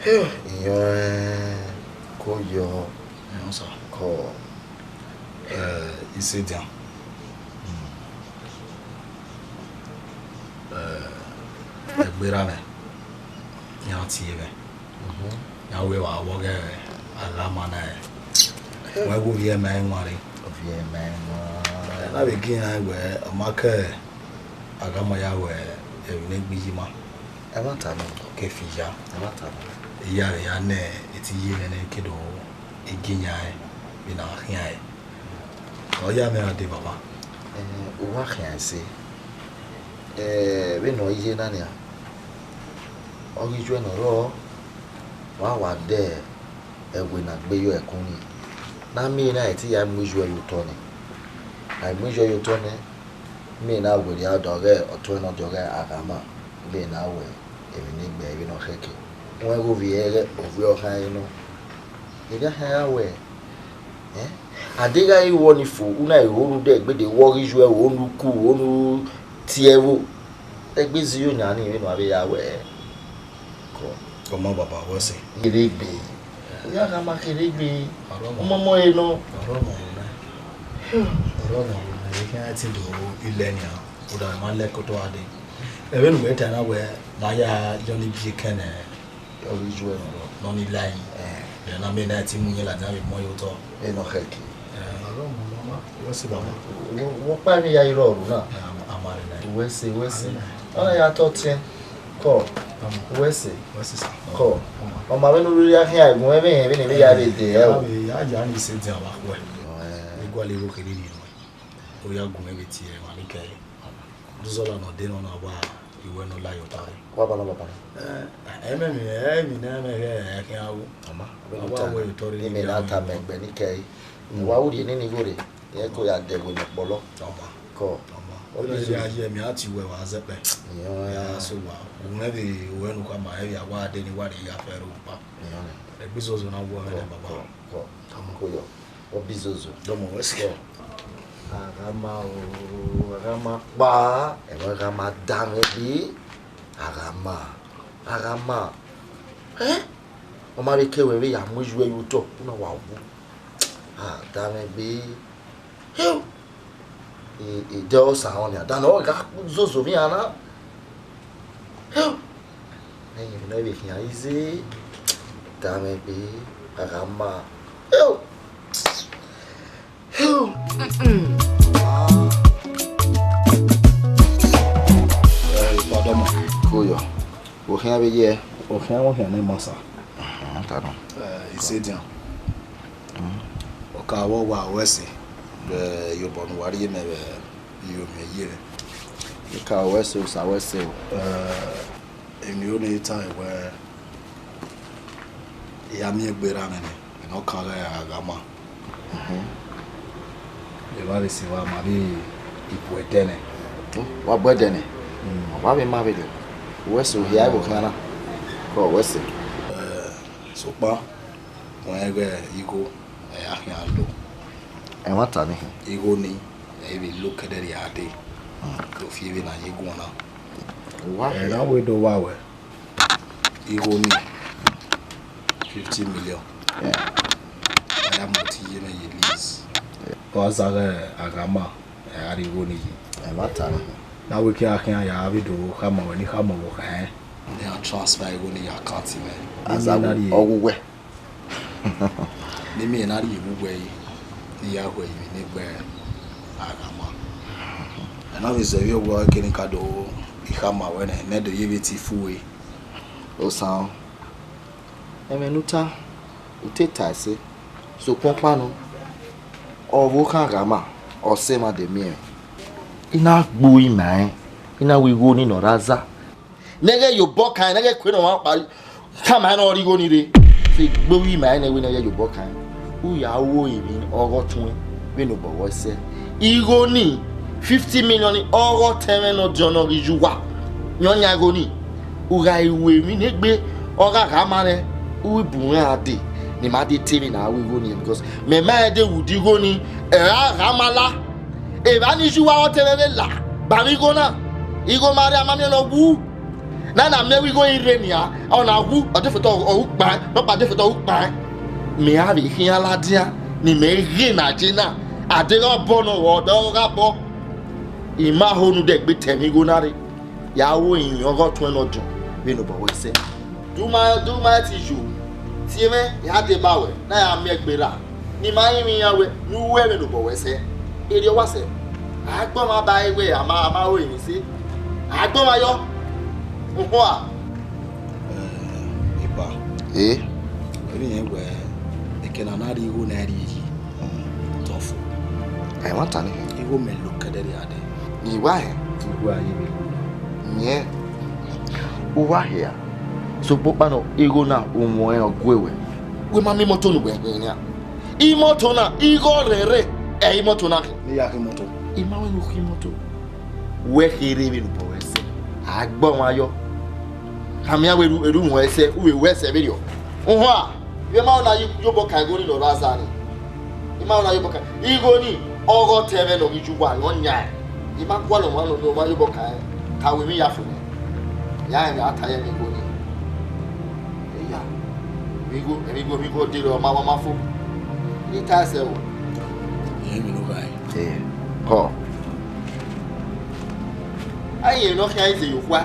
Iyọn ko yọ. Ẹhọn sa. Kọ, eh, isedian. Eh, ẹgbera mwẹ, iran tie mwẹ. Ya wẹ wa vbọ ghẹ a gha ma na rẹ. Wẹ gu ovbi ẹmwẹ ẹmwa rre. Ovbi ẹmwẹ ẹmwa. Ẹ na vbe gie iran wẹ ọ ma kẹ a gha ma ya wẹ emwi ne gbe iyi ma. Ẹmwata nọ. Ọ ke fi ya. Ẹmwata nọ. Iye aro ya ne eti ye mwẹ ne ke do gie iran rẹn vbene a khian rẹn. Ọ ya mwẹ ra dee, baba. Eh, u wa khian ẹse. Eh, vbene ọ ye na nian, ọ ghi ju ẹe ne ọ rrọọ, wa wa de ẹwe ne a gbe yọ ẹkun nii. Ne a miẹn na, ẹtin ya mu iye otọ nẹ. A mu iye otọ nẹ, miẹn na werriẹ ọdọ ọghe ọtuẹn ne ọ dee ọghe a gha ma, miẹn na wẹ emwi ne I gbe vbene ọ khẹke. Wẹ ghe ovbi ẹghẹ, ovbi ọkhan ẹre nọ. Erriọ khan ya wẹ, eh, a deghẹ a i ru ọnii fo, u na i ru rhunmwuda egbe de wẹ ọ ghi ju ẹe, u na ku, u na tie ẹvbo. Egbe zẹ iyo yan nii vbene a vbe ya wẹ, Ọmọ baba wẹ sẹ. Kherhe egbe. Ya gha ma kherhe egbe. Ọmọmọ ẹre nọ. Ọrọ ọmọ nẹ. Ọrọ ọmọ nẹ. Ẹ khian ti do ilẹ nian. Uda ma lẹ koto ade. Ẹvbo ne uwẹ ta na wẹ ma ya yọ ni biẹ kẹnẹ. Ọ ghi ju ẹre nọ. Nọ ni la yi. Ẹ na mẹ na ti mu yẹn ladian vbe mọ ye otọ. Ẹ nọ khẹke. Ẹ, ọrọ ọmọ nọ ma. Wẹ sẹ baba. Wẹ ọkpa emwi ya i rrọọ ru na. Ẹ, a ma rre na. Wẹ sẹ, wẹ sẹ. Ọ na ya tọ tiẹn. Kọ. Wẹ sẹ. Wẹ sẹ sa. Kọ. Ọma vbene u rhirhi khian gun ẹmwẹ vbene vbe ya vbe de ẹ o. Ya ya ni sẹ dian vbe akhuẹ. Ẹ. I gualọ igho kherhe ni nọ. Ọ ya gun ẹmwẹ tie emwa ni kẹe. Duzọla ne ọ de nọ na wa iwẹ ne ọ la ye ọta re. Wa banọ, wa banọ. Ẹ, ẹmwẹ emwi, ẹ, emwi ne ẹmwẹ ghẹ ẹ khian ru. Ọma, a wa wẹ otọ rre. Emwi ne a tama ẹgbẹ ni kẹe. Wa ru rhie nene igho rre. Irẹn ko ya dẹghe ne ọkpọlọ. Ọma. Kọ. Ọma. Ọ bi ya ye emwi a tie uwẹ wa zẹkpẹ. Iyọn. Ya so wa. Uwẹ vbe uwẹ ne u khama, ẹ vbe a wa dee ne wa rhie ya fẹ ẹre ukpa. Iyọn. Egbe izozo na wọ ẹmwẹ nẹ, baba. Kọ. Kọ. Ko yọ. Ọ bi izozo. Dọmọ wẹ sẹ. Kọ. A gha ma o, a gha ma kpa. Ẹmwẹ gha ma da mwẹ gbe. A gha ma. A gha ma. Ẹ? Ọ ma vbe ke wẹ vbe ya mu iyuẹ ye otọ, u na wa wu. A da mwẹ gbe. Heo. E, e de ọ sa họn nia, danẹ ọ gha zozo vbe iran na. Heo. Ẹyin ne vbe khian ize, da mwẹ gbe, a gha ma. Heo. Heo. Ẹ, Ipadọmọ. Ko yọ. Okhian vbe ye? Okhian, okhian ne masa. Ahan, ta nọ. Ẹ, Isedian. Ọ ka vbe wa wẹ sẹ, vbe iyobọ ne uwa rhie mẹ vbe iyomwẹ ye mwẹ. I ka wẹ sẹ, osa wẹ sẹ o. Ẹ, emwi ne I tae wẹ, I ya miẹn egbe ra mwẹ nẹ, ẹn ọ kan ghẹ a gha ma. Mhm. Evba vbe sẹ evba, ma vbe ibu ẹdẹ nẹ. Wa bu ẹdẹ nẹ? Mm. Wa vbe ma vberriọ. Wẹ sẹ, ohia ẹvbo khian na. Kọ wẹ sẹ. Ẹ, sokpan, wẹ rẹn igho, ẹ ya khian lo. Ẹmwata ni khin. Igho ni, ẹ i vbe lo kẹdẹrriọ a dee. Mm. Do fi vbe na ye guan na. Wa ẹ khian. Na wẹ do wa wẹ. Igho ni, fifty million. Yeah. A ya mu ọtẹn ye mwẹ ye lease. Ọ za ghẹ a gha ma, ẹ a rhie igho ni yi. Ẹmwata ni. Na wẹ ke a khian ya vbe do khama wẹ ne I khama wẹ kha ẹn. Ne a transfer igho ni ye account mwẹ. Aza, na rhie. Ọ wu wẹ. Ne I miẹn na rhie vbe uwẹ yi, ne I ya hu ẹre ye emwi ne egbe a gha ma. Ẹ na vbe zẹ vbe owa kene ka do, I khama wẹ nẹ, ne ẹ do ye vbe te ifu ẹre. Osan, ẹmwẹ ne u ta, u te ta ẹse, sokpan ọkpa nọ, ọvbokhan gha ma, ọ sẹ ma de miẹn. I na gbe ima rẹn, I na wẹ igho ni ne ọ ra za. Ne ghẹ ye obọ kan, ne ghẹ kue ne ọmwa kpa khama ne ọ rhie igho ni rre. Fe gbe ovbi ima rẹn ne wẹ ne ghẹ ye obọ kan. U ya ru emwi ọghe ọtuẹn vbene obọ wẹ sẹ. Igho ni, fifty million ni, ọghe ọtẹn mwẹ ne ọdiọn ne ọ ghi ye uwa. Yan yan igho ni. U gha ru emwi ne egbe ọ gha gha ma nẹ, u i bu mwẹ a dee, ne ima dee te vbe ne a ru igho ni, because mẹ ma rẹn dee wu de igho ni, ẹ ra gha ma la. Evba ni ye uwa ọtẹn mwẹ vbe la, ba mwẹ igho na. Igho ma rre, a ma miẹn ne ọ wu. Na na miẹn wẹ igho i rre nian, ọ na wu, ọ de fotọ ọ ru kpaẹn, nọkpa de fotọ ọ ru kpaẹn. Mẹ a vbe khian ladian, ne imẹ ghe ne a je na, a deghẹ ọ bọ nọ, ọ dọ gha bọ. I ma ho ne u dẹgbe ta ẹmwẹ igho na rre, ya ru emwi ọghe ọtuẹn ne ọdiọn vbene obọ wẹ sẹ. De u ma, de u ma ti yo, tie mwẹ, ya deba ruẹ, na ya miẹn egbe ra. Ne ima rinmwian ruẹ, ne u ru ẹmwẹ ne obọ ruẹ sẹ. Erriọ wa sẹ. A gbe ọmwa ba ẹre wẹ a ma, a ma ru emwi sẹ. A gbe ọmwa yọ. Uhua. Eh, Ipa. Eh? Erriọ irẹn wẹ, eke ne a na rhie igho na rhie yi. Tọfo. Ẹmwata ni. Igho mẹ lo kẹdẹrriọ a dee. I wa hẹ. Igho a ye vbe lo. Yẹn. U wa hia. Sokpan ọkpa nọ, igho na, u muẹn ọ gue wẹ. Wẹ ma miẹn imọto ne uwẹ khin nian. Imọto na, igho rẹrẹ, ẹ imọto na khin. Ne I ya khin imọto. I ma wẹ ne u khin imọto. Wẹ kherhe vbene obọ ruẹ sẹ. A gbe ọmwa yọ. Khama iran wẹ erha, erha uhunmwu ẹsẹ, u vbe ru ẹsẹ vberriọ. Uhunmwu a, vbe ma na ye obọ kan igho ni ne ọ rre aza ni. I ma na ye obọ kan. Igho ni, ọghe ọtẹn mwẹ ne ọ ghi ye uwa, ne ọ yan. I ma gualọ ọmwa ne ọ ma ye obọ kan, ka wẹ emwi ya fo nẹ. Ya rẹn vbe a ta ye ẹmwẹ igho ni. Emwi igho, emwi igho, emwi igho dee rre, ọ ma, ọ ma fo. I ta ẹsẹ o. Irẹn emwi ne u kha ẹn. Ee, họ. A yẹn ne ọ khian ize ye okhua.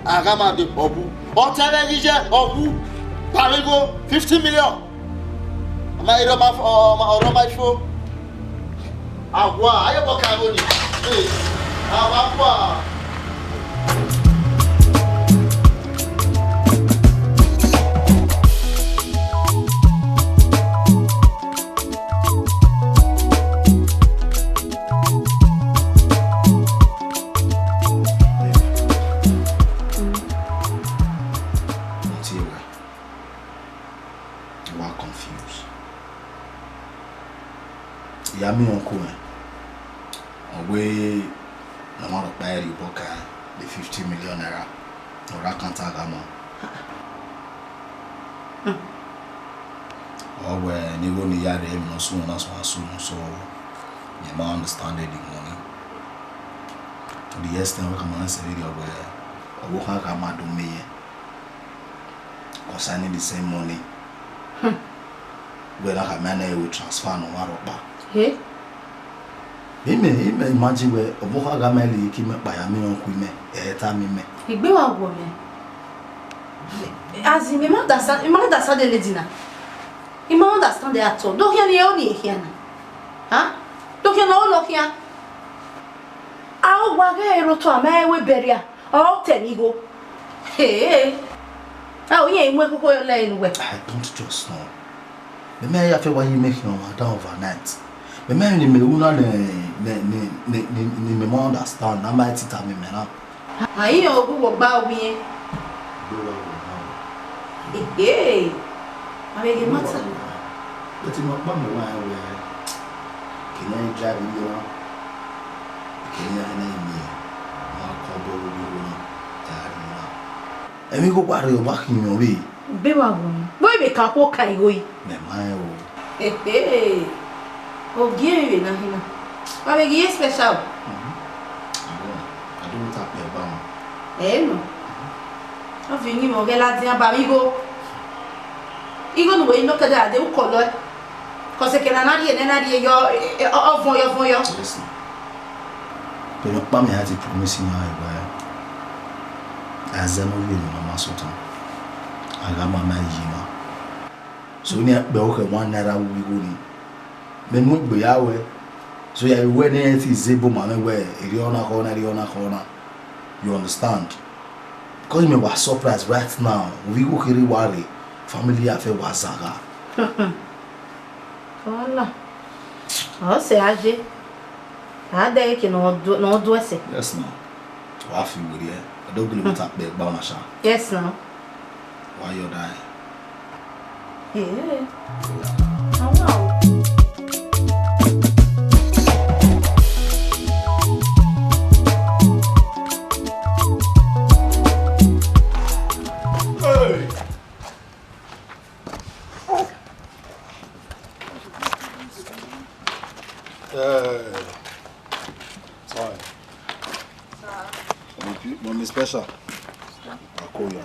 A gha ma de ọghu. Ọ ta ẹmwẹ ghi ye ọghu. Kpa emwi igho fifty million. Ọ ma rre, ọ ma fo, ọ ma, ọ ma fo. Awa, aye bọ ka ro ni. Ee, awa kua. Until I wa confuse. I ya miẹn uncle mwẹ, ọ wẹẹ ne ọ ma rhọkpa rhie obọ ka the fifty million naira ne ọ rre account Aghama. Ọ wẹẹ ne igho ne I ya rre emwi ne ọ sunu na sunu asunu, so I ma understand the money. To the extent wẹẹ ka ma na sẹ vberriọ wẹẹ ọvbokhan Aghama do mẹ yẹn concerning the same money. Wẹẹ na khama nẹ, I will transfer ne ọ ma rhọkpa. He? Imẹ, imẹ imagine wẹẹ ọvbokhan Aghama lele ike imẹ kpa ya miẹn uncle mwẹ, ẹ i tama imẹ. Egbe wa wọ mẹ. As in, I ma understand, I ma understand the lady na. I ma understand the at all. Do khian ne ọ ni khian na. Ha? Do khian ne ọ lo khian. A wa ghe ero to a ma ẹwe bẹrriẹ, ọ tẹ ne igho. He. A o yẹn mu ekhokho lẹ ne uwẹ. I don't just know. Mẹ mẹ ya fẹ wa yi mẹ khian ọmwa dan overnight. Mẹ mẹ ni mẹ ru na ne, ne, ne mẹ ma understand, na ma ti tama mẹ na. A i yan ogu vbe ọgba owiẹn. Do wa wẹ na. Ehe. A vbe ghe mata. But I ma kpa mẹ wa wẹ, ke ne I drive ye na. Ke ne I na miẹn. Ma kọ bọ vbe igho na. Ya ri na. Emwi igho wa rre, ọ wa khin mwẹ ọvbehe. Be wa wu. Vbe vbe ka khuo ka igho yi? Mẹ ma rẹn o. Ehe. Ogie vbe na hin na. Wa vbe ghi ye special. Mhm. Ado, ado ta kpẹ ba wọn. Ẹ nọ. Ọ fi yin mwẹ ọghẹ ladian ba vbe igho. Igho ne uwẹ i nọ kẹdẹ a de u kọlọ ẹe. Cause eke ne a na rhie nẹ, na rhie yọ, ọ, ọ, ọ vuọn yọ, vuọn yọ. Yes, sir. But ọkpa mẹ ya ti promise iran wẹẹ, a zẹ ne ọ vbe emwi ne ọ ma sọtan, a gha ma ma yi ima. So, ne a kpẹ ọkhẹ one naira vbe igho nii, mẹ mu egbe ya wẹẹ, so ya wẹẹ ne irẹn te zẹ ebo ma mwẹ wẹẹ, erriọ na khọ na, erriọ na khọ na. You understand? Because mẹ wa surprise right now, ovbi igho kherhe wa rre, family afẹ wa zagha. Kọla. Ọ sẹ a je. A dẹ eke ne ọ du, ne ọ du ẹsẹ. Yes, now. Wa fi werriẹ. I don't believe ta kpẹ gba ọna sha. Yes, now. Wa yọ da. Hey. Awa o. Hey. Eh, sorry. Mummy, mummy special. Akoya.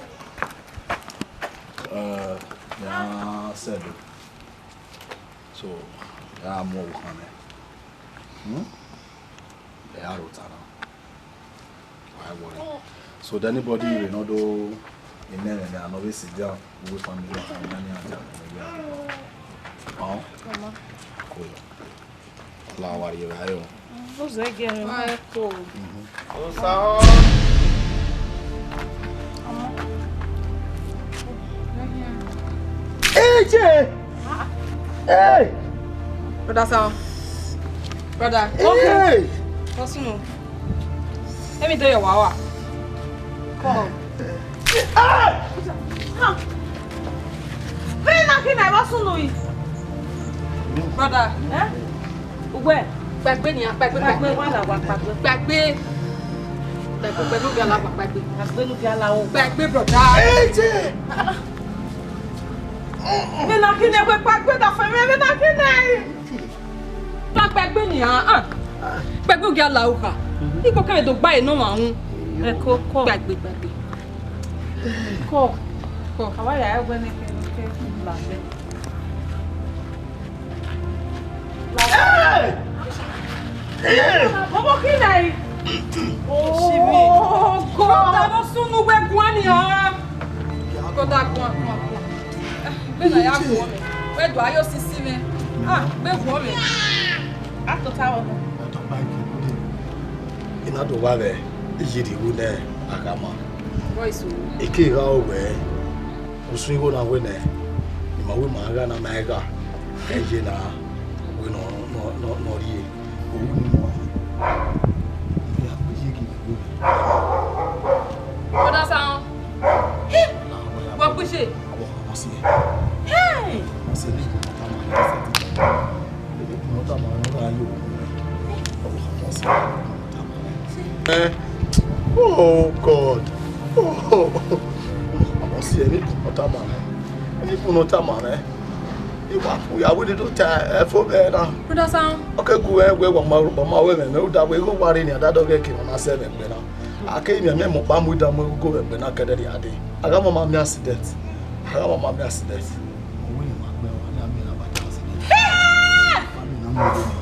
Eh, ya sẹdo. So, ya mu ọvbokhan nẹ. Hmm? Ẹ ya rhota na. Why worry? So, the anybody you know do in there and I know this is their whole family and many and many. Oh? Cool. La worry, right? Who's again? Why cool? Mm-hmm. Eje! Hey! Brother Sam. Brother. Hey! What's new? Let me tell you, Wawa. Come. Hey! Vena kina, what's new? Brother, eh? Uwe, gbagbe ni, gbagbe, gbagbe. Gbagbe, wala wa gbagbe. Gbagbe. Gbagbe, gbagbe, nu bi ala wa gbagbe. Gbagbe, nu bi ala o. Gbagbe, brother. Eje! Vbe na khin ne wẹ gbagbe da fẹ mwẹ, vbe na khin ne. Gba gbagbe ni, ah, ah. Gbagbe u gia la u kha. Ikpọ kẹmẹ do gba enọ mwa ru. Ẹ ko, ko. Gbagbe, gbagbe. Ko. Kọ, a wa ya ẹwẹ ne ke ne ke la se. Hey! Hey! Bọbọ ki na yi. Oh God, ta no sunu wẹ guan ni a. Kọ da guan, guan, guan. Gbe na ya guan mẹ. Wẹ do ayo sisi mẹ. Ah, gbe guan mẹ. A tota wọ. I na do wa vbe iyirri wu nẹ a gha ma. Boys o. Eke gha o wẹ, usun igho na wẹ nẹ, ima wẹ ima gha na ma gha. Ẹ ye na wẹ nọ nọ nọ nọ rrie. Owu ni mu a. Ọ ya kpe ye ghi vbe. Brother Sam. Hey! Wọ kpese. Ọmọ si. Hey! Ọmọ si ni ko ta ma ni sẹtin. Emwi ne ọ tama mwẹ ọghe a yo. Ọmọ si. Eh? Oh God. Oh. Ọmọ si, emwi ne ọ tama mwẹ. Emwi ne ọ tama mwẹ. I wa fu ya wẹ ne do ta ẹfo vbe na. Brother Sam. Ọ ke gu ẹ wẹ wa ma, wa ma wẹ mẹ, mẹ u da wẹ igho wa rre ni, a da dọghe ke mama sẹ vbe ẹgbẹ na. A ke miẹn mẹ mu ọkpa mu da mu igho vbe ẹgbẹ na kẹdẹrriọ a dee. A gha mama miẹn accident. A gha mama miẹn accident. Ọ wẹ ne ima gbe wa, ne a miẹn na ba ta accident. Ba miẹn na mu igho ni.